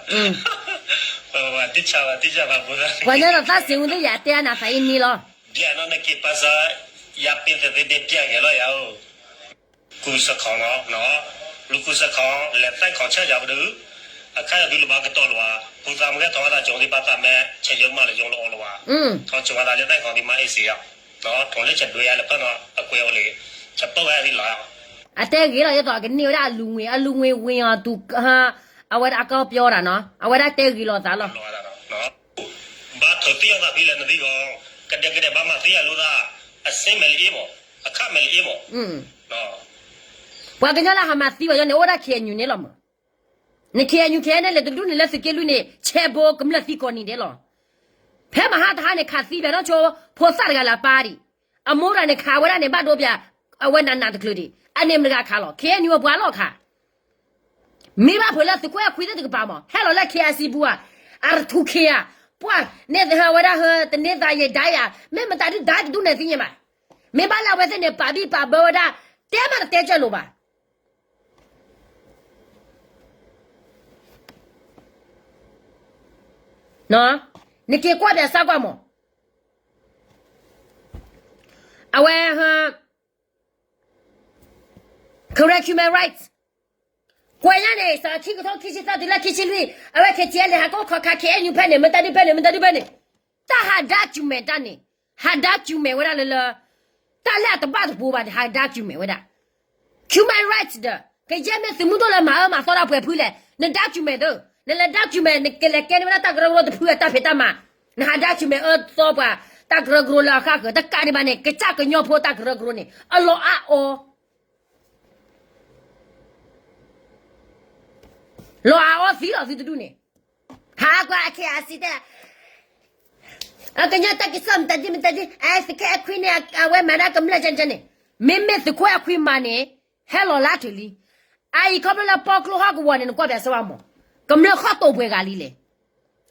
ဝါ တိချာပါ တိချာပါ ဖိသား, ပှၤညါဒီးသးစင်ဦးသ့ၣ်ယၤတဲအနၤသးအံၤန့ၣ်လီၤ. ဗျာနော် နက့ၤပာ်စၢ် ယပ့ၤသ့သ့ ပြၢ်ကဲၤလီၤယၤဧၢ. ကူစခီနီၤ, လူကူစခီ လဲၤသဲခီဆၢယၤပဒု, အခါယၤသုလၢဘၣ်ကတီၤလီၤဧါ, ပူၤသးမုၢ်ဂဲၤထီၣ်ဝဲသးကၠိၤသ့ၣ်ဘၣ်သးမဲ ဆဲးယိမးလၢယိလၢအီၤလီၤဧါ, ထီၣ်ကၠိၤဝဲသးလၢသဲခီသ့ၣ်မးအ့ၣ်စ့ၢ်ဧါ, ထိၣ်လၢဆဲးဒွဲယၤလၢဖၢနီၤ အကွဲးအိၣ်လံ, ဆဲးပၢၢ်ဝဲဒၣ်လီၤဧါ. အတဲဂ့ၤလီၤ ယသိးကန့ၢ်ဝဲဒၣ်အလူၤငွေ အလူၤငွေဝ့ၤအီၤတူၤ, အဝဲဒၣ်အကီပျီတၢ်နီၤ အဝဲဒၣ်တဲဂ့ၤလီၤသးလီၤ. ဘၣ်ထုးသံအသးဖဲလဲၣ်နသံဂီၤ, ကဒဲကဒဲဘၣ်မၤသံအလိၤသး, အစ့မဲာ်လၢအ့ၣ်မး, အခါမဲာ်လၢအ့ၣ်မး. ပှၤကညီလၢဟးမၤသံဘၣ်ယီန့ၣ် အိၣ်ဒၣ် K N U န့ၣ်လီၤမး. န K N U K N L တဒူၣ်န့ၣ်လၢသုးက့လွံၢ်န့ၣ် ဆဲဘိကမျၢၢ်သံကိးနံၤဒဲးလီၤ. ဖဲမဟါတဟါန့ၣ် ခးသံဘၣ်နီၢ်ဆိ ဖိသၣ်တဂၤလၢအပၢ်ဒံး, အမိၢ်တဂၤန့ၣ်ခးဝဲဒၣ်န့ၣ် ဘၣ်ဒိဘၣ်, အဝဲနးနးတချုးဒံး အန့ၣ်မတၤဂၤခးလီၤ K N U အပှၤလီၢ်ခး မ့ၢ်ဘၣ်ဖုးလၢသုးခိၣ်အဲၣ်ခွံသ့ၣ်တကပၤမး ဟဲလီၤလၢ K I C ပူၤဧါ, အရထူခ့ဧါ, ပှၤန့ၣ်သဟၢဝဲဒၣ်ဟၢ တန့ၢ်သးယဲဒၣ်ယၤ, မ့ၢ်မတၤဒုၣ်ဒါတဒူၣ်န့ၣ်သ့ၣ်ညါဘၣ်. မ့ၢ်ဘၣ်လၢအဝဲသ့ၣ်န့ၣ် ပာ်ဘံၣ်ပာ်ဘၢဝဲဒၣ်, တဲမးတတဲကၢလိာ်ဘၣ်. နက့ၤကွၢ်ပၠးစၢ်ကွၢ်မး, အဝဲ Karen Human Rights ကွဲးညါန့ၣ် စးခံကထိခံဆံသၢတုၤလၢခံဆံလွံၢ် အဝဲ K T L ဟးကိးခီခါ K N U ဖဲန့ၣ် မတၤဒုဖဲန့ၣ် မတၤဒုဖဲန့ၣ်, တၢ်ဟး document တၢ်န့ၣ်, ဟး document ဝဲဒၣ်လၢလၢ, တၢ်လၢအတဘၣ်တပူၤဘၣ်န့ၣ် ဟး document ဝဲဒၣ် Human Rights ဒီး ကယဲၢ်မ့ၢ်သုးမုၢ်ဒိၣ်လၢမၤအၢမၤသီတၢ်ပှဲၤဖုလဲၣ်, န document သု, နလဲၤ document နကလဲၤကဲန့ၢ်ဝဲဒၣ်တၢ်ကရၢကရိတဖုအတၢ်ဖံးတၢ်မၤ, နဟး document အၢသီပှၤ တၢ်ကရၢကရိလၢအဃၣ်ဃၢၤ တကးဒံးဘၣ်န့ၣ် ကစၢ်ကညီဖိတၢ်ကရၢကရိန့ၣ် အလီၤအါအီၤ လီၤအါအီၤသံလီၤသုတဒူၣ်န့ၣ်, ဟးကွၢ်အခဲအစံးတဲ, အကညီတၢ်ကစီၣ်မတၤဒ်မတၤဒ်, သုးခိၣ်အဲၣ်ခွံန့ၣ် အဝဲမၤဒၣ်ကမျၢၢ်ကန့ၣ်, မ့မ့ၢ်သုးခိၣ်အဲၣ်ခွံမၤန့ၣ်, ဟဲလီၤလၢထုးလံ, အအံၤခီဖျိလၢပီကျိဟီၣ်ကဝီၤန့ၣ် နကွၢ်ပၠးစၢ်ဝဲမး, ကမျၢၢ်ခီၣ်တိာ်ပှဲၤဂၤလံလဲၣ်,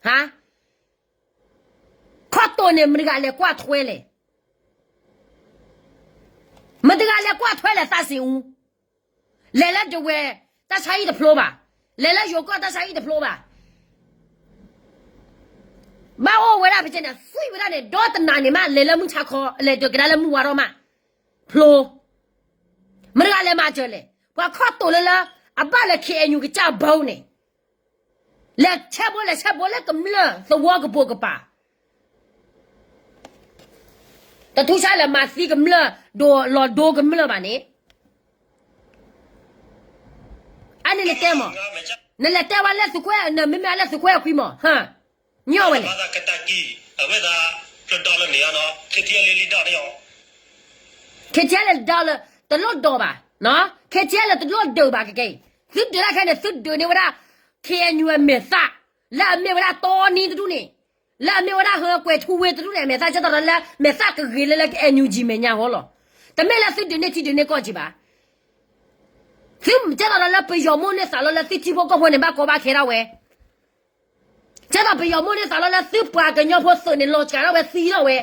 ဟါ ခီၣ်တိာ်န့ၣ် မတဂၤလဲၤကွၢ်ထွဲလဲၣ်, မတဂၤလဲၤကွၢ်ထွဲလဲၣ်သးစ့ၣ်အူ, လဲၤလၢဒဝဲၢ် တၢ်ဆါဟံၣ်တဖျိဘၣ်, လဲၤလၢယိၤကီၢ်တၢ်ဆါဟံၣ်တဖျိဘၣ်, ဘၣ်အိၣ်ဝဲဒၣ်ဖဲန့ၣ် သွံၣ်ဝဲဒၣ်န့ၣ် ဒီတနၤန့ၣ်မး လဲၤလၢမုၢ်ဆါခီ လဲၤဒုးကဒါလၢမုၢ်ဝါထီၣ်မး, ဖျိ မတဂၤလဲၤမၤစၢၤလဲၣ်, ပှၤခီၣ်တိာ်လၢလၢ အဘၣ်လၢ K N U ကစၢ်ဘိန့ၣ် လဲၤဆဲးဘိလဲၤဆဲးဘိလၢကမျၢၢ်သဝီကပိာ်ကပၤ, တထူၣ်ဆါလဲၤမၤသံကမျၢၢ် ဒိးလီၤဒိကမျၢၢ်ဘၣ်န့ၣ်, အန့ၣ်နတဲမး, နလဲၤတဲဝဲလၢသုးကွဲ နမ့မ့ၢ်လၢသုးကွဲအခွံမး, ဟါ, ညီဝဲလဲၣ် KTLA dollar တလိၣ်ဒိးဘၣ်, KTLA တလိၣ်ဒုးဘၣ်ကကဲအံၤ, သုဒုးတၢ်ခဲန့ၣ် သုဒုးန့ၢ်ဝဲဒၣ် K N U အမဲာ်သၣ်, လၢအမ့ၢ်ဝဲဒၣ်တီနံတဒူၣ်န့ၣ်, လၢအမ့ၢ်ဝဲဒၣ်ဟၢကွဲၤထူဝ့တဒူၣ်န့ၣ် အမဲာ်သၣ်ကဲသိးဒီးလၢ မဲာ်သၣ်ကဂ့ၤလၢလၢ N U G မဲာ်ညါဃီလီၤ, တမ့ၢ်လၢသုဒုးန့ၢ်ထံဒုးန့ၢ်ကီၢ်က့ၤဘၣ်, သုကဲသိးဒီးလၢပယီၤမိၢ်န့ၢ်သးလီၤလၢသုထံဖိကီၢ်ဖိန့ၣ် ဘၣ်ကီဘၣ်ခဲဒၣ်ဝဲ ကဲသိးပယီၤမိၢ်န့ၢ်သးလီၤလၢသုပှၤကညီဖိသုးန့ၣ် လီၤစှၤထီၣ်ဝဲသံထီၣ်ဝဲ,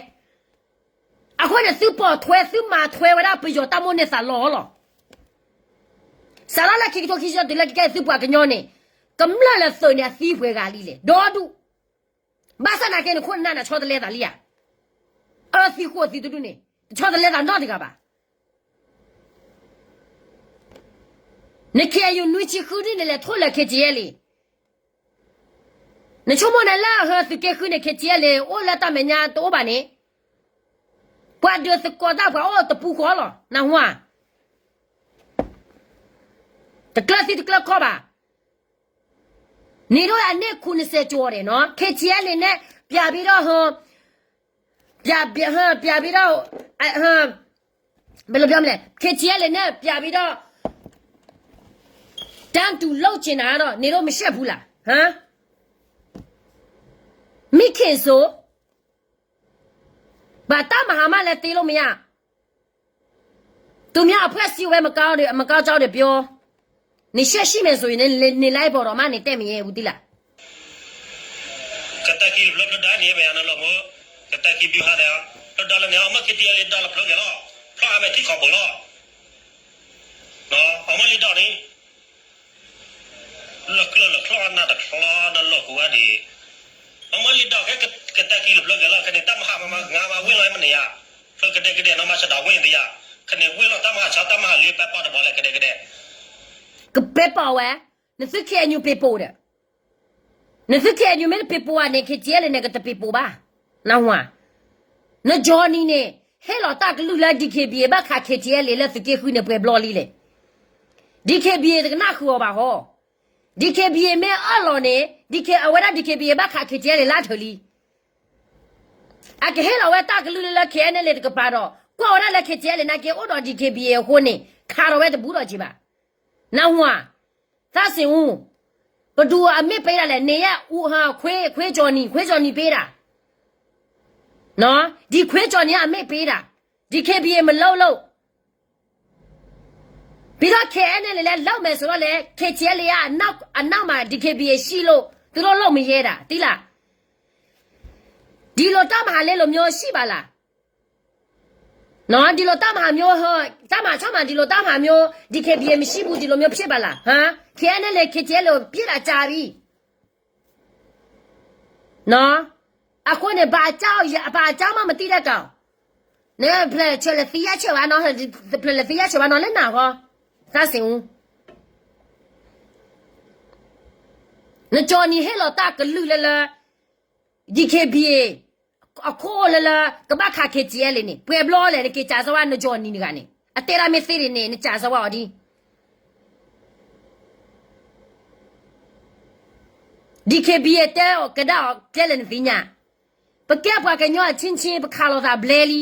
အဃိန့ၣ် သုပိာ်ထွဲ သုမၤထွဲဝဲဒၣ်ပယီၤတၢ်မိၣ်န့ၢ်သးလီလီၤ. စးထီၣ်လၢခံကထိခံဆံတုၤလၢခဲကနံၣ်အံၤ သုပှၤကညီန့ၣ် ကမျၢၢ်လၢသုးန့ၣ် အသံပှဲၤဂၤလံလဲၣ် ဒီဒူၣ်. ဘၣ်ဆၣ်သနာ်က့ နခိၣ်နနၢ်န့ၣ် ဆီတလဲသးလံဧါ. အၢ သံဃိသံတဒူၣ်န့ၣ် တဆီတလဲသးနီတဂၤဘၣ်. န ခ့ၣ်အဲၣ်ယူၣ် နွံဆံဃုနံၣ်န့ၣ် လဲၤထီၣ်လၢ ခ့ၣ်ထံၣ်အဲလ်အ့ နဆိကမိၣ်န့ၣ်လၢဟၢသုးက့ဃုန့ၣ် ခ့ၣ်ထံၣ်အဲလ်အ့ အိၣ်လၢတၢ်မဲာ်ညါတအိၣ်ဘၣ်န့ၣ်, ပှၤဒုးသကိးတၢ်ပှၤအိၣ်တပူၤဃီလီၤ နၢ်ဟူဧါ. တကျၢၤသံတကျၢၤခီဘၣ်. န့ၣ်ဒိၣ်အန့ၢ်ခူနစဲးကၠီၤဒဲးနီၤ ခ့ၣ်ထံၣ်အဲလ်အ့န့ၣ် ပျးပြီးတော့ ဟၢ ပျးပြီးတော့ ဘယ်လိုပြောမလဲ ခ့ၣ်ထံၣ်အဲလ်အ့န့ၣ် ပျးပြီးတော့ တန်းတူလုပ်ချင်တာတော့ နေတော့မရှက်ဘူးလား ဟမ် မ့ၢ်ခ့ၣ်စိ ဘၣ်တၢ်မၤဟါမၢ်လဲၤတ့လိာ်မ့ၢ်ဧါ. သူများအဖွဲ့စည်းဝေးမကောင်းတွေ မကောင်းကြောင်းတွေပြော နရှက်ရှိမယ်ဆိုရင် န န န လိုက်ပေါ်တော့မှ နတက်မရဲဘူး သိလား. ကတၢၢ်ခံတဖျၢၣ်ဖျၢၣ်ဒၣ်န့ၣ် မ့ၢ်ယါနလီၤမၢ်, ကတၢၢ်ခံဘျုးဟါဒီး ဖျၢၣ်ဒီလၢန့ၣ် အမ့ၢ်ခံတံၤလံဒီလဖျၢၣ်ကဲလီၤ, ဖျီအမဲာ်ထံခီၣ်ဘိလီၤ. အမ့ၢ်လံဒီးန့ၣ် လၢကျၢၢ်လၢချီၣ်နၢ်တချီနလီၢ်ကူဝဲဒၣ်, အမ့ၢ်လံဒီးခဲ ကတၢၢ်ခံတဖျၢၣ်ကဲလီၤ ခဲန့ၣ် တၢ်မၤဟါမၢ်မၤငါမၤဝ့ၢ်လီၤမ့ၢ်န့ၣ်ယါ, ဖျၢၣ်ကဒဲကဒဲနီၢ်မၤဆဒါဝ့ၢ်န့ၣ်ယါ, ခဲန့ၣ်ဝ့ၢ်လီၤတၢ်မၤဟါဆါတၢ်မၤဟါလံ ပဲပီၢ်တဘီလဲၣ်ကဒဲကဒဲ ကပဲပီၢ်ဝဲ, နသု ခ့ၣ်အဲၣ်ယူၣ် ပ့ၤပိာ်ဒီး, နသု ခ့ၣ်အဲၣ်ယူၣ် မ့ၢ်တပ့ၤပိာ်ဘၣ်န့ၣ် ခ့ၣ်ထံၣ်အဲလ်အ့န့ၣ် ကတပ့ၤပိာ်ဘၣ်, နၢ်ဟူဧါ. နကၠီၤနံၤန့ၣ် ဟ့ၣ်လီၤတၢ်ကလုၢ်လၢ ဒံၣ်ခ့ၣ်ဘံၣ်အ့ ဘၣ်ခး ခ့ၣ်ထံၣ်အဲလ်အ့ လၢသုးက့ဃုန့ၣ် ပှဲၤဘျီလံလဲၣ်. ဒံၣ်ခ့ၣ်ဘံၣ်အ့ တကနၣ်ဃုာ်အီၤဘၣ်ဟီ, ဒံၣ်ခ့ၣ်ဘံၣ်အ့ မ့ၢ်အၢၣ်လီၤန့ၣ် ဒံၣ်ခ့ၣ် အဝဲဒၣ် ဒံၣ်ခ့ၣ်ဘံၣ်အ့ ဘၣ်ခး ခ့ၣ်ထံၣ်အဲလ်အ့ လၢထၢၣ်လံ အကဟ့ၣ်လီၤဝဲတၢ်ကလုၢ်လၢလၢ ခ့ၣ်အဲၣ်အဲလ်အ့ တကပၤဒီး ကွၢ်ဝဲဒၣ်လၢ ခ့ၣ်ထံၣ်အဲလ်အ့ နာ်က့အိၣ်ဒီး ဒံၣ်ခ့ၣ်ဘံၣ်အ့အဃိန့ၣ် ခးထီၣ်ဝဲတဘူးဒီးက့ၤဘၣ်, နၢ်ဟူဧါ. သးစ့ၣ်အူ, ပဒူအမ့ၢ်ပ့ၤဒၣ်လဲၣ် န့ၣ်ယဲၢ်အူဟၢ ခွ့ကၠီၤနံၤ ခွ့ကၠီၤနံၤပ့ၤဒၣ်, ဒံၣ်ခွ့ကၠီၤနံၤအမ့ၢ်ပ့ၤဒၣ်, ဒံၣ်ခ့ၣ်ဘံၣ်အ့ မလိၣ်လိၣ် ပံၤထီၣ် ခ့ၣ်အဲၣ်အဲလ်အ့ လဲၤလီၤမဲာ်ဆိးထီၣ်လဲၣ် ခ့ၣ်ထံၣ်အဲလ်အ့ အနၢ်မၤ ဒံၣ်ခ့ၣ်ဘံၣ်အ့ ဆံးလိာ် သူတို့လုပ်မရဲတာ သံလၢ်, ဒီလိုတပ်မဟာလေးလိုမျိုးရှိပါလား, ဒီလိုတပ်မဟာမျိုး ဟ တပ်မဟာခြောက်မှာ ဒီလိုတပ်မဟာမျိုး ဒံၣ်ခ့ၣ်ဘံၣ်အ့ မရှိဘူး ဒီလိုမျိုးဖြစ်ပါလား ဟ ခ့ၣ်အဲၣ်အဲလ်အ့ ခ့ၣ်ထံၣ်အဲလ်အ့ ပစ်တာကြာပြီ အဃိန့ၣ် ဘာအကြောင်းမှမသိတတ်တော့, နဖျၢၣ်ဆၢလၢသံယါဆၢဘၣ်နီၤ, ဖျၢၣ်လၢသံယါဆၢဘၣ်နီၤ လၢနၢ်ဟူ, သးစ့ၣ်အူ, နကၠီၤနံၤဟ့ၣ်လီၤတၢ်ကလုၢ်လၢလၢ ဒံၣ်ခ့ၣ်ဘံၣ်အ့ အခိၣ်လၢလၢ ကဘၣ်ခး ခ့ၣ်ထံၣ်အဲလ်အ့ န့ၣ် ပှဲၤဘျီလဲၣ် နက့ၤကးစၢၤဝဲ နကၠီၤနံၤတဂၤန့ၣ် အတဲဒၣ်မ့ၢ်သ့ဒ်န့ၣ် နကးစၢၤဝဲအီၤဒ် ဒံၣ်ခ့ၣ်ဘံၣ်အ့ တဲအီၤကဒါအီၤကျဲလၢနသ့ၣ်ညါ, ပကဲပှၤကညီအချင်းချင်း ပခးလိာ်သးဘျဲလံ,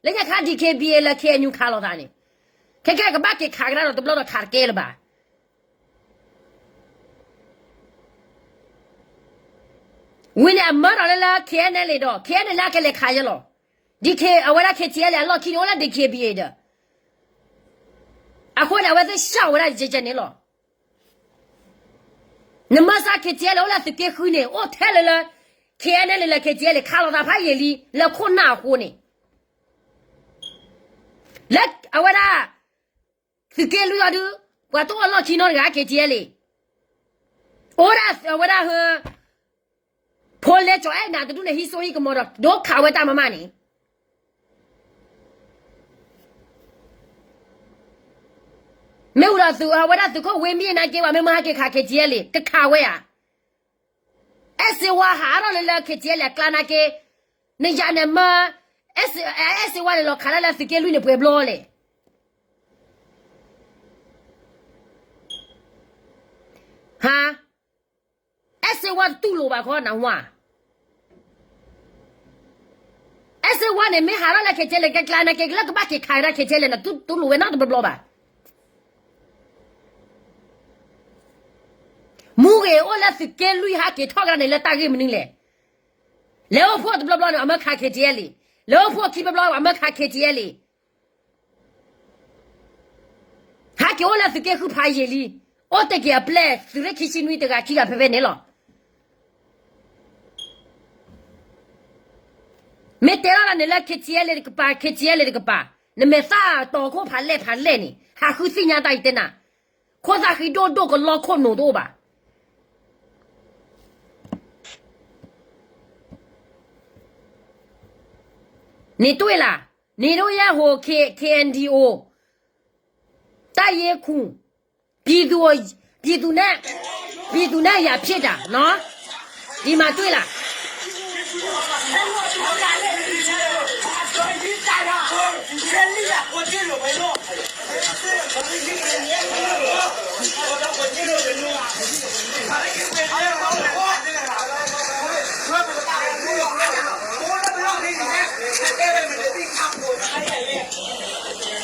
လၢညါခါ ဒံၣ်ခ့ၣ်ဘံၣ်အ့ လၢ ခ့ၣ်အဲၣ်ယူၣ် ခးလိာ်သးန့ၣ်, ခဲကဲကဘၣ်က့ၤခးကဒါဒီး တဘျီဒီးခးတကဲလၢၤဘၣ် ဝံၤန့ၣ် အမၢဒီးလၢလၢ ခ့ၣ်အဲၣ်အဲလ်အ့ ဒီး ခ့ၣ်အဲၣ်အဲလ်အ့ အကလဲၤခးယဲလီၤ, ဒ်ခ့ၣ် အဝဲဒၣ် ခ့ၣ်ထံၣ်အဲလ်အ့ အလီၢ်ခံန့ၣ် အိၣ်လၢ ဒံၣ်ခ့ၣ်ဘံၣ်အ့ ဒီး အဃိန့ၣ် အဝဲသ့ၣ်ဆှၢဝဲဒၣ်ယဲကဲန့ၣ်လီၤ. နမၤစၢ် ခ့ၣ်ထံၣ်အဲလ်အ့ အိၣ်လၢသုးက့ဃုန့ၣ် အိၣ်ထဲလၢလၢ ခ့ၣ်အဲၣ်အဲလ်အ့ လၢ ခ့ၣ်ထံၣ်အဲလ်အ့ ခးလိာ်သးဖးယံာ်လံ လၢခိၣ်နၢ်အဃိန့ၣ် လၢအဝဲဒၣ် သုးက့လွံၢ်အီၤဒုး ပှၤတအိၣ်အလီၢ်ခံနီတဂၤ ခ့ၣ်ထံၣ်အဲလ်အ့ အိၣ်ဒၣ်အဝဲဒၣ်ဟၢ ဖိလဲကၠီၤအဲၣ်နၤတဒူၣ်န့ၣ် ဟံးစိဟံးကမီၤဒီး ဒိခးဝဲတၢ်မးမးန့ၣ် မ့ၢ်ဝံၤဒီးသုး အဝဲဒၣ်သုးခိၣ်ဝ့မံနာ်က့ ပှၤမ့ၢ်မၢဟဲက့ၤခး ခ့ၣ်ထံၣ်အဲလ်အ့ ကခးဝဲဧါ. အဲၣ်စ့ဝါဟးထီၣ်လၢလၢ ခ့ၣ်ထံၣ်အဲလ်အ့ အကျါနာ်က့ နယၤန့ၣ်မၢ အဲၣ်စ့ဝါန့ၣ် လီၤခးဒၣ်လၢသုးက့လွံၢ်န့ၣ် ပှဲၤဘျီလဲၣ် ဟါ အဲၣ်စ့ဝါတတူၢ်လိာ်ဘၣ်ခီ နၢ်ဟူဧါ. အဲၣ်စ့ဝါန့ၣ် မ့ၢ်ဟးထီၣ်လၢ ခ့ၣ်ထံၣ်အဲလ်အ့ ကကျါနာ်က့ လၢကဘၣ်က့ၤခးကဒါ ခ့ၣ်ထံၣ်အဲလ်အ့န့ၣ် တူၢ်လိာ်ဝဲနီတဘျီဘျီဘၣ်. မူဂ့ၤအိၣ်လၢသုးက့လွံၢ်ဟးက့ၤထီၣ်ကဒါန့ၣ် လၢတၢ်ဂ့ၢ်မနုၤလဲၣ်. လဲၤအိၣ်ဖှိၣ်တဘျီဘျီန့ၣ် အမၢခး ခ့ၣ်ထံၣ်အဲလ်အ့. လဲၤအိၣ်ဖှိၣ်ခံဘျီဘျီ အမၢခး ခ့ၣ်ထံၣ်အဲလ်အ့. ဟးက့ၤအိၣ်လၢသုးက့ဃုဖးယံာ်လံ. အိၣ်တ့ၢ်က့ၤအပျဲၢ်သုးရ့ၣ်ခံဆံနွံတဂၤခံဂၤဖဲဖဲန့ၣ်လီၤ. မ့ၢ်တဲထီၣ်သးန့ၣ်လၢ ခ့ၣ်ကၠံၣ်အဲလ့ၣ် တကပၤ, ခ့ၣ်ကၠံၣ်အဲလ့ၣ် တကပၤ, နမဲာ်သၣ်တီၤခိၣ်ဖးလဲၢ်ဖးလဲၢ်န့ၣ် ဟးဃုသ့ၣ်ညါတၢ်အံၤတဲနၤ, ခိၣ်သၣ်ဃံဒိၣ်ဒိၣ်ကလီခိၣ်နူာ်တအိၣ်ဘၣ်. န့ၣ်တွ့ၢ်လၢ်, န့ၣ်ဒိယဲၢ်ဟိ K-, KNDO တၢ်ယ့ခူၣ်, ပြည်သူ, ပြည်သူနဲ့, ပြည်သူနဲ့ ရန်ဖြစ်တာနော်, ဒီမှာတွေ့လား.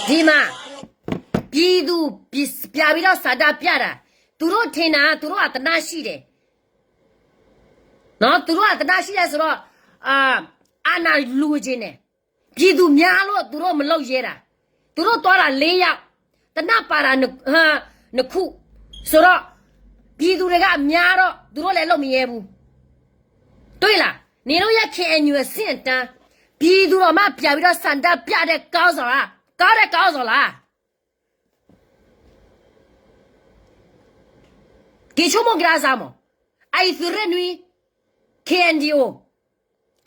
ဒီမှာ, ပြည်သူ, ပြပြီးတော့ ဆန္ဒပြတာ, သူတို့ထင်တာ သူတို့အသနားရှိတယ်, နော်, သူတို့အသနားရှိတယ်ဆိုတော့, အာ, အာဏာလိုချင်တယ်, ပြည်သူများလို့ သူတို့မလုပ်ရဲတာ, သူတို့သွားတာလေးယောက်, သေနတ်ပါတာနှစ်, နှစ်ခု, ဆိုတော့, ပြည်သူတွေက များတော့ သူတို့လည်း လုပ်မရဲဘူး. တွေ့လား, နင်တို့ရဲ့ KNU အဆင့်အတန်း, ပြည်သူတော်မှ ပြန်ပြီးတော့ ဆန္ဒပြတဲ့ ခေါင်းဆောင်လား, ကောင်းတဲ့ ခေါင်းဆောင်လား. က့ၤဆိကမိၣ်ကဒါစၢ်မး, အအံၤသုးရ့ၣ်နွံ, KNDO,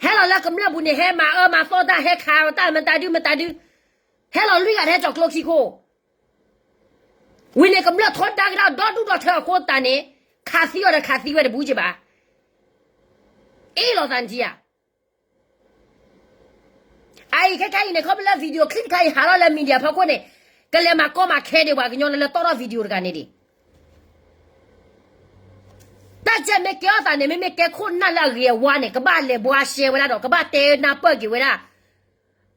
ဟဲလီၤလၢကမျၢၢ်ပူၤန့ၣ် ဟဲမၤအၢမၤသီတၢ် ဟဲခးတၢ်မတၤဒုမတၤဒု, ဟဲလီၤလွံၢ်ဂၤတဟဲကၠီၤကျိခံခိၣ်, ဝံၤန့ၣ်ကမျၢၢ်ထီဒါကဒါဒီဒူၣ်ဒီထၢအဃိသတးန့ၣ်, ခးသံအီၤဒီးခးသံဝဲတဘူးက့ဘၣ်. အ့ၣ်လိာ်သးနထံဧါ. အအံၤခဲခါအံၤန့ၣ် ခီဖျိလၢ video clip တခါအံၤ ဟးထီၣ်လၢ media ဖီခိၣ်န့ၣ်, ကလဲၤမၤကီမၤခဲဒံးပှၤကညီလၢလၢတီၢ်ထီၣ် video တဂၤန့ၣ်ဒံး. တၢ်ကဲမ့ၢ်ကဲထီၣ်သးန့ၣ် မ့မ့ၢ်ကဲခိၣ်နၢ်လၢအဂ့ၤအဝါန့ၣ် ကဘၣ်လဲၤဘှါရှဲဝဲဒၣ်ဒီး ကဘၣ်တဲနၢ်ပၢၢ်က့ၤဝဲဒၣ်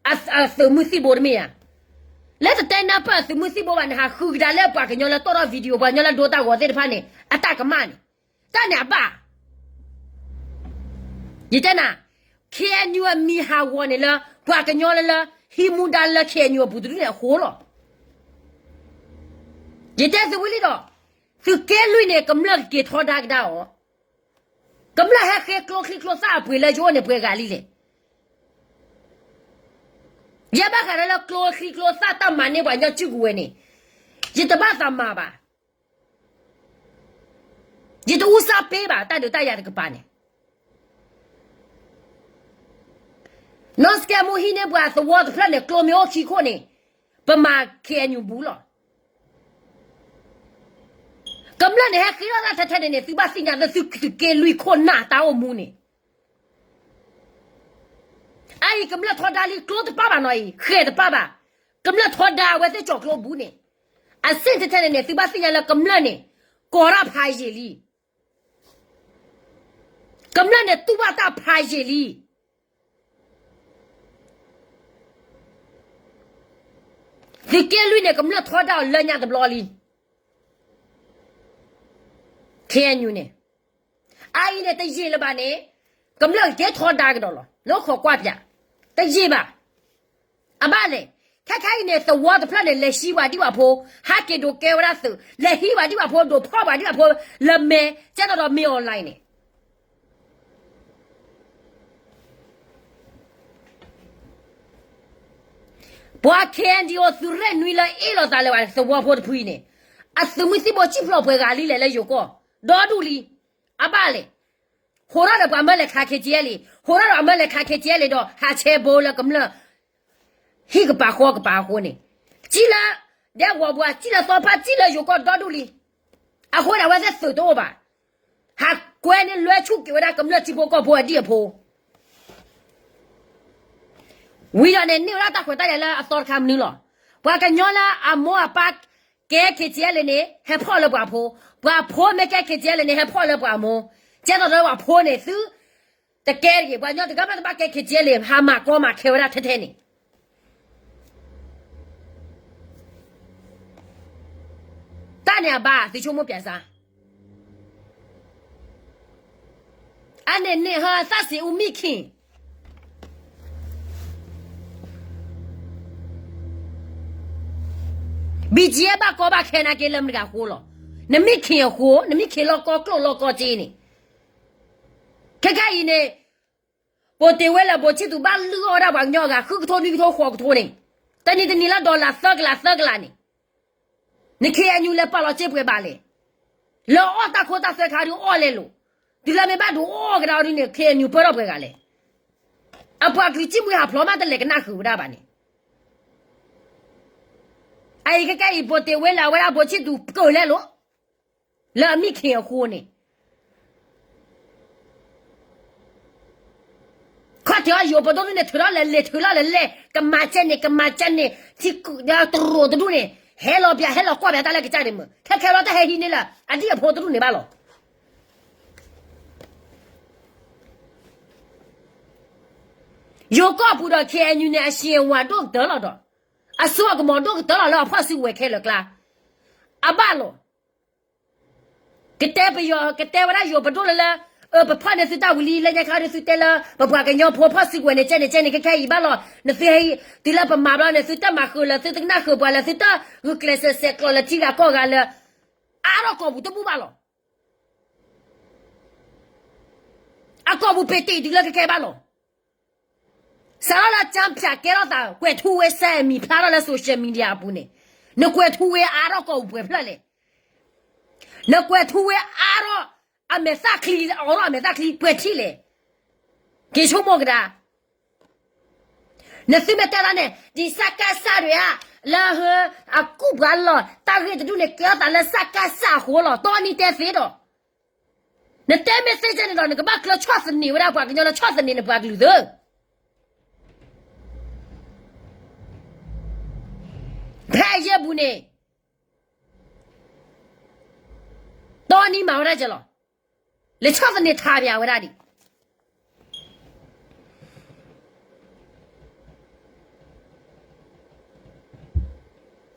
အသုးမုၢ်သံၣ်ဘိတမ့ၢ်ဧါ. လၢတတဲနၢ်ပၢၢ်အသုးမုၢ်သံၣ်ဘိဘၣ်န့ၣ် ဟးဃုကဒါလၢပှၤကညီလၢတီၢ်ထီၣ် video ပှၤကညီလၢဒိတၢ်ဂီၤသ့ၣ်တဖၣ်န့ၣ် အတၢ်ကမၣ်န့ၣ်, တၢ်န့ၣ်အဘၣ် ယတဲနၤ, KNU အမံၤဟးဂီၤန့ၣ်လၢ ပှၤကညီလၢလၢ ဟံးမူဒါလၢ KNU အပူၤတဒုန့ၣ်အဃိလီၤ. ယတဲသုဝံၤလံဒီး, သုးက့လွံၢ်န့ၣ် ကမျၢၢ်ကက့ၤထီဒါကဒါအီၤ, ကမျၢၢ်ဟဲဃ့ကျိချံကျိသၣ်အပှ့ၤလၢယအိၣ်န့ၣ် ပှဲၤဂၤလံလဲၣ်. ယဲဘၣ်ဃးလၢကျိချံကျိသၣ်တၢ်မၤန့ၢ်ပှၤကညီစုကဝဲၤန့ၣ်, ယတဘၣ်သးမၤဘၣ်. ယတအူစၢ်ပ့ဘၣ် တၢ်ဒုးတၢ်ယၤတကပၤန့ၣ်. နီၢ်စကဲမူဟံးန့ၢ်ပှၤသဝီတဖျၢၣ်န့ၣ် ကျိမ့ၢ်အိၣ်ခံခိၣ်န့ၣ်, ပမၤ KNU ဘူးလီၤ. ကမျၢၢ်န့ၣ် ဟဲဃ့ထီၣ်တၢ်ထဲထဲန့ၣ်န့ၣ် သုဘၣ်သ့ၣ်ညါသုသုးက့လွံၢ်ခိၣ်နၢ်တၢ်အိၣ်မူန့ၣ်, အအံၤကမျၢၢ်ထီဒါလံ ကျိတပၣ်ဘၣ်နီၤအံၤ ဃဲၤတပၣ်ဘၣ်, ကမျၢၢ်ထီဒါအဝဲသ့ၣ်ကၠီၤကျိဘူးန့ၣ်, အဆ့ၣ်ထဲထဲန့ၣ်န့ၣ် သုဘၣ်သ့ၣ်ညါလၢကမျၢၢ်န့ၣ်, ကီၤတၢ်ဖးယံာ်လံ. ကမျၢၢ်န့ၣ်တူၢ်ဘၣ်တၢ်ဖးယံာ်လံ. သုးက့လွံၢ်န့ၣ် ကမျၢၢ်ထီဒါအီၤလၢညါတဘျီလံ. KNU န့ၣ်, အအံၤန့ၣ် တယံာ်လၢၤဘၣ်န့ၣ်, ကမျၢၢ်ကက့ၤထီဒါကဒီးလီၤ. လၢခိးကွၢ်ပၠး, တယံာ်ဘၣ်. အဘၣ်လဲၣ်, ခဲခါအံၤန့ၣ် သဝီတဖျၢၣ်န့ၣ် လဲၤဟံးပှၤဒံးပှၤဖိ, ဟးက့ၤဒိးကဲဝဲဒၣ်သုး, လဲၤဟံးပှၤဒံးပှၤဖိ ဒိးဖီၣ်ပှၤဒံးပှၤဖိ, လၢမဲာ်, ကဲသိးဒီးမ့ၢ် online န့ၣ် ပှၤ KNDO သုးရ့ၣ်နွံလၢ အ့ၣ်လိာ်သးလၢပှၤသဝီဖိတဖုအံၤန့ၣ်, အသုးမုၢ်သံၣ်ဘိစံၣ်ဖျိးပှဲၤဂၤလံလဲၣ်လၢယိၤကီၢ်, ဒီဒူၣ်လံ. အဘၣ်လဲၣ်, ဟိးထီၣ်ဒီးပှၤမၢလဲၤခး ခ့ၣ်ကၠံၣ်အဲလ့ၣ်, ဟိးထီၣ်ဒီးအမၢလဲၤခး ခ့ၣ်ကၠံၣ်အဲလ့ၣ် ဒီးဟးဆဲဘိလၢကမျၢၢ် ဟံၣ်ကပၤဃီကပၤအဃိန့ၣ်, စံၣ်လၢဒဲကဝီၤပူၤ, စံၣ်လၢသီဖါ, စံၣ်လၢယိၤကီၢ်ဒီဒူၣ်လံ. အဃိန့ၣ် အဝဲသ့ၣ်သုးတအိၣ်ဘၣ်. ဟးကွဲန့ၢ်လွဲဆူၣ်က့ၤဝဲဒၣ်ကမျၢၢ်ထံဖိကီၢ်ဖိအဒံၣ်အဖိ ဝံၤဒီးန့ၣ် န့ၢ်ဝဲဒၣ်တၢ်ခွဲးတၢ်ယာ်လၢအသီတခါမနုၤလီၤ. ပှၤကညီလၢအမိၢ်အပၢ်ကဲ ခ့ၣ်ကၠံၣ်အဲလ့ၣ်န့ၣ် ဟဲဖီၣ်လၢပှၤဖိ, ပှၤဖိမ့ၢ်ကဲ ခ့ၣ်ကၠံၣ်အဲလ့ၣ်န့ၣ် ဟဲဖီၣ်လၢပှၤမိၢ်, ကဲသိးဒီးပှၤဖိန့ၣ် သုတကဲတဂ့ၤ, ပှၤကညီတဂၤမ့ၢ်တဘၣ်ကဲ ခ့ၣ်ကၠံၣ်အဲလ့ၣ် ဟးမၤကီမၤခဲဝဲဒၣ်ထဲထဲန့ၣ် တၢ်န့ၣ်အဘၣ် သုဆိကမိၣ်ပၠးစၢ် အန့ၣ်န့ၣ်ဟၢသၣ်စ့အူမံၣ်ခ့ၣ်, BGF ဘၣ်ကီဘၣ်ခဲနာ်က့လၢမတၤတဂၤအဃိလီၤ. နမံၣ်ခ့ၣ်အဃိ, နမံၣ်ခ့ၣ်လီၢ်ကီကျိၣ်လီၢ်ကီစ့န့ၣ်, ခဲခါအံၤန့ၣ် ဘိၣ်တ့ၢ်ဝဲလၢဘိၣ်ဆံၣ်သူးဘၣ်လုၢ်အီၣ်ဝဲဒၣ်ပှၤကညီအဂၤ ဃုကထိ နွံကထိ ဃိးကထိန့ၣ်, တနံၤတနံၤလၢ dollar သၢကလးသၢကလးန့ၣ်, န ခ့ၣ်အဲၣ်ယူၣ် လဲၤပာ်လီၤစ့ပှဲၤဘၣ်လဲၣ်. လၢအီၣ်တၢ်ခိတၢ်သွဲခါဒုးအီၣ်လဲၣ်လိၤ, တုၤလၢမ့ၢ်ဘၣ်ဒုးအီၣ်ကဒါအီၤဒုးန့ၣ် ခ့ၣ်အဲၣ်ယူၣ် ပၢထီၣ်ပှဲၤဂၤလဲၣ်. အပှၤကလုာ်စံၣ်မှံဟးဖျိးမး တလဲၤကနၣ်ဃုာ်ဝဲဒၣ်ဘၣ်န့ၣ် အအံၤခဲကဲအံၤ ဘိၣ်တ့ၢ်ဝဲလၢအဝဲဒၣ်ဘိၣ်ဆံၣ်သူးကၢၢ်လဲၣ်လိၤ, လၢအမံၣ်ခ့ၣ်အဃိန့ၣ် ခီၣ်ထံးအီၤယိၤပဒိၣ်န့ၣ် ထုးထီၣ်လဲၤလဲၤ ထုးထီၣ်လဲၤလဲၤ ကမၤကဲန့ၣ် ကမၤကဲန့ၣ် ထံတရူးတဒူၣ်န့ၣ် ဟဲလီၤပၠး ဟဲလီၤကွၢ်ပၠးတၢ်လၢကစၢ်ဒၣ်မုၢ် ခဲခဲလီၤတၢ်ဟဲဟံးန့ၢ်လၢ အဒံၣ်အဖိတဒူၣ်န့ၣ်ဘၣ်လီၤ. ယိၤကီၢ်ပူၤဒီး ခ့ၣ်အဲၣ်ယူၣ် န့ၣ် အစ့ၣ်အဝၤဒိၣ်ကတၢၢ်လီၤဒီး အစိအကမီၤဒိၣ်ကတၢၢ်လီၤလၢအဖီၣ်စုကဝဲၤခဲလၢာ်ကျါ အဘၣ်လီၤ. ကတဲပယီၤ ကတဲဝဲဒၣ်ယိၤပဒိၣ်လၢလၢ အၢ ပဖီၣ်န့ၢ်သုတၢ်ဝံၤလံ လၢညါခါဒုးသုတဲလၢ ပပှၤကညီဖိဖီၣ်စုကဝဲၤန့ၣ် ကဲန့ၣ်ကဲန့ၣ် ခဲခဲအံၤဘၣ်လီၤ. နသုဟဲ တုၤလၢပမၤဘျီန့ၣ် သုတၢ်မၤဃုာ်လၢ သုတကနၣ်ဃုာ်ပှၤလၢ သုတဂုာ်ကျဲးစၢးဆဲးကျိးလၢထံဂၤကီၢ်ဂၤလၢ အါထီၣ်ကီၢ်ပူၤတဘူၣ်ဘၣ်လီၤ. အကီၢ်ပူၤပ့ၤတ့ၢ်တုၤလၢခဲခဲဘၣ်လီၤ. စးထီၣ်လၢကၠၢဖၠးကဲထီၣ်သး ကွဲးထူဝဲစဲးမံၤဖျါထီၣ်လၢ social media အပူၤန့ၣ်, နကွဲးထူဝဲအါထီၣ်ကီၢ်ပူၤပှဲၤဖျၢၣ်လဲၣ်. နကွဲးထူဝဲအါထီၣ်အမဲာ်သၣ်ချံ အိးထီၣ်အမဲာ်သၣ်ချံပှဲၤထံၣ်လဲၣ်. က့ၤဆိကမိၣ်ကဒါ နသုမ့ၢ်တဲလီၤန့ၣ် ဒ်စကစ ဒံးဧါ, လၢဟၢ အကူၣ်ပှၤလီၤ တၢ်ဂ့ၢ်တဒူၣ်န့ၣ် ကဲထီၣ်သးလၢစကစအဃိလီၤ. တီနံၤတဲသ့ဒီး နတဲမ့ၢ်သ့ကဲန့ၣ်ဒီး နကဘၣ်ကျၢၤဆီၣ်သနံးဝဲဒၣ်ပှၤကညီလၢဆီၣ်သနံးနပှၤကလုာ်သ့ ဖဲအယဲၢ်ပူၤန့ၣ် တီနံၤမၤဝဲဒၣ်ကဲလီၤ. လဲၤဆီၣ်သနံးထါပၠးဝဲဒၣ်ဒံး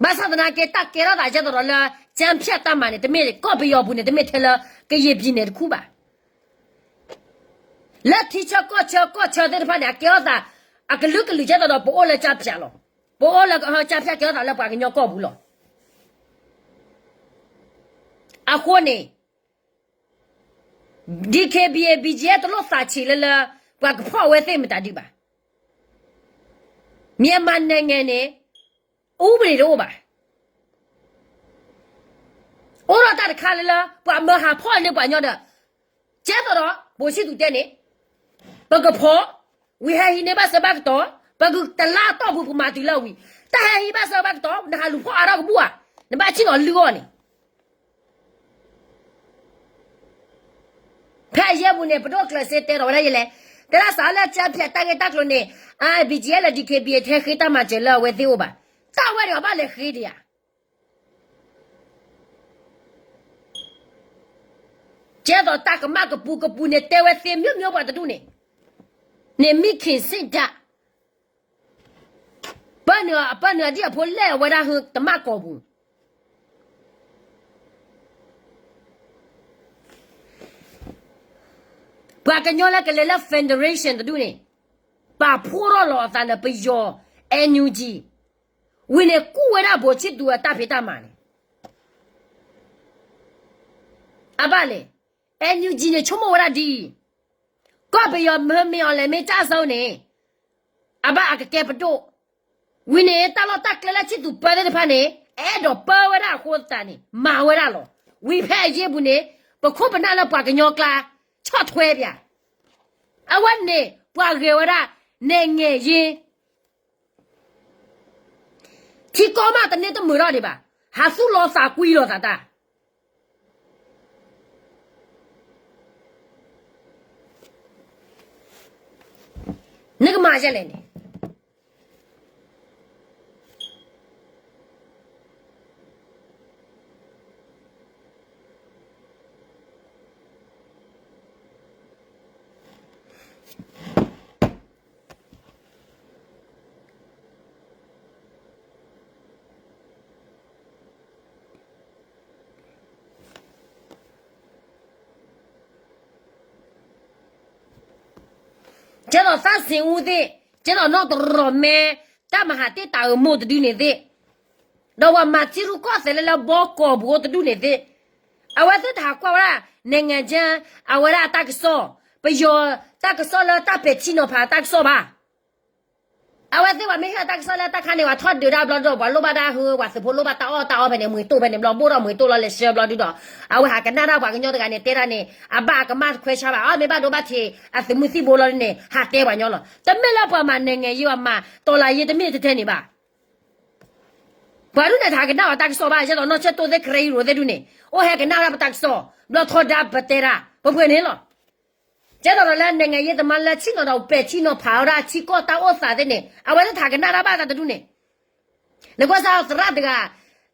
ဘၣ်ဆၣ်သနာ်က့ တၢ်ကဲထီၣ်သးကဲသိးဒီးလၢ ကၠၢဖၠးတၢ်မၤန့ၣ် တမ့ၢ်ကီၢ်ပယီၤပူၤန့ၣ် တမ့ၢ်ထဲလၢ ကယဲၢ်ပံၤနဲၣ်တခူဘၣ်. လၢထံဆၢကီၢ်ဆၢကီၢ်ဆၢသ့ၣ်တဖၣ်န့ၣ် အကဲထီၣ်သး အကလုာ်ကလုာ်ကဲသိးဒီး ပအိၣ်လၢကၠၢဖၠးလီၤ. ပအိၣ်လၢကၠၢဖၠးကဲထီၣ်သးလၢပှၤကညီကီၢ်ပူၤလီၤ. အဃိန့ၣ် DKBA BGF တလိၣ်သးဆံးလၢလၢ ပှၤကဖီၣ်ဝဲသ့ၣ်မတၤဒံးဘၣ်. မြန်မာနိုင်ငံန့ၣ် ဥပဒေတအိၣ်ဘၣ်. အိၣ်ဒီးတၢ်တခါလၢလၢ ပှၤမၢဟးဖီၣ်န့ၢ်ပှၤကညီဒီး ကဲသိးဒီး ဘိၣ်ဆံၣ်သူးတဲန့ၣ် ပကဖီၣ်, ဝံၤဟဲဟံးန့ၢ်ဘၣ်ဆၢဘၣ်ကတီၢ်, ပကတလါအတီၢ်ပူၤပမၤတုၤလၢဝံၤ, တၢ်ဟဲဟံးဘၣ်ဆၢဘၣ်ကတီၢ် နဟးလူၤဖီၣ်အါထီၣ်ကဘူၣ်ဧါ, နဘၣ်ဆ့ၣ်နီၤလုၢ်အီၣ်န့ၣ် ဖဲအယဲၢ်ပူၤန့ၣ် ပဒိၣ်ကျဲးစ့တဲထီၣ်ဝဲဒၣ်ယဲလဲၣ်, တဲဒၣ်စးလၢကၠၢဖၠးတၢ်ဂ့ၢ်တၢ်ကျိၤန့ၣ် BGF လၢ DKBA ထဲဃ့တၢ်မၤစၢၤလၢအဝဲသ့ၣ်အိၣ်ဘၣ်, တၢ်ဝဲန့ၣ်အဘၣ်လဲၤဃ့ဒံးဧါ. ကဲသိးတၢ်ကမၣ်ကပူၤကပူၤန့ၣ် တဲဝဲသ့မျိုးမျိုးပှၤတဒူၣ်န့ၣ်, န့ၣ်မံၣ်ခ့ၣ်စ့ၣ်ဒၣ် ပၢနုာ် အပၢနုာ်အဒံၣ်အဖိလဲၣ်အဝဲဒၣ်ဟၢတမၣ်ကီၢ်ပူၤ, ပှၤကညီလၢကလဲၤလၢ federation တဒူၣ်န့ၣ် ပာ်ဖှိၣ်ထီၣ်လီၤအသးလၢပယီၤ NUG, ဝံၤန့ၣ်ကူၣ်ဝဲဒၣ်ဘိၣ်ဆံၣ်သူးအတၢ်ဖံးတၢ်မၤန့ၣ် အဘၣ်လဲၣ်, NUG န့ၣ်ဆိကမိၣ်ဝဲဒၣ်ဒ်အံၤ, ကီၢ်ပယီၤမ့ၢ်မ့ၢ်အီၤလဲၣ်မ့ၢ်တၢ်အစိန့ၣ်, အဘၣ်အကကဲပဒိၣ်, ဝံၤန့ၣ် တၢ်လီၢ်တၢ်ကျဲလၢဆံၣ်သူးပၢသ့ၣ်တဖၣ်န့ၣ် အဲၣ်ဒိးပၢဝဲဒၣ်အဃိသတးန့ၣ် မၤဝဲဒၣ်လီၤ. ဝံၤဖဲအယ့ၢ်ပူၤန့ၣ် ပခိၣ်ပနၢ်လၢပှၤကညီကျါ ဆီၣ်ထွဲပၠး, အဝဲန့ၣ် ပှၤဂဲၤဝဲဒၣ် နဲၣ်ငဲၤယ့ ထံကီၢ်မးတန့ၢ်တမုာ်ထီၣ်ဒံးဘၣ်, ဟးသူၣ်လီၤသးကွံလီၤသးတၢ်, နကမၤယဲလဲၣ်န့ၣ် ကဲသိးသးစ့ၣ်အူသ့ၣ်, ကဲသိးနီၢ်တရီၢ်မဲ, တၢ်မၤဟးတ့ၢ်တၢ်အၢမိၢ်တဒုန့ၣ်သ့ၣ်, ဒီးပှၤမၤထံရူၢ်ကီၢ်သဲးလၢလၢဘီကီၢ်ပူၤအိၣ်တဒုန့ၣ်သ့ၣ်, အဝဲသ့ၣ်တဟးကွၢ်ဝဲဒၣ် နဲၣ်ငဲၤကၠၢ အဝဲဒၣ်အတၢ်ကစီၣ်, ပယီၤ တၢ်ကစီၣ်လၢတၢ်ပဲာ်ထံနီၤဖးတၢ်ကစီၣ်ဘၣ်. အဝဲသ့ၣ်ပှၤမ့ၢ်ဟ့ၣ်အီၤတၢ်ကစီၣ်လၢတၢ်ခါန့ၣ် ပှၤထီၣ်ဒုးတၢ်ဘျီဒီး ပှၤလိၣ်ဘၣ်ဒၣ်ဟု ပှၤသုးဖိလိၣ်ဘၣ်တၢ်အီၣ်တၢ်အီဖဲန့ၣ် မွံတိၢ်ဖဲန့ၣ်ဘျီ ဘိၣ်ထီၣ်မွံတိၢ်လီၤလဲၤဆှၢဘျီဒုဒီး အဝဲဟးကနၣ်တၢ်ပှၤကညီတဂၤန့ၣ် တဲဒၣ်န့ၣ် အဘၣ်အကမၣ်တခွဲးဆါဘၣ် အမ့ၢ်ဘၣ်ဒိဘၣ်ထံး အသုးမုၢ်သံၣ်ဘိလီၤန့ၣ် ဟးတဲပှၤညီလီၤ. တမ့ၢ်လၢပှၤမၤနဲၤငဲၤယံၤ ပှၤမၤတီၤလၤယံၤတမ့ၢ်ထဲထဲန့ၣ်ဘၣ်. ပှၤဒုးန့ၣ်တဟးကနၣ်အီၤတၢ်ကစီၣ်ဘၣ် ကဲသိးနီၢ်ဆၢၣ်တိၢ်သ့ၣ် ခရံယံၤရိၤသ့ၣ်ဒုးန့ၣ် အိၣ်ဟဲကနၣ်ဝဲဒၣ်ပတၢ်ကစီၣ် ဘျီထီဒါပတဲတၢ် ပှဲၤပှဲၤန့ၣ်လီၤ. ကဲသိးဒီးလၢနဲၤငဲၤယံၤသမါလၢဆ့ၣ်နီၤဒီးပဲာ်ထံနီၤဖးဝဲဒၣ်ထံကီၢ်တၢ်အိၣ်သးသ့ၣ်န့ၣ် အဝဲသ့ၣ်တဟးကနၣ်တၢ်ဘၣ်သးတဒုးန့ၣ် နကွၢ်စၢ်သရၣ်တဂၤ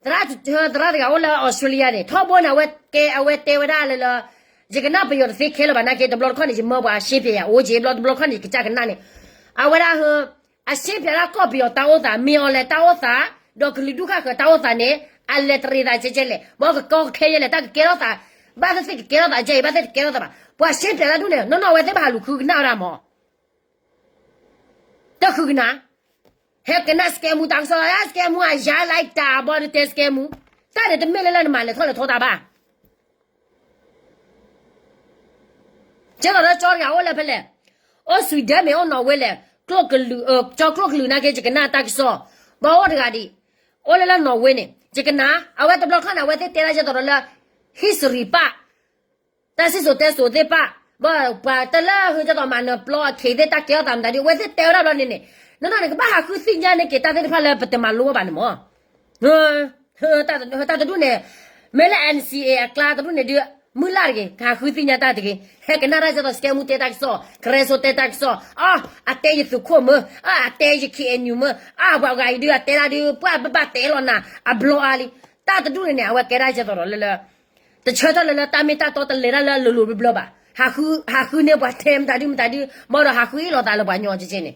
သရၣ် သရၣ်တဂၤအိၣ်လၢ Australia န့ၣ် ထီဘိန့ၣ် အဝဲကဲ အဝဲတဲဝဲဒၣ်လၢလၢ ယကနၣ်ပယီၤတသ့ခဲလၢာ်ဘၣ်နာ်က့ တဘျီတခီၣ်န့ၣ် ယမၢပှၤရှင်းပြ ယအိၣ်က့ၤ ဘျီတဘျီတခီၣ်န့ၣ် ယကစၢ်ကနၣ်န့ၣ် အဝဲဒၣ် အရှင်းပြ တၢ်ကီၢ်ပယီၤတၢ်အိၣ်သး မ့ၢ်အီၤလဲၣ်တၢ်အိၣ်သး ဒီးကလုာ်ဒူၣ်ဃၣ်ဃၢၤတၢ်အိၣ်သးန့ၣ် အလဲၤတရံးသးကဲကဲလဲၣ် ဘၣ်ကကီကခဲယဲလဲၣ် တၢ်ကကဲထီၣ်သး ဘၣ်သ့ၣ်သ့ၣ်ကကဲထီၣ်သးကဲအံၤ ဘၣ်သ့ၣ်တကဲထီၣ်သးဘၣ် ပှၤရှင်းပြ တၢ်ဒုးန့ၣ် နီၢ်နီၢ်အဝဲသ့ၣ်ဘၣ်ဟးလူၤဃုကနၣ်ဝဲဒၣ်မး တဃုကနၣ် ဟဲကနၣ်စကဲမူတၢ်ကစီၣ်လီၤ စကဲမူအယါလၢတၢ်ဘီဒုးတဲစကဲမူ တၢ်န့ၣ်တမ့ၢ်လၢလၢနမၤလဲၤထီၣ်လဲၤထီတၢ်ဘၣ် ကဲသိးဒီးကၠီတဂၤအိၣ်လၢဖဲလဲၣ် အိၣ် Sweden မ့ၢ်အိၣ် Norway လဲၣ် ကၠီကျိကလုာ်နာ်က့ ယကနၣ်တၢ်ကစီၣ် ဘၣ်အိၣ်တဂၤဒံး အိၣ်လၢလၢ Norway န့ၣ် ယကနၣ် အဝဲတဘျီခီန့ၣ် အဝဲသ့ၣ်တဲဒၣ်ကဲသိးဒီးလၢ history ပၢ် တၢ်စံၣ်စိၤတဲစိၤသ့ၣ်တဖၣ် ဘၣ်ပှၤတလၢဟုကဲသိးမၤနၢၤပျီအခ့သ့ၣ်တၢ်ကဲထီၣ်သးမတၤဒုး အဝဲသ့ၣ်တဲဝဲဒၣ်ဘျီန့ၣ်န့ၣ် နီၢ်နီၢ်န့ၣ် ကဘၣ်ဟးဃုသ့ၣ်ညါန့ၢ်က့ၤတၢ်သ့ၣ်တဖၣ်လၢပတမၤလိဘၣ်န့ၣ်မး တၢ်တဒူၣ်န့ၣ် မ့ၢ်လၢ NCA အကျါတဒူၣ်န့ၣ်ဒုး မုၢ်လၢ်တဂ့ၤ ကဟးဃုသ့ၣ်ညါတၢ်တဂ့ၤ ဟဲကနၣ်တၢ်ကဲသိး စကဲမူတဲတၢ်ကစီၣ် ကရၢစိတဲတၢ်ကစီၣ် အ အတဲယသုးခိၣ်မၢ အ အတဲယ KNU မၢ အ ပှၤဂၤအံၤဒုးအတဲဒၣ်ဒုး ပှၢ်ဘၣ်ဘၣ်တဲလီၤနၤ အဘျီအါလံ တၢ်တဒူၣ်န့ၣ်န့ၣ် အဝဲကဲဒၣ်ကဲသိးဒီးလၢလၢ တဆၢထၢၣ်လၢလၢတၢ်မ့ၢ်တၢ်တီတလဲၤဒၣ်လၢလိၤလိၤဘျီဘျီဘၣ် ဟးဃုန့ၢ်ပှၤထဲမတၤဒုမတၤဒု ဘၣ်ဒီးဟးဃုအ့ၣ်လိာ်သးလၢပှၤညီကဲကဲန့ၣ်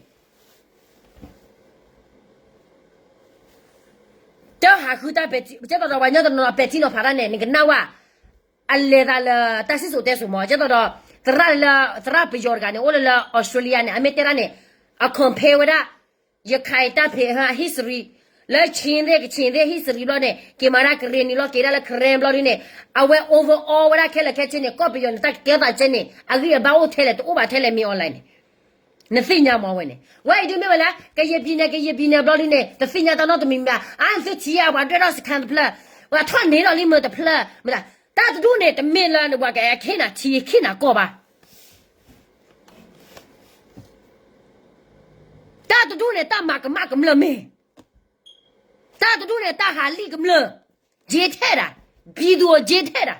တဟးဃုတၢ်ပဲာ်ထံ ကဲသိးဒီးပှၤညီတနီၤနီၤပဲာ်ထံနီၤဖးတၢ်န့ၣ် နကနၣ်ဝဲ အလဲၤသးလၢတၢ်စံၣ်စိၤတဲစိၤမး ကဲသိးဒီး သရၣ်လၢ သရၣ်ပယီၤတဂၤန့ၣ် အိၣ်လၢလၢ Australia န့ၣ် အမ့ၢ်တဲဒၣ်န့ၣ် အ compare ဝဲဒၣ် ရခိုင်တပ် history လၢ Chin သ့ၣ် Kachin သ့ၣ် history ဘျီန့ၣ် က့ၤမၤဒၣ် Karen န့ၣ်လီၤ က့ၤဒၣ်လၢ Karen ဘျီဒုန့ၣ် အဝဲ overall ဝဲဒၣ်ခဲလၢာ်ခဲဆ့န့ၣ် ကီၢ်ပယီၤန့ၣ် တၢ်ကကဲထီၣ်သးကဲန့ၣ် အဂံၢ်အဘါအိၣ်ထဲလဲၣ် တအိၣ်ဘၣ်ထဲလဲၣ် မ့ၢ် online န့ၣ် နသ့ၣ်ညါမးဝဲန့ၣ် ဝဲအံၤဒုးမ့ၢ်ဝဲလၢ ကယဲၢ်ဘံန့ၣ် ကယဲၢ်ဘံန့ၣ်ဘျီဒုန့ၣ် တသ့ၣ်ညါတၢ်နီတမံၤမး အသုထံၣ်ဧါ ပှၤဒွဲၣ်ထီၣ်စခန်းတဖျၢၣ် ပှၤထီၣ်န့ၢ်လီၤလံမၢတဖျၢၣ် မတၤ တၢ်တဒူၣ်န့ၣ် တမ့ၢ်လၢနပှၤကအဲၣ်ခ့နၤထံခ့နၤကီၢ်ဘၣ် တၢ်တဒူၣ်န့ၣ် တၢ်မၤကမၣ်ကမျၢၢ်မ့ၢ် တၢ်တဒူၣ်န့ၣ် တၢ်ဟးလံၣ်ကမျၢၢ် ယ့ထဲဒၣ် ပြည်သူ ယ့ထဲဒၣ်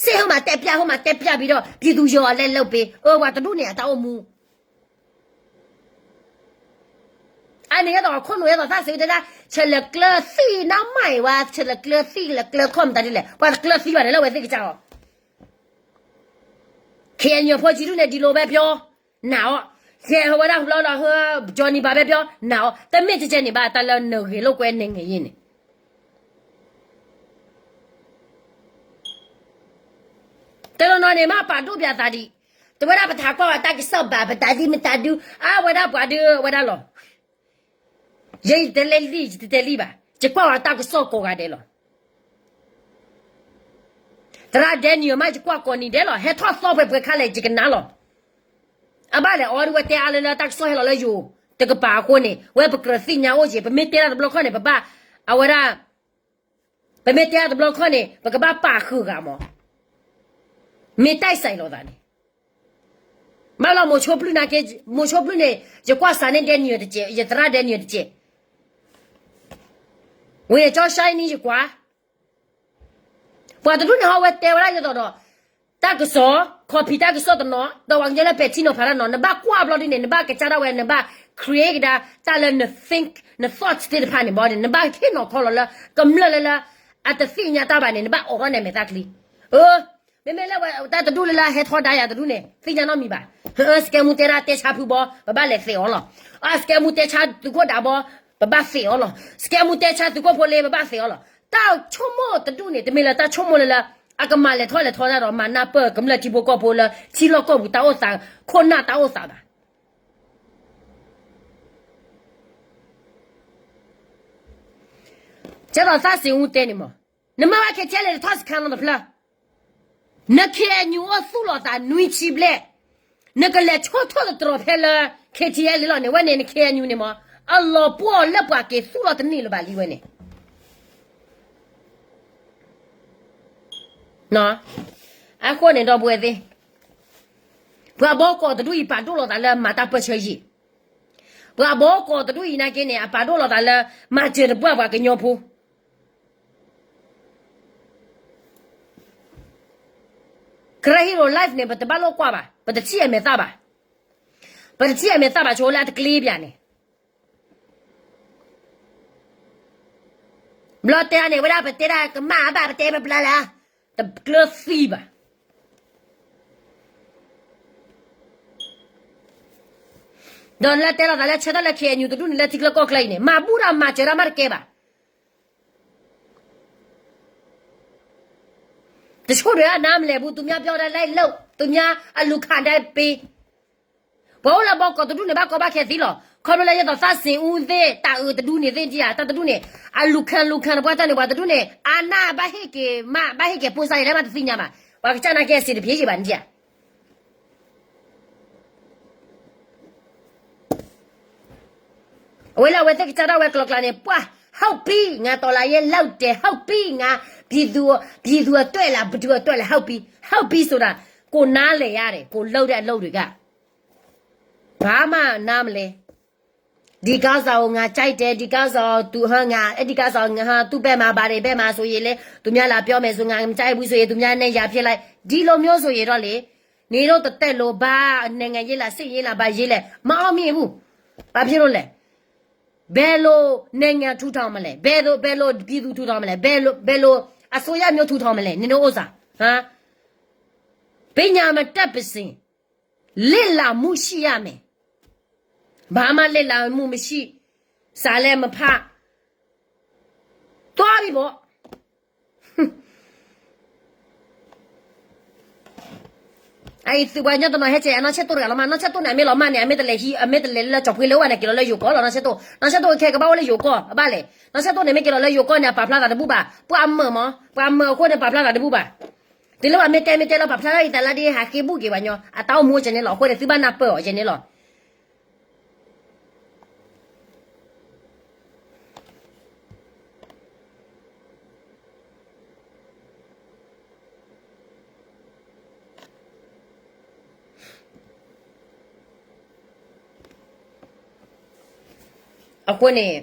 စ့ၢ်ဟိမၤတဲပျၢ် ဟိမၤတဲပျၢ်ဘံဒီး ပြည်သူ ယီၤအလဲလိာ်ပ့ၤ အၢပှၤတဒူၣ်န့ၣ် အတၢ်အိၣ်မူ အန့ၣ်ကဲသိးခိၣ်နူာ်ကဲသိးသးစ့ၤတဲဒၣ် ဆဲးလဲၤကျၢၤသံၣ်နါမၤအံၤဝဲ ဆဲးလဲၤကျၢၤသံၣ်လဲၤကျၢၤခီၣ်မတၤဒ်လဲၣ် ပှၤတကျၢၤသံဘၣ်န့ၣ်လၢအဝဲသ့ၣ်ကစၢ်အီၤ ခဲအံၤညီဖိဆံးဒူၣ်န့ၣ် ဒံလိာ်ဘဲပျီ နာ်အီၤ ခဲအဝဲဒၣ်ဘျီဒီး ကၠီနံၤဘၣ်ဘဲပျီ နာ်အီၤ တမ့ၢ်ကဲကဲန့ၣ်ဘၣ် တၢ်လၢနဂ့ၤလိာ်ကွဲန့ၣ်ဂ့ၤယဲန့ၣ် တနီၤနီၤန့ၣ် မ့ၢ်ပာ်ဒိၣ်ပၠးသးဒံး တဝဲဒၣ်ပထးကွၢ်ဝဲတၢ်ကစီၣ်ဘၣ် ပတၢ်ဒ်မတၤဒု အဝဲဒၣ်ပှၤဒုးဝဲဒၣ်လီၤ ယဲယတဲလံ ယတတဲလံဘၣ် ယကွၢ်ဝဲတၢ်ကစီၣ်ကိးဂၤဒဲးလီၤ သရၣ်ဒဲနံၣ်မး ယကွၢ်ကိးနံၤဒဲးလီၤ ဟဲထီၣ်သီပှဲၤပှဲၤခါလဲၣ် ယကနၣ်လီၤ အဘၣ်လဲၣ် အီဒုးဝဲတဲအါလၢလၢတၢ်ကစီၣ်ဟဲလီၤလၢယိၤ တကပၤအဃိန့ၣ် ဝဲပကြၢးသ့ၣ်ညါအိၣ်က့ၤ ပမ့ၢ်တဲတၢ်တဘျီခီၣ်န့ၣ် ပဘၣ် အဝဲဒၣ် ပမ့ၢ်တဲတၢ်တဘျီခီၣ်န့ၣ် ပကဘၣ်ပာ်ဃုာ်ဂၤမး မ့ၢ်တၢ်စဲးလိာ်သးန့ၣ် ဘၣ်လီၤမိၤဆိပျုၢ်နာ်က့ မိၤဆိပျုၢ်န့ၣ် ယကွၢ်စးန့ၢ်ဒဲနံၣ်တကဲး ယသရၣ်ဒဲနံၣ်တကဲး ဝံၤန့ၣ် ကၠီဆါအံၤန့ၣ်ယကွၢ် ပှၤတဒူၣ်န့ၣ်ဟီဝဲတဲဝဲဒၣ်ယသိးဒီး တၢ်ကစီၣ် copy တၢ်ကစီၣ်တနီၤ ဒီးပှၤကညီလၢပဲာ်ထံနီၤဖးတၢ်နီၤ နဘၣ်ကွၢ်ဘျီဒ်န့ၣ် နဘၣ်ကစၢ်ဒၣ်ဝဲ နဘၣ် create ကဒါ တၢ်လၢန think န thoughts သ့ၣ်တဖၣ်န့ၣ်ဘီန့ၣ် နဘၣ်ဟ့ၣ်နီၤခီလီၤလၢ ကမျၢၢ်လၢလၢ အတသ့ၣ်ညါတၢ်ဘၣ်န့ၣ် နဘၣ်အိးထီၣ်န့ၢ်မဲာ်သၣ်ချံ မ့မ့ၢ်လၢဝဲတၢ်တဒူၣ်လၢလၢဟဲထီဒါယၤတဒူၣ်န့ၣ် သ့ၣ်ညါနီတမံၤဘၣ် စကဲမူတဲဒၣ်တဲဆါဖုဘီ ပဘၣ်လဲၤသဲးအီၤလီၤ စကဲမူတဲဆါသုးခိၣ်ဒးဘီ ပဘၣ်သဲးအီၤလီၤ စကဲမူတဲဆါသုးခိၣ်ဖိလ့ ပဘၣ်သဲးအီၤလီၤ တၢ်ဆိကမိၣ်တဒူၣ်န့ၣ် တမ့ၢ်လၢတၢ်ဆိကမိၣ်လၢလၢ အကမၤလဲၤထီၣ်လဲၤထီတၢ်ဒီး မၤနၢ်ပၢၢ်ကမျၢၢ်ထံဖိကီၢ်ဖိလၢ ထံလီၢ်ကီၢ်ပူၤတၢ်အိၣ်သး ခိၣ်နၢ်တၢ်အိၣ်သးဘၣ် ကဲသိးသးစ့ၣ်အူတဲန့ၣ်မး နမ့ၢ်ဝဲခဲဆဲလဲၣ်နထီၣ်စခါနီတဖျၢၣ် န KNU အိၣ်သူၣ်လီၤသးနွံဆံဘျဲၣ် နကလဲၤဆီၣ်ထီၣ်သတြီၤဖဲလၢ ခ့ထံအဲလံလီၤန့ၣ် ဝဲန့ၣ်နခ့အညူန့ၣ်မး အလီၤပှီၢ်လၢပှၤက့ၤသူၣ်လီၤတန့ၢ်လၢၤဘၣ်လံဝဲန့ၣ် အဃိန့ၣ်ဒီပုၢ်ဝဲၢ်သ့ၣ်, ပှၤဘီကီၢ်တဒူၣ်အံၤပာ်ဒိၣ်လီၤသးလၢမၤတၢ်ပၢၢ်ဆၢယံာ်, ပှၤဘီကီၢ်တဒူၣ်အံၤနာ်က့န့ၣ် အပာ်ဒိၣ်လီၤသးလၢ မၤစၢၤတပှၢ်ပှၤကညီဖိ Karen Hero Live န့ၣ် ပတဘၣ်လိာ်ကွၢ်ဘၣ်, ပတထံၣ်အမဲာ်သၣ်ဘၣ်, ပတထံၣ်အမဲာ်သၣ်ဘၣ်ဆိလၢအတကျ့ပၠးန့ၣ် ဘျီတဲန့ၣ် ဝဲဒၣ်ပတဲဒၣ်ကမၣ်အဘၣ် ပတဲပဘျါလၢ တကျၢၤသံဘၣ်. ဒီးလၢတဲလီၤသးလၢဆၢထၢၣ်လၢ ခ့အညူ တဒူၣ်န့ၣ်လၢထံချၢကီၢ်ချၢအံၤန့ၣ် မၤဘူၣ်ဒီးမၤစၢၤဒၣ်မးတကဲဘၣ်. တဆိၣ်ဒၣ်နါမလဲၣ်ဘူး သူများပြောတၢ်လိုက်လုပ်, သူများအလူၤခးတၢ်ပ့ၤ ပှၤအိၣ်လၢဘီကီၢ်တဒူၣ်န့ၣ် ဘၣ်ကီဘၣ်ခဲသံလီၤ. ခီဖျိလၢယသိးသးစ့ၣ်အူသ့ၣ် တၢ်အုးတဒူၣ်န့ၣ်သ့ၣ်ဒ်ဧါ တၢ်တဒူၣ်န့ၣ် အလူၤခးလူၤခးနပှၤတၢ်န့ၣ် ပှၤတဒူၣ်န့ၣ် အနၢ်ဘၣ်ဟ့ၣ်က့ၤမး ဘၣ်ဟ့ၣ်က့ၤပိၢ်စါယဲလဲၣ်မးတသ့ၣ်ညါဘၣ်. ပှၤကစၢ်နာ်က့အစ့ၣ်တဖျ့ယံာ်ဘၣ်န့ၣ်ဧါ. အဝဲလၢအဝဲသ့ၣ်ကစၢ်ဒၣ်ဝဲကျီကျါန့ၣ် ပှၤ ဟုတ်ပြီ ငါတော်လှန်ရေးလုပ်တယ် ဟုတ်ပြီ ငါ ပြည်သူ့ ပြည်သူ့အတွက်လား ဘယ်သူ့အတွက်လဲ ဟုတ်ပြီ ဟုတ်ပြီဆိုတာ ကိုယ်နားလည်ရတယ် ကိုယ်လုပ်တဲ့အလုပ်တွေက ဘာမှနားမလဲ ဒီကစၢ်ကိုငါကြိုက်တယ် ဒီကစၢ်သူဟငါ ဒီကစၢ်ငါသူ့ဘက်မှာပါတယ်ဘက်မှာဆိုရင်လေ သူများလာပြောမယ်ဆိုငါမကြိုက်ဘူးဆိုရင် သူများနဲ့ရန်ဖြစ်လိုက် ဒီလိုမျိုးဆိုရင်တော့လေ နေတို့တသက်လုံးဘာနိုင်ငံရေးလားစစ်ရေးလားဘာရေးလဲမအောင်မြင်ဘူး ဘာဖြစ်လို့လဲ ဘယ်လိုနိုင်ငံထူထောင်မလဲ ဘယ်လို ဘယ်လိုပြည်သူထူထောင်မလဲ ဘယ်လို ဘယ်လိုအစိုးရမျိုးထူထောင်မလဲ နင်တို့ဥစ္စာ ဟမ် ပညာမတတ်ပါစေ လေ့လာမှုရှိရမယ် ဘာမှလေ့လာမှုမရှိ စာလည်းမဖတ် သွားပြီပေါ့ အအံၤသုးပှၤကညီတနီၤဟဲကဲး အနီၢ်ဆဲးတိၢ်တဂၤလီၤမး နီၢ်ဆဲးတိၢ်န့ၣ် အမ့ၢ်လီၤမၢ်န့ၣ် အမ့ၢ်တလဲၤဟံး အမ့ၢ်တလဲၤလၢကၠီၤပှ့ၤလၢဝဲန့ၣ် က့ၤလီၤလၢယိၤကီၢ်လီၤ နီၢ်ဆဲးတိၢ် နီၢ်ဆဲးတိၢ်ခဲကဘၣ်အိၣ်လၢယိၤကီၢ် အဘၣ်လဲၣ် နီၢ်ဆဲးတိၢ်န့ၣ် မ့ၢ်က့ၤလီၤလၢယိၤကီၢ်န့ၣ် အပာ်ဖျါသးတဘူၣ်ဘၣ် ပှၤအမၢာ်မး ပှၤအမၢာ်အဃိန့ၣ် ပာ်ဖျါသးတဘူၣ်ဘၣ် တုၤလၢပှၤမ့ၢ်တဲမ့ၢ်တဲလီၤ ပာ်ဖျါထီၣ်အံၤသးလၢဒ်ဟးဃ့ဘူၣ်က့ၤပှၤညီ အတၢ်အိၣ်မူအိၣ်ကဲန့ၣ်လီၤ အဃိန့ၣ် သုဘၣ်နၢ်ပၢၢ်အီၤကဲန့ၣ်လီၤ အဃိန့ၣ်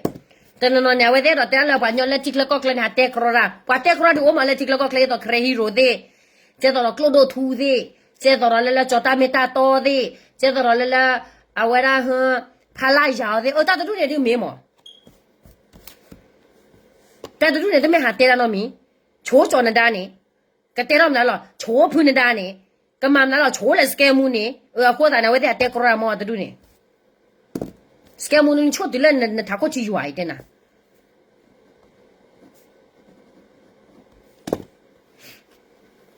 တနီၤနီၤန့ၣ် အဝဲသ့ၣ်ဒီးတဲလၢပှၤကညီလၢထံချၢကီၢ်ချၢန့ၣ် ဟးတဲကြီဒၣ် ပှၤတဲကြီဒၣ်ဒုးအိၣ်မးလၢထံချၢကီၢ်ချၢ ဒ်သိး Karen Hero သ့ၣ်, ဒ်သိးဒီးကျိၣ်ဒိၣ်ထူသ့ၣ်, ဒ်သိးဒီးလၢလၢကၠီၤတၢ်မ့ၢ်တၢ်တီသ့ၣ်, ဒ်သိးဒီးလၢလၢ အဝဲဒၣ် ဖးလၢ်ယၤအီၤသ့ၣ်, အတၢ်တဒူၣ်န့ၣ်ဒုးမ့ၢ်မး တၢ်တဒူၣ်န့ၣ် တမ့ၢ်ဟးတဲတၢ်နီတမံၤ, ဆိကၠီၤနဒါန့ၣ်, ကတဲထီၣ်မနုၤလီၤ, ဆိဖုနဒါန့ၣ်, ကမၤမနုၤလီၤ, ဆိလၢ scam မူန့ၣ်, အဃိသတးန့ၣ် အဝဲသ့ၣ်အတဲကြီမးတဒူၣ်န့ၣ်, scam မူန့ၣ် နဆိၣ်တုၤလၢနထးခိၣ်ထံယွၤအံၤတဲနၤ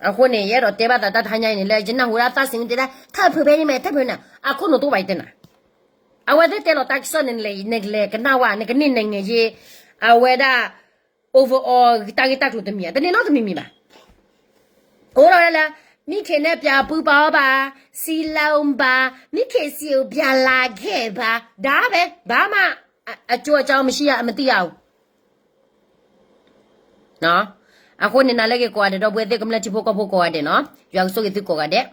အဃိန့ၣ် ယအဲၣ်ဒိးတဲဘၣ်သးတၢ်တဟါညါအံၤန့ၣ် လၢယနၢ်ဟူဒၣ်သးစ့ၣ်န့ၣ်တဲဒၣ် ထၢဖုဖဲန့ၣ်မဲာ် ထၢဖုန့ၣ် အခိၣ်နူာ်တအိၣ်ဘၣ်အံၤတဲနၤ, အဝဲသ့ၣ်တဲလီၤတၢ်ကစီၣ်န့ၣ် နကလဲၤကနၣ်ဝဲ နကန့ၢ်နငဲၤယ့ အဝဲဒၣ် over all တၢ်ဂ့ၢ်တၢ်ကျိၤတမံၤ တန့ၢ်နီတမံၤမံၤဘၣ် အိၣ်ဒီးလၢ မ့ၢ်ခဲန့ၣ် ပျၢ်ပူပီဘၣ်, စံလၢဘၣ်, မ့ၢ်ခဲစံအိၣ်ပျၢ်လၢခဲဘၣ်, ဒါပဲ, ဘာမှ အကျိုးအကြောင်းမရှိရ မသိရဘူး. အဃိန့ၣ် နၤလၢဂ့ၤကိးဂၤဒဲး ဒီပုၢ်ဝဲၢ်သ့ၣ် ကမျၢၢ်ထံဖိကီၢ်ဖိကိးဂၤဒဲးနီၤ, ယွၤကဆိၣ်ဂ့ၤသုကိးဂၤဒဲး.